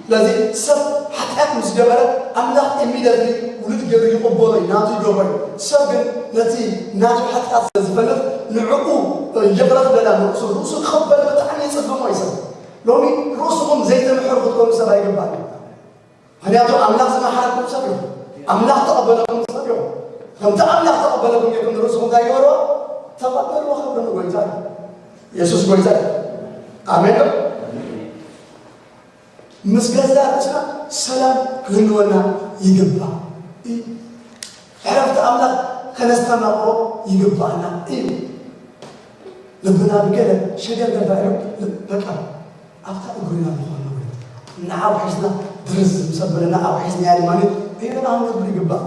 ስለዚ ሰብ ሓጢኣት ምስ ገበረ ኣምላኽ ኢሚደትሊ ውሉድ ገይሩ ይቕበሎ እዩ፣ ናቱ ይገብሮ እዩ። ሰብ ግን ነቲ ናቱ ሓጢኣት ስለ ዝፈልጥ ንዕኡ ይቕረ ክበላ ንርእሱ ርእሱ ክቕበል ብጣዕሚ ይጽግሞ እዩ ሰብ። ሎሚ ርእስኹም ዘይተምሕሩ ክትኮኑ ሰብ ኣይግባእ እዩ። ምክንያቱ ኣምላኽ ዝመሓረኩም ሰብ ኢኹም። ኣምላኽ ተቐበለኩም ሰብ ኢኹም። ከምቲ ኣምላኽ ተቐበለኩም ጌርኩም ንርእስኹም እንታይ ግበርዎ? ተቐበልዎ። ክብሪ ንጎይታ እዩ። የሱስ ጎይታ እዩ። ኣሜን ዶ? ምስ ገዛ ርእስና ሰላም ክህልወና ይግባእ እዩ። ዕረፍቲ ኣምላኽ ከነስተማቕሮ ይግባእና እዩ። ልብና ብገለ ሸገር ገባኢሉ በቃ ኣብታ እግሪና ዝኾነ ወይ ንዓው ሒዝና ድርዝ ምስ ኣበለና ኣብ ሒዝናያ ድማ በይንና ክንገብር ይግባእ።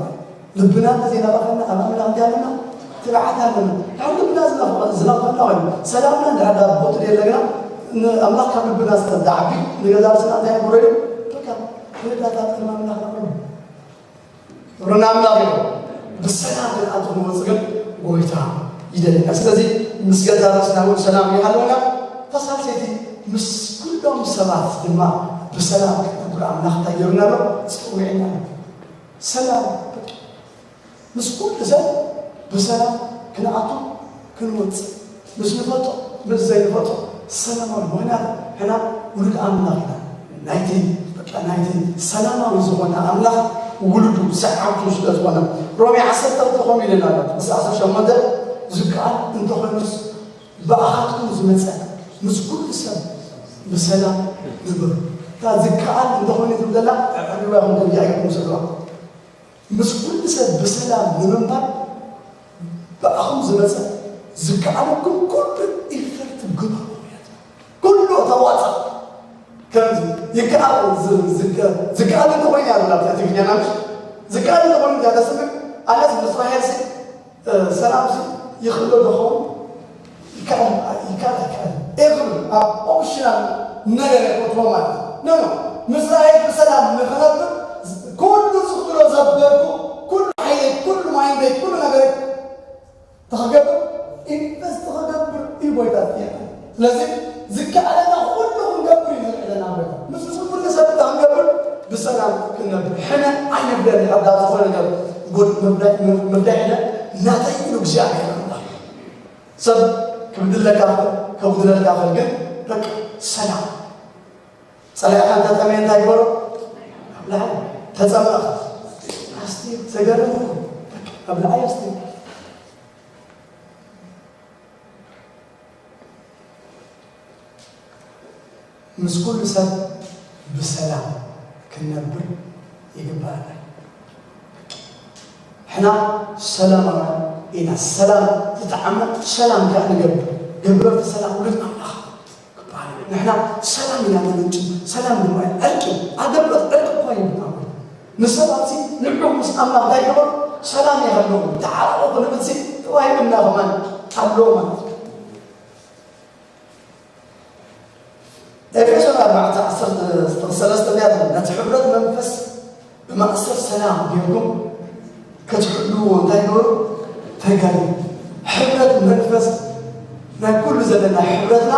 ልብና እንተዘይናባኸና ኣብ ኣምላኽ እንታይ ኣለና? ትብዓት ኣለና። ካብ ልብና ዝናፍቐ- ዝናፍቐና ኮይኑ ሰላምና እንድሕር ዳ ቦቱ ደለግና ንኣምላኽ ካብ ልብና ዝተዳዓቢ ንገዛ ርእስና እንታይ ንገብሮ ኢሉ በቃ ክልዳታ ጠልማምና ክነቕርብ። ክብርና ኣምላኽ እዩ። ብሰላም ክንኣቱ ክንወፅእ ግን ጎይታ ይደልየና። ስለዚ ምስ ገዛ ርእስና እውን ሰላም ይሃለወና። እታ ሳልሰይቲ ምስ ኩሎም ሰባት ድማ ብሰላም ክትነብር ኣምላኽ እንታይ ገይሩና ኣሎ? ፀዊዕና ኣሎ። ሰላም ምስ ኩሉ ሰብ ብሰላም ክንኣቱ ክንወፅእ ምስ ንፈልጦ ምስ ዘይንፈልጦ ሰላማዊ። ምኽንያቱ ሕና ውሉድ ኣምላኽ ኢና። ናይቲ በቃ ናይቲ ሰላማዊ ዝኾነ ኣምላኽ ውሉዱ ሰዓብቱ ስለ ዝኾነ ሮሜ ዓሰርተ ክልተ ከምኡ ኢልና ኣሎ። ምስ ዓሰርተ ሸሞንተ ዝከኣል እንተኾይኑስ ብኣኻትኩም ዝመፀ ምስ ኩሉ ሰብ ብሰላም ንበሩ። እታ ዝከኣል እንተኾይኑ ትብል ዘላ ዕዕርባ ይኹን ከምዚኣ ኢኹም ስድራ ምስ ኩሉ ሰብ ብሰላም ንምንባር ብኣኹም ዝመፀ ዝከኣለኩም ኩሉ ኢፈርት ግበሩ። ኩሉ ተዋፃ ከምዚ ይከኣል ዝ- ዝከ- ዝከኣል እንተኾይኑ እያ ዝብላ ብዛ ትግርኛ ናምሽ ዝከኣል እንተኾይኑ እያ ተስምዕ ኣነስ ብእስራኤል ሲ ሰላም ሲ ይኽእሎ ዶ ኸውን ይከኣል ይከኣል ኣይከኣል ኤፍር ኣብ ኦፕሽናል ነገር የቆጥሮ ማለት ነው። ኖ ኖ ምስራኤል ብሰላም ንኽነብር ኩሉ ዝኽእሎ ዘበርኩ ኩሉ ሓይለይ ኩሉ ማይንደይ ኩሉ ነገረይ ተኸገብር ኢንቨስት ተኸገብር እዩ ጎይታ ዝጥየቀ። ስለዚ ዝከኣለና ኩሉ ክንገብር እዩ ዝልዕለና ጎይታ። ምስ ኩሉ ሰብ እንታይ ክንገብር ብሰላም ክንነብር ሕነ ኣይንብለን። ሓዳ ዝኾነ ነገር ጎድ ምፍዳይ ሕነ ናተይ ኢሉ እግዚኣብሔር ኣምላኽ ሰብ ክብድለካ ኸል ከጉድለልካ ኸል ግን በቃ ሰላም ጸላኢኻ እንተጠመየ እንታይ ግበሮ? ኣብልዓ ተጸመቕ ኣስቲ ዘገርም እኮ በቃ ኣብልዓ ኣስቲ ምስ ኩሉ ሰብ ብሰላም ክንነብር ይግባኣና። ሕና ሰላማውያን ኢና። ሰላም ዝጠዓመ ሰላም ከኣ ንገብር። ገብረርቲ ሰላም ውሉድ ኣምላኽ ክበሃል እዩ። ንሕና ሰላም ኢና ነመንጭ። ሰላም ድማ እዩ ዕርቂ። ኣገብረት ዕርቂ እኳ ይብልና ወይ ንሰባት ሲ ንዑ ምስ ኣምላኽ እንታይ ይገበሩ? ሰላም ይሃለዉ። ተዓረቑ ክንብል ሲ ተዋሂብና ከማን ኣሎ ማለት እዩ። ኤፌሶን ኣርባዕተ ዓሰርተ ሰለስተ ነቲ ሕብረት መንፈስ ብማእሰር ሰላም ጌርኩም ክትሕልዎ እንታይ ግበሩ? ተጋድሉ። ሕብረት መንፈስ ናይ ኩሉ ዘለና ሕብረትና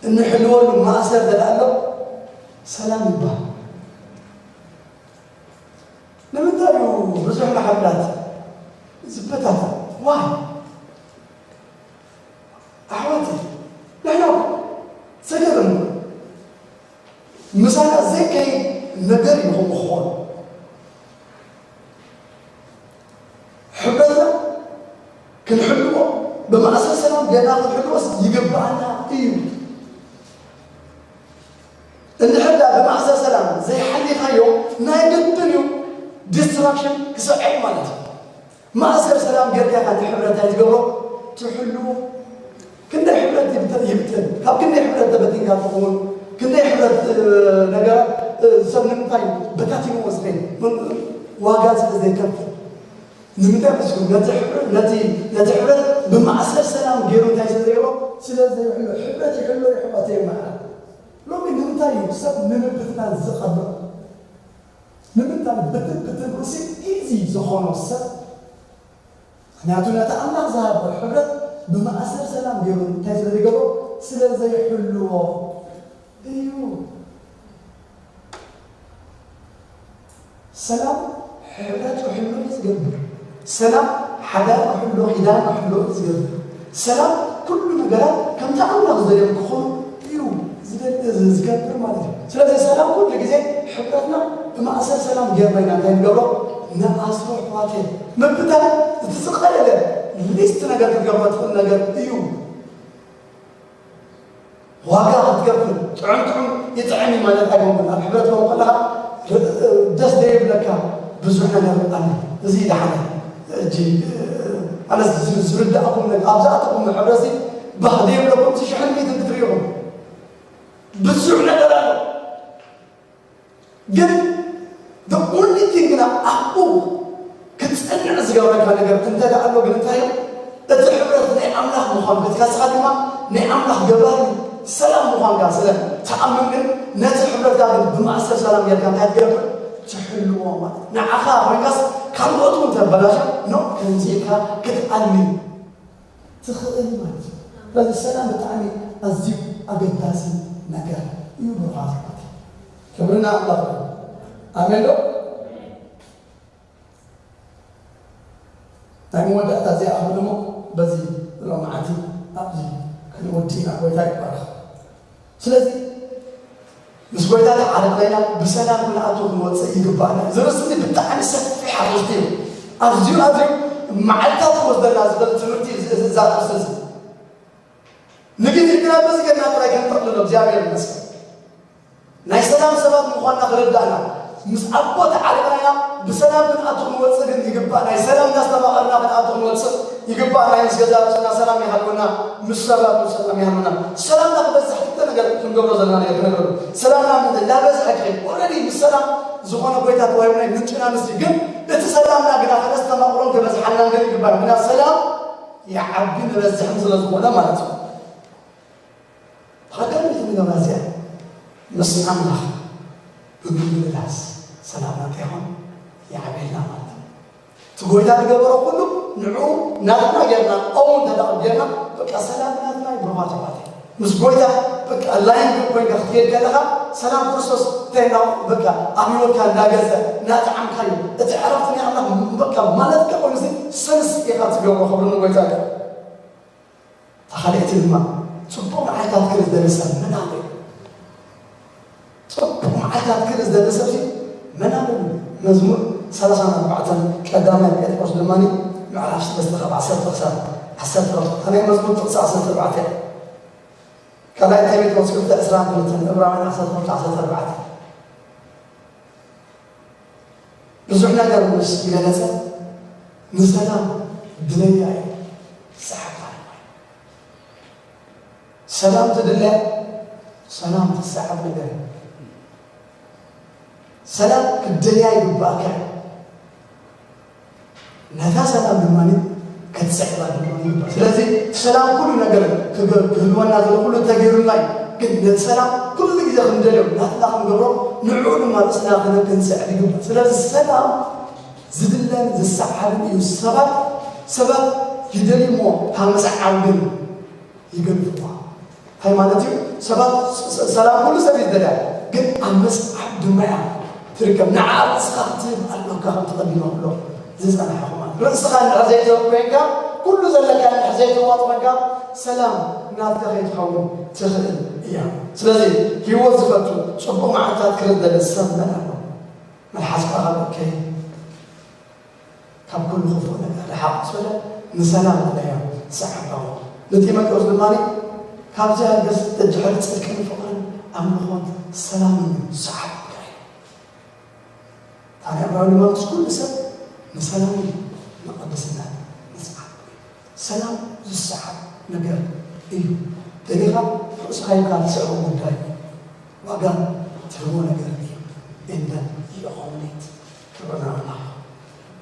እንሕልወሉ ማእሰር ዘለ ኣሎ ሰላም ይበሃል። ንምንታይ እዩ ብዙሕ ማሕበራት ዝበታተን? ዋይ ኣሕዋት ንሕና ዘገርም ምሳና ዘይከይድ ነገር እዩ። ከምኡ ክኾን ሕብረትና ክንሕልዎ ብማእሰር ሰላም ጌርና ክንሕልዎስ ይግባኣና እዩ። እንድሕር ዳ ብማእሰር ሰላም ዘይሓሊኻዮ ናይ ግድን እዩ ዲስትራክሽን ክስዕብ ማለት እዩ። ማእሰር ሰላም ጌርካ ኢኻ ንሕብረት እንታይ ትገብሮ ትሕልዎ። ክንደይ ሕብረት ይብተ- ይብተን ካብ ክንደይ ሕብረት ተበቲንካ ትኸውን ክንደይ ሕብረት እ፣ ነገራት እ፣ ሰብ ንምንታይ በታቲንዎ ዝኸይድ ምን- ዋጋ ስለ ዘይከፍል ንምንታይ መስኩም ነቲ ሕብረት ነቲ ነቲ ሕብረት ብማእሰር ሰላም ገይሩ እንታይ ስለ ዘይሮ ስለ ዘይሕሎ ሕብረት ይሕሎ ይሕዋተ ይመሓር። ሎሚ ንምንታይ እዩ ሰብ ንምብትታን ዝቐርብ? ንምንታይ ብትን ብትን ሩሲ ኢዚ ዝኾኖ ሰብ ምክንያቱ ነቲ ኣምላኽ ዝሃቦ ሕብረት ብመኣሰር ሰላም ገይሩ እንታይ ስለ ዝገብሮ ስለ ዘይሕልዎ እዩ። ሰላም ሕብረት ክሕሉ እዩ ዝገብር። ሰላም ሓዳር ክሕሉ ኪዳን ክሕሉ እዩ ዝገብር። ሰላም ኩሉ ነገራት ከምቲ ኣምላኽ ዝደልዮም ክኾኑ እዩ ዝደል- ዝገብር ማለት እዩ። ስለዚ ሰላም ኩሉ ግዜ ሕብረትና ብመኣሰር ሰላም ጌርና ኢና እንታይ ንገብሮ ንኣስሮ ኣሕዋተይ ምብታን እቲ ዝቐለለ ሊስት ነገር ክትገብሮ ትኽእል ነገር እዩ። ዋጋ ክትከፍል ጥዑም ጥዑም ይጥዕም እዩ ማለት ኣይኮንኩን። ኣብ ሕብረት ኮን ከለኻ ደስ ደይብለካ ብዙሕ ነገር ኣሎ። እዚ ደሓነ እጂ ኣነስ ዝርዳእኩም ነገር ኣብዛ ኣተኹም ሕብረሲ ባህ ደይብለኩም ሽሕን ሚትን ትፍርኢኹም ብዙሕ ነገር ኣሎ። ግን the only thing ግና ኣብኡ ክትጸንዕ ዝገብረካ ነገር እንተ ደኣ ኣሎ ግን እንታይ እዩ? እቲ ሕብረት ናይ ኣምላኽ ምዃን ቤትካ ስኻ ድማ ናይ ኣምላኽ ገባሪ ሰላም ምዃንካ ስለ ትኣምን ግን ነቲ ሕብረትካ ግን ብማእሰር ሰላም ጌርካ እንታይ ትገብር? ትሕልዎ ማለት ንዓኻ ኮይንካስ ካልኦት እውን ተበላሸ ኖ ከምዚ ኢልካ ክትኣሊ ትኽእል ማለት እዩ። ስለዚ ሰላም ብጣዕሚ ኣዝዩ ኣገዳሲ ነገር እዩ። ብርሃት ክብሪ ንኣምላኽ። ኣሜን ዶ? ናይ መወዳእታ እዚኣ ክብል እሞ በዚ ሎማዓንቲ ኣብዚ ክንወዲ ኢና። ጎይታ ይባረኽ። ስለዚ ምስ ጎይታ ተዓሪቕና ኢና ብሰላም ክንኣቱ ክንወፅእ ይግባእና። እዚ ርእሲ እዚ ብጣዕሚ ሰፊሕ ኣርእስቲ እዩ። ኣዝዩ ኣዝዩ መዓልታት ክወስደና ዝኽእል ትምህርቲ እዩ እዚ- እዚ- እዛ ኣርእስቲ እዚ። ንግዜ ግና በዚ ገና ጥራይ ከንጠቕልሎ እግዚኣብሔር ይመስገን። ናይ ሰላም ሰባት ምዃንና ክርዳእና ምስ ኣቦ ተዓሪቕና ኢና ብሰላም ክንኣቱ ክንወፅእ ግን ይግባእ። ናይ ሰላም እናስተማቐርና ክንኣቱ ክንወፅእ ይግባእ። ናይ ምስ ገዛ ርእስና ሰላም ይሃልወና፣ ምስ ሰባት እውን ሰላም ይሃልወና። ሰላምና ክበዝሕ ክልተ ነገር ክንገብሮ ዘለና ነገር ክነግረሉ። ሰላምና ምን እንዳበዝሐ ክኸይድ ኦልሬዲ ምስ ሰላም ዝኾነ ጎይታ ተዋሂቡና እዩ፣ ምንጭና ንሱ እዩ። ግን እቲ ሰላምና ግና ከነስተማቕሮን ክበዝሓልናን ግን ይግባእ። ምክንያቱ ሰላም ይዓቢ ንበዝሕን ስለ ዝኾነ ማለት እዩ። ተኸተልቲ ንገብራ እዚኣ ምስ ኣምላኽ ብምምልላስ ሰላምና እንታይ ይኾን? ይዓብየልና ማለት እዩ። እቲ ጎይታ ዝገበሮ ኩሉ ንዑ ናትና ጌርና ኦውን ተዳቕ ጌርና በቃ ሰላም ናትና ይብርኳ ተባለ። ምስ ጎይታ በቃ ላይን ኮይንካ ክትሄድ ከለኻ ሰላም ክርስቶስ እንታይ ና በቃ ኣብ ህይወትካ እንዳገዘ እናጠዓምካዮ እቲ ዕረፍቲ ናይ ኣምላኽ በቃ ማለትካ ኮይኑ ሰንስ ኢኻ ትገብሮ። ክብሪ ንጎይታ እዩ። ተኻልእቲ ድማ ጽቡቕ መዓልታት ክርኢ ዝደሊ ሰብ መን ኣሎ? ጽቡቕ መዓልታት ክርኢ ዝደሊ ሰብ እዚ መን ኣሎ? መዝሙር ሰላሳን ኣርባዕተን ቀዳማይ ጴጥሮስ ድማ ምዕራፍ ሰለስተ ካብ ዓሰርተ ክሳብ ዓሰርተ ክልተ ናይ መዝሙር ጥቕሲ ዓሰርተ ኣርባዕተ ካልኣይ ጢሞቴዎስ ክልተ ዕስራን ክልተን ዕብራውያን ዓሰርተ ክልተ ዓሰርተ ኣርባዕተ ብዙሕ ነገር ምስ ገለጸ ንሰላም ድለያ እዩ ዝሓባ ሰላም ትድለ ሰላም ትሰዓብ ነገር ሰላም ክትደልያ ይግባእካ ነታ ሰላም ድማ ክትስዕባ ድማ ይግባእ። ስለዚ ሰላም ኩሉ ነገር ክህልወና ዘሎ ኩሉ ተገይሩና እዩ። ግን ነቲ ሰላም ኩሉ ግዜ ክንደልዮ ናትና ክንገብሮ ንዕኡ ድማ ርእስና ክነ ክንስዕብ ይግባእ። ስለዚ ሰላም ዝድለን ዝሰዓብን እዩ። ሰባት ሰባት ይደልሞ ካብ ምስዓብ ግን ይገድፍዋ። እንታይ ማለት እዩ? ሰባት ሰላም ኩሉ ሰብ ይደልያ፣ ግን ኣብ መስዓብ ድማ እያ ትርከብ። ንዓ ርእስኻ ክትህብ ኣለካ ከም ተቐዲመ ክብሎ ዝጸናሕኹ ማለት ርእስኻ እንድሕር ዘይትህብ ኮይንካ ኩሉ ዘለካ እንድሕር ዘይትህዋ ኮይንካ ሰላም ናትካ ከይትኸውን ትኽእል እያ። ስለዚ ህይወት ዝፈቱ ጽቡቕ መዓልታት ክርኢ ዝደሊ ሰብ መን ኣሎ? መልሓስካ ካብ እከይ ካብ ኩሉ ክፉእ ነገር ርሓቕ ስለ ንሰላም እለዮ ሰዓባው ንጢሞቴዎስ ድማ ካብዚ ኣልገስ ተድሕር ጽድቅን ፍቕርን ኣምልኾን ሰላምን ሰዓብ እለዮ ታዲያ ዕብራዊ ድማ ምስ ኩሉ ሰብ ንሰላምን ንቅድስናን ንስዓብ ሰላም ዝሰዓብ ነገር እዩ ደሊኻ ርእስኻ ኢልካ ትስዕቦ ጉዳይ ዋጋ ትህቦ ነገር እዩ እንደ ይኾነት ክብርና ኣምላኽ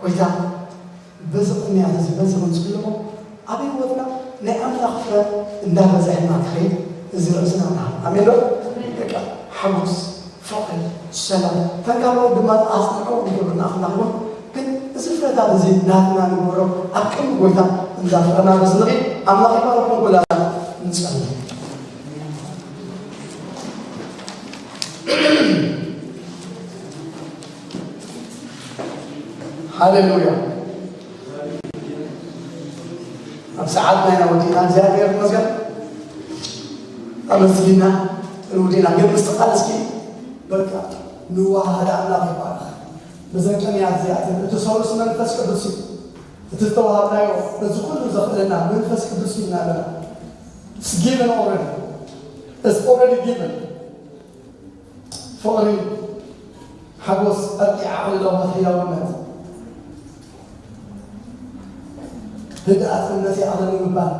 ጎይታ በዚ ቅንያት እዚ በዚ ክንጽልሞ ኣብ ህይወትና ናይ ኣምላኽ ፍረ እንዳበዝሐና ክኸይድ እዚ ርእስና ንሃብ ኣሜን ዶ በቃ ሓጎስ ፍቕሪ ሰላም ተንካሎ ድማ ኣጽንዖ ንክብርና ኣምላኽ ይኹን ግን እዚ ፍረታት እዚ ናትና ንግበሮ ኣብ ቅድሚ ጎይታ እንዳፍረና በዚ ንኺድ ኣምላኽ ይባረኩም ኩላና ንጸልም ሃሌሉያ ኣብ ሰዓት ናይ ናወዲና እግዚኣብሔር ይመስገን ኣመስጊና እንውዲና ግን ምስቲ ቃል እስኪ በቃ ንዋሃዳ ኣምላኽ ይባረኽ ብዘን ቅንያት እዚኣትን እቲ ሰሉስ መንፈስ ቅዱስ እዩ እቲ ዝተዋሃብናዮ እዚ ኩሉ ዘኽእለና መንፈስ ቅዱስ እዩ እናለና It's given already. It's already given. ፍቕሪ፣ ሓጎስ፣ ዕርቂ፣ ዓቕሊ ለውሃት፣ ህያውነት፣ ህድኣት፣ እምነት ይኣኽለኒ ምባል፣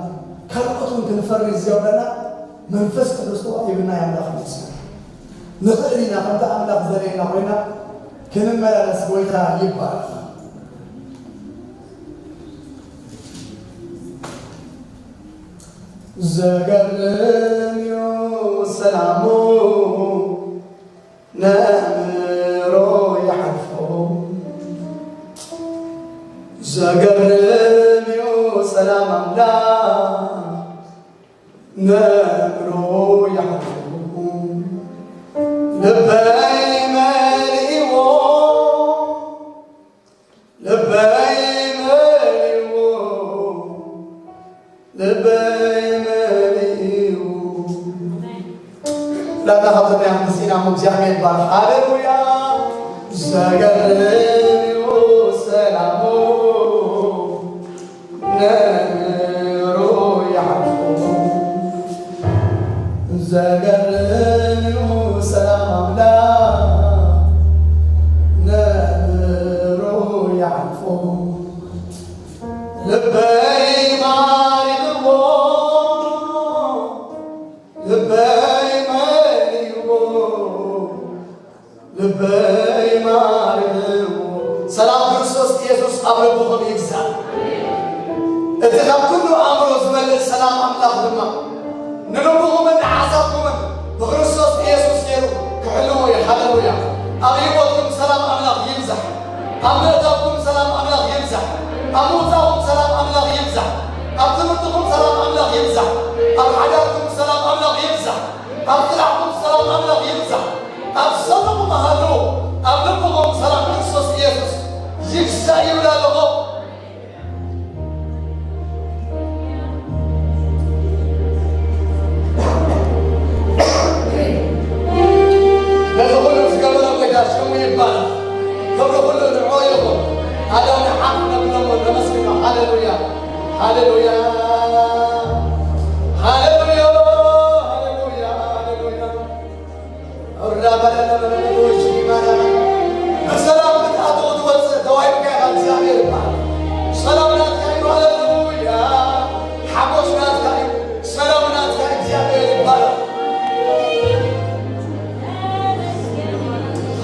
ካልኦት እውን ክንፈሪ ዝገብረና መንፈስ ቅዱስ ተዋሂብና የኣምላኽ ይመስገን። ንኽእል ኢና፣ ከምቲ ኣምላኽ ዘርእየና ኮይና ክንመላለስ ጎይታ ይባረኽ። ዘገርም እዩ ሰላሙ ነእምሮ ይሓልፎ። ዘገርም እዩ ሰላም ኣምላኽ ነእምሮ ይሓልፎ። ልበይ መሊእዎ፣ ልበይ መሊእዎ፣ ልበይ መሊእዎ። ላታ ካብ ዘመያ ምስኢና እሞ እግዚኣብሔር ይባረኽ። ሃሌሉያ። ዘገርም እዩ ሰላሙ ነእምሮ ይሓልፎ። ዘገርም እዩ ሰላም ኣምላኽ ነእምሮ ይሓልፎ። ልበይ ማሪኽዎ፣ ልበይ መሊእዎ፣ ልበይ ማሪኽዎ። ሰላም ክርስቶስ ኢየሱስ ኣብ ልብኹም ይግዛእ። እቲ ካብ ኩሉ ኣእምሮ ዝበልጽ ሰላም ኣምላኽ ድማ ንልብኹምን ንሓሳብኩምን ብክርስቶስ ኢየሱስ ገይሩ ክሕልዎ እዩ። ሃሌሉያ። ኣብ ህይወትኩም ሰላም ኣምላኽ ይብዛሕ። ኣብ ምእታውኩም ሰላም ኣምላኽ ይብዛሕ። ኣብ ምውጻእኩም ሰላም ኣምላኽ ይብዛሕ። ኣብ ትምህርትኩም ሰላም ኣምላኽ ይብዛሕ። ኣብ ሓዳርኩም ሰላም ኣምላኽ ይብዛሕ። ኣብ ስራሕኩም ሰላም ኣምላኽ ይብዛሕ። ኣብ ሰብኹም ሃልዉ፣ ኣብ ልብኹም ሰላም ክርስቶስ ኢየሱስ ይግዛእ ይብል ኣለኹ። ነዚ ኩሉ ዝገበረ ጎይታ ሽሙ ይባረኽ። ክብሪ ኩሉ ንዕኡ ይኹን። ኣዳም ንዓኹም ነብሎ እሞ ነመስግኖ። ሃሌሉያ፣ ሃሌሉያ፣ ሃሌሉያ፣ ሃሌሉያ፣ ሃሌሉያ። ብሰላም ክትኣትው ትወፅእ ተዋሂብካ ኢኻ፣ እግዚኣብሔር ይበሃል። ሰላም ናትካ እዩ፣ ሃሌሉያ። ሓጎስ ናትካ እዩ፣ ሰላም ናትካ እዩ፣ እግዚኣብሔር ይባረክ።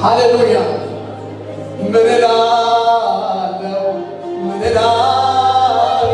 ሃሌሉያ። ምን እላለሁ፣ ምን እላለሁ፣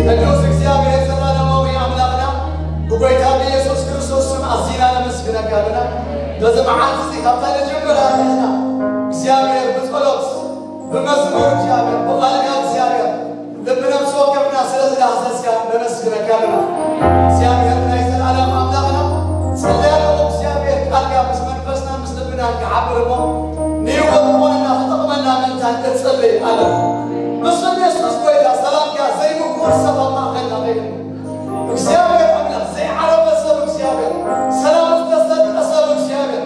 ቅዱስ እግዚኣብሔር ዘላለማዊ ኣምላኽና፣ ብጎይታ ብኢየሱስ ክርስቶስ ስም ኣዚና ነመስግነካ ኣለና። በዚ መዓልቲ እዚ ካብታ ንጀምር ኣትሒዝና እግዚኣብሔር ብጸሎት፣ ብመዝሙር እግዚኣብሔር፣ ብቓልካ እግዚኣብሔር፣ ልቢ ነፍሲ ወከፍና ስለ ዝዳህሰስካ ነመስግነካ ኣለና። እግዚኣብሔር ናይ ዘላለም ኣምላኽና፣ ጸልያ ኣለኹ እግዚኣብሔር ቃልካ ምስ መንፈስና ምስ ልብና ክዓብር እሞ ንህይወት ዝኾነና ክጠቕመና ምእንታን እጽልይ ኣለኹ። ብስም የሱስ ጎይታ ሰላምካ ዘይምኩር ሰብ ኣብ ማእኸልና ከይህሉ። እግዚኣብሔር ኣምላኽ ዘይዓረፈ ሰብ እግዚኣብሔር፣ ሰላሙ ዝተሰጠ ሰብ እግዚኣብሔር፣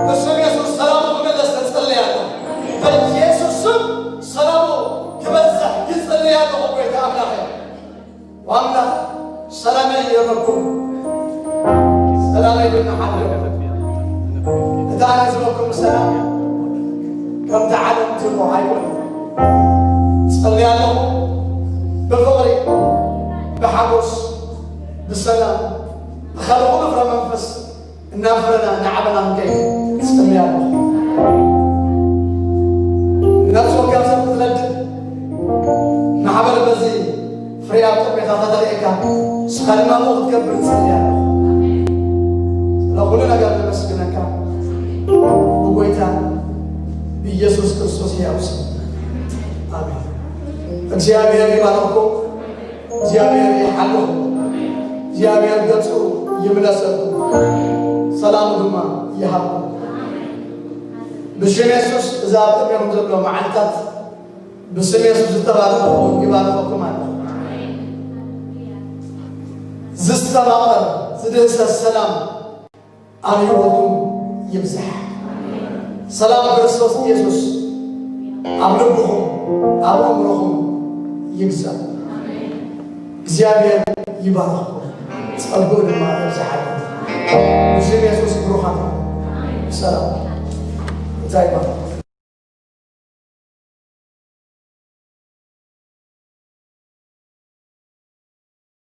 ብስም የሱስ ሰላሙ ክምለስ እጽልይ ኣለኹ። በኢየሱስ ስም ሰላሙ ክበዝሕ ይጽልይ ኣለኹ ጎይታ ኣምላኸ። ኣምላኽ ሰላመይ የበኩም፣ ሰላመይ ድማ ሓድረኩም። እቲ ኣነ ዝበኩም ሰላም ከምቲ ዓለም ትህቦ ኣይኮነን። ጸልየ ኣለኹ ብፍቕሪ፣ ብሓጎስ፣ ብሰላም፣ ብኻልእ ኩሉ ፍረ መንፈስ እናፍረና እናዓበና ክንከይድ እጽሊ ኣለኹ። ነፍሲ ወከፍ ሰብ ክትረድእ፣ ማሕበር በዚ ፍርያት ጥሜኻ ከተርእየካ፣ ንስኻ ድማ ብኡ ክትከብር እጽሊ ኣለኹ። ስለ ኩሉ ነገር ነመስግነካ ብጎይታ ብኢየሱስ ክርስቶስ ሕያው ስም። ኣሜን። እግዚኣብሔር ይባርኽኩም። እግዚኣብሔር ይሓልኹም። እግዚኣብሔር ገጹ ይምለሰልኩም። ሰላሙ ድማ ይሃብኩም። ብሽም የሱስ እዛ ኣብ ቅድሜኹም ዘሎ መዓልታት ብስም የሱስ ዝተባረኸ ይባርኸኩም ኣሎ። ዝስተማቐር ዝድህሰስ ሰላም ኣብ ህይወትኩም ይብዛሕ። ሰላም ክርስቶስ ኢየሱስ ኣብ ልብኹም ኣብ ኣእምሮኹም ይግዛእ። እግዚኣብሔር ይባርኽኩም፣ ጸግኡ ድማ የብዝሓልኩም። ብስም የሱስ ብሩኻት ኢኹም። ሰላም። እንታይ ይባርኽ።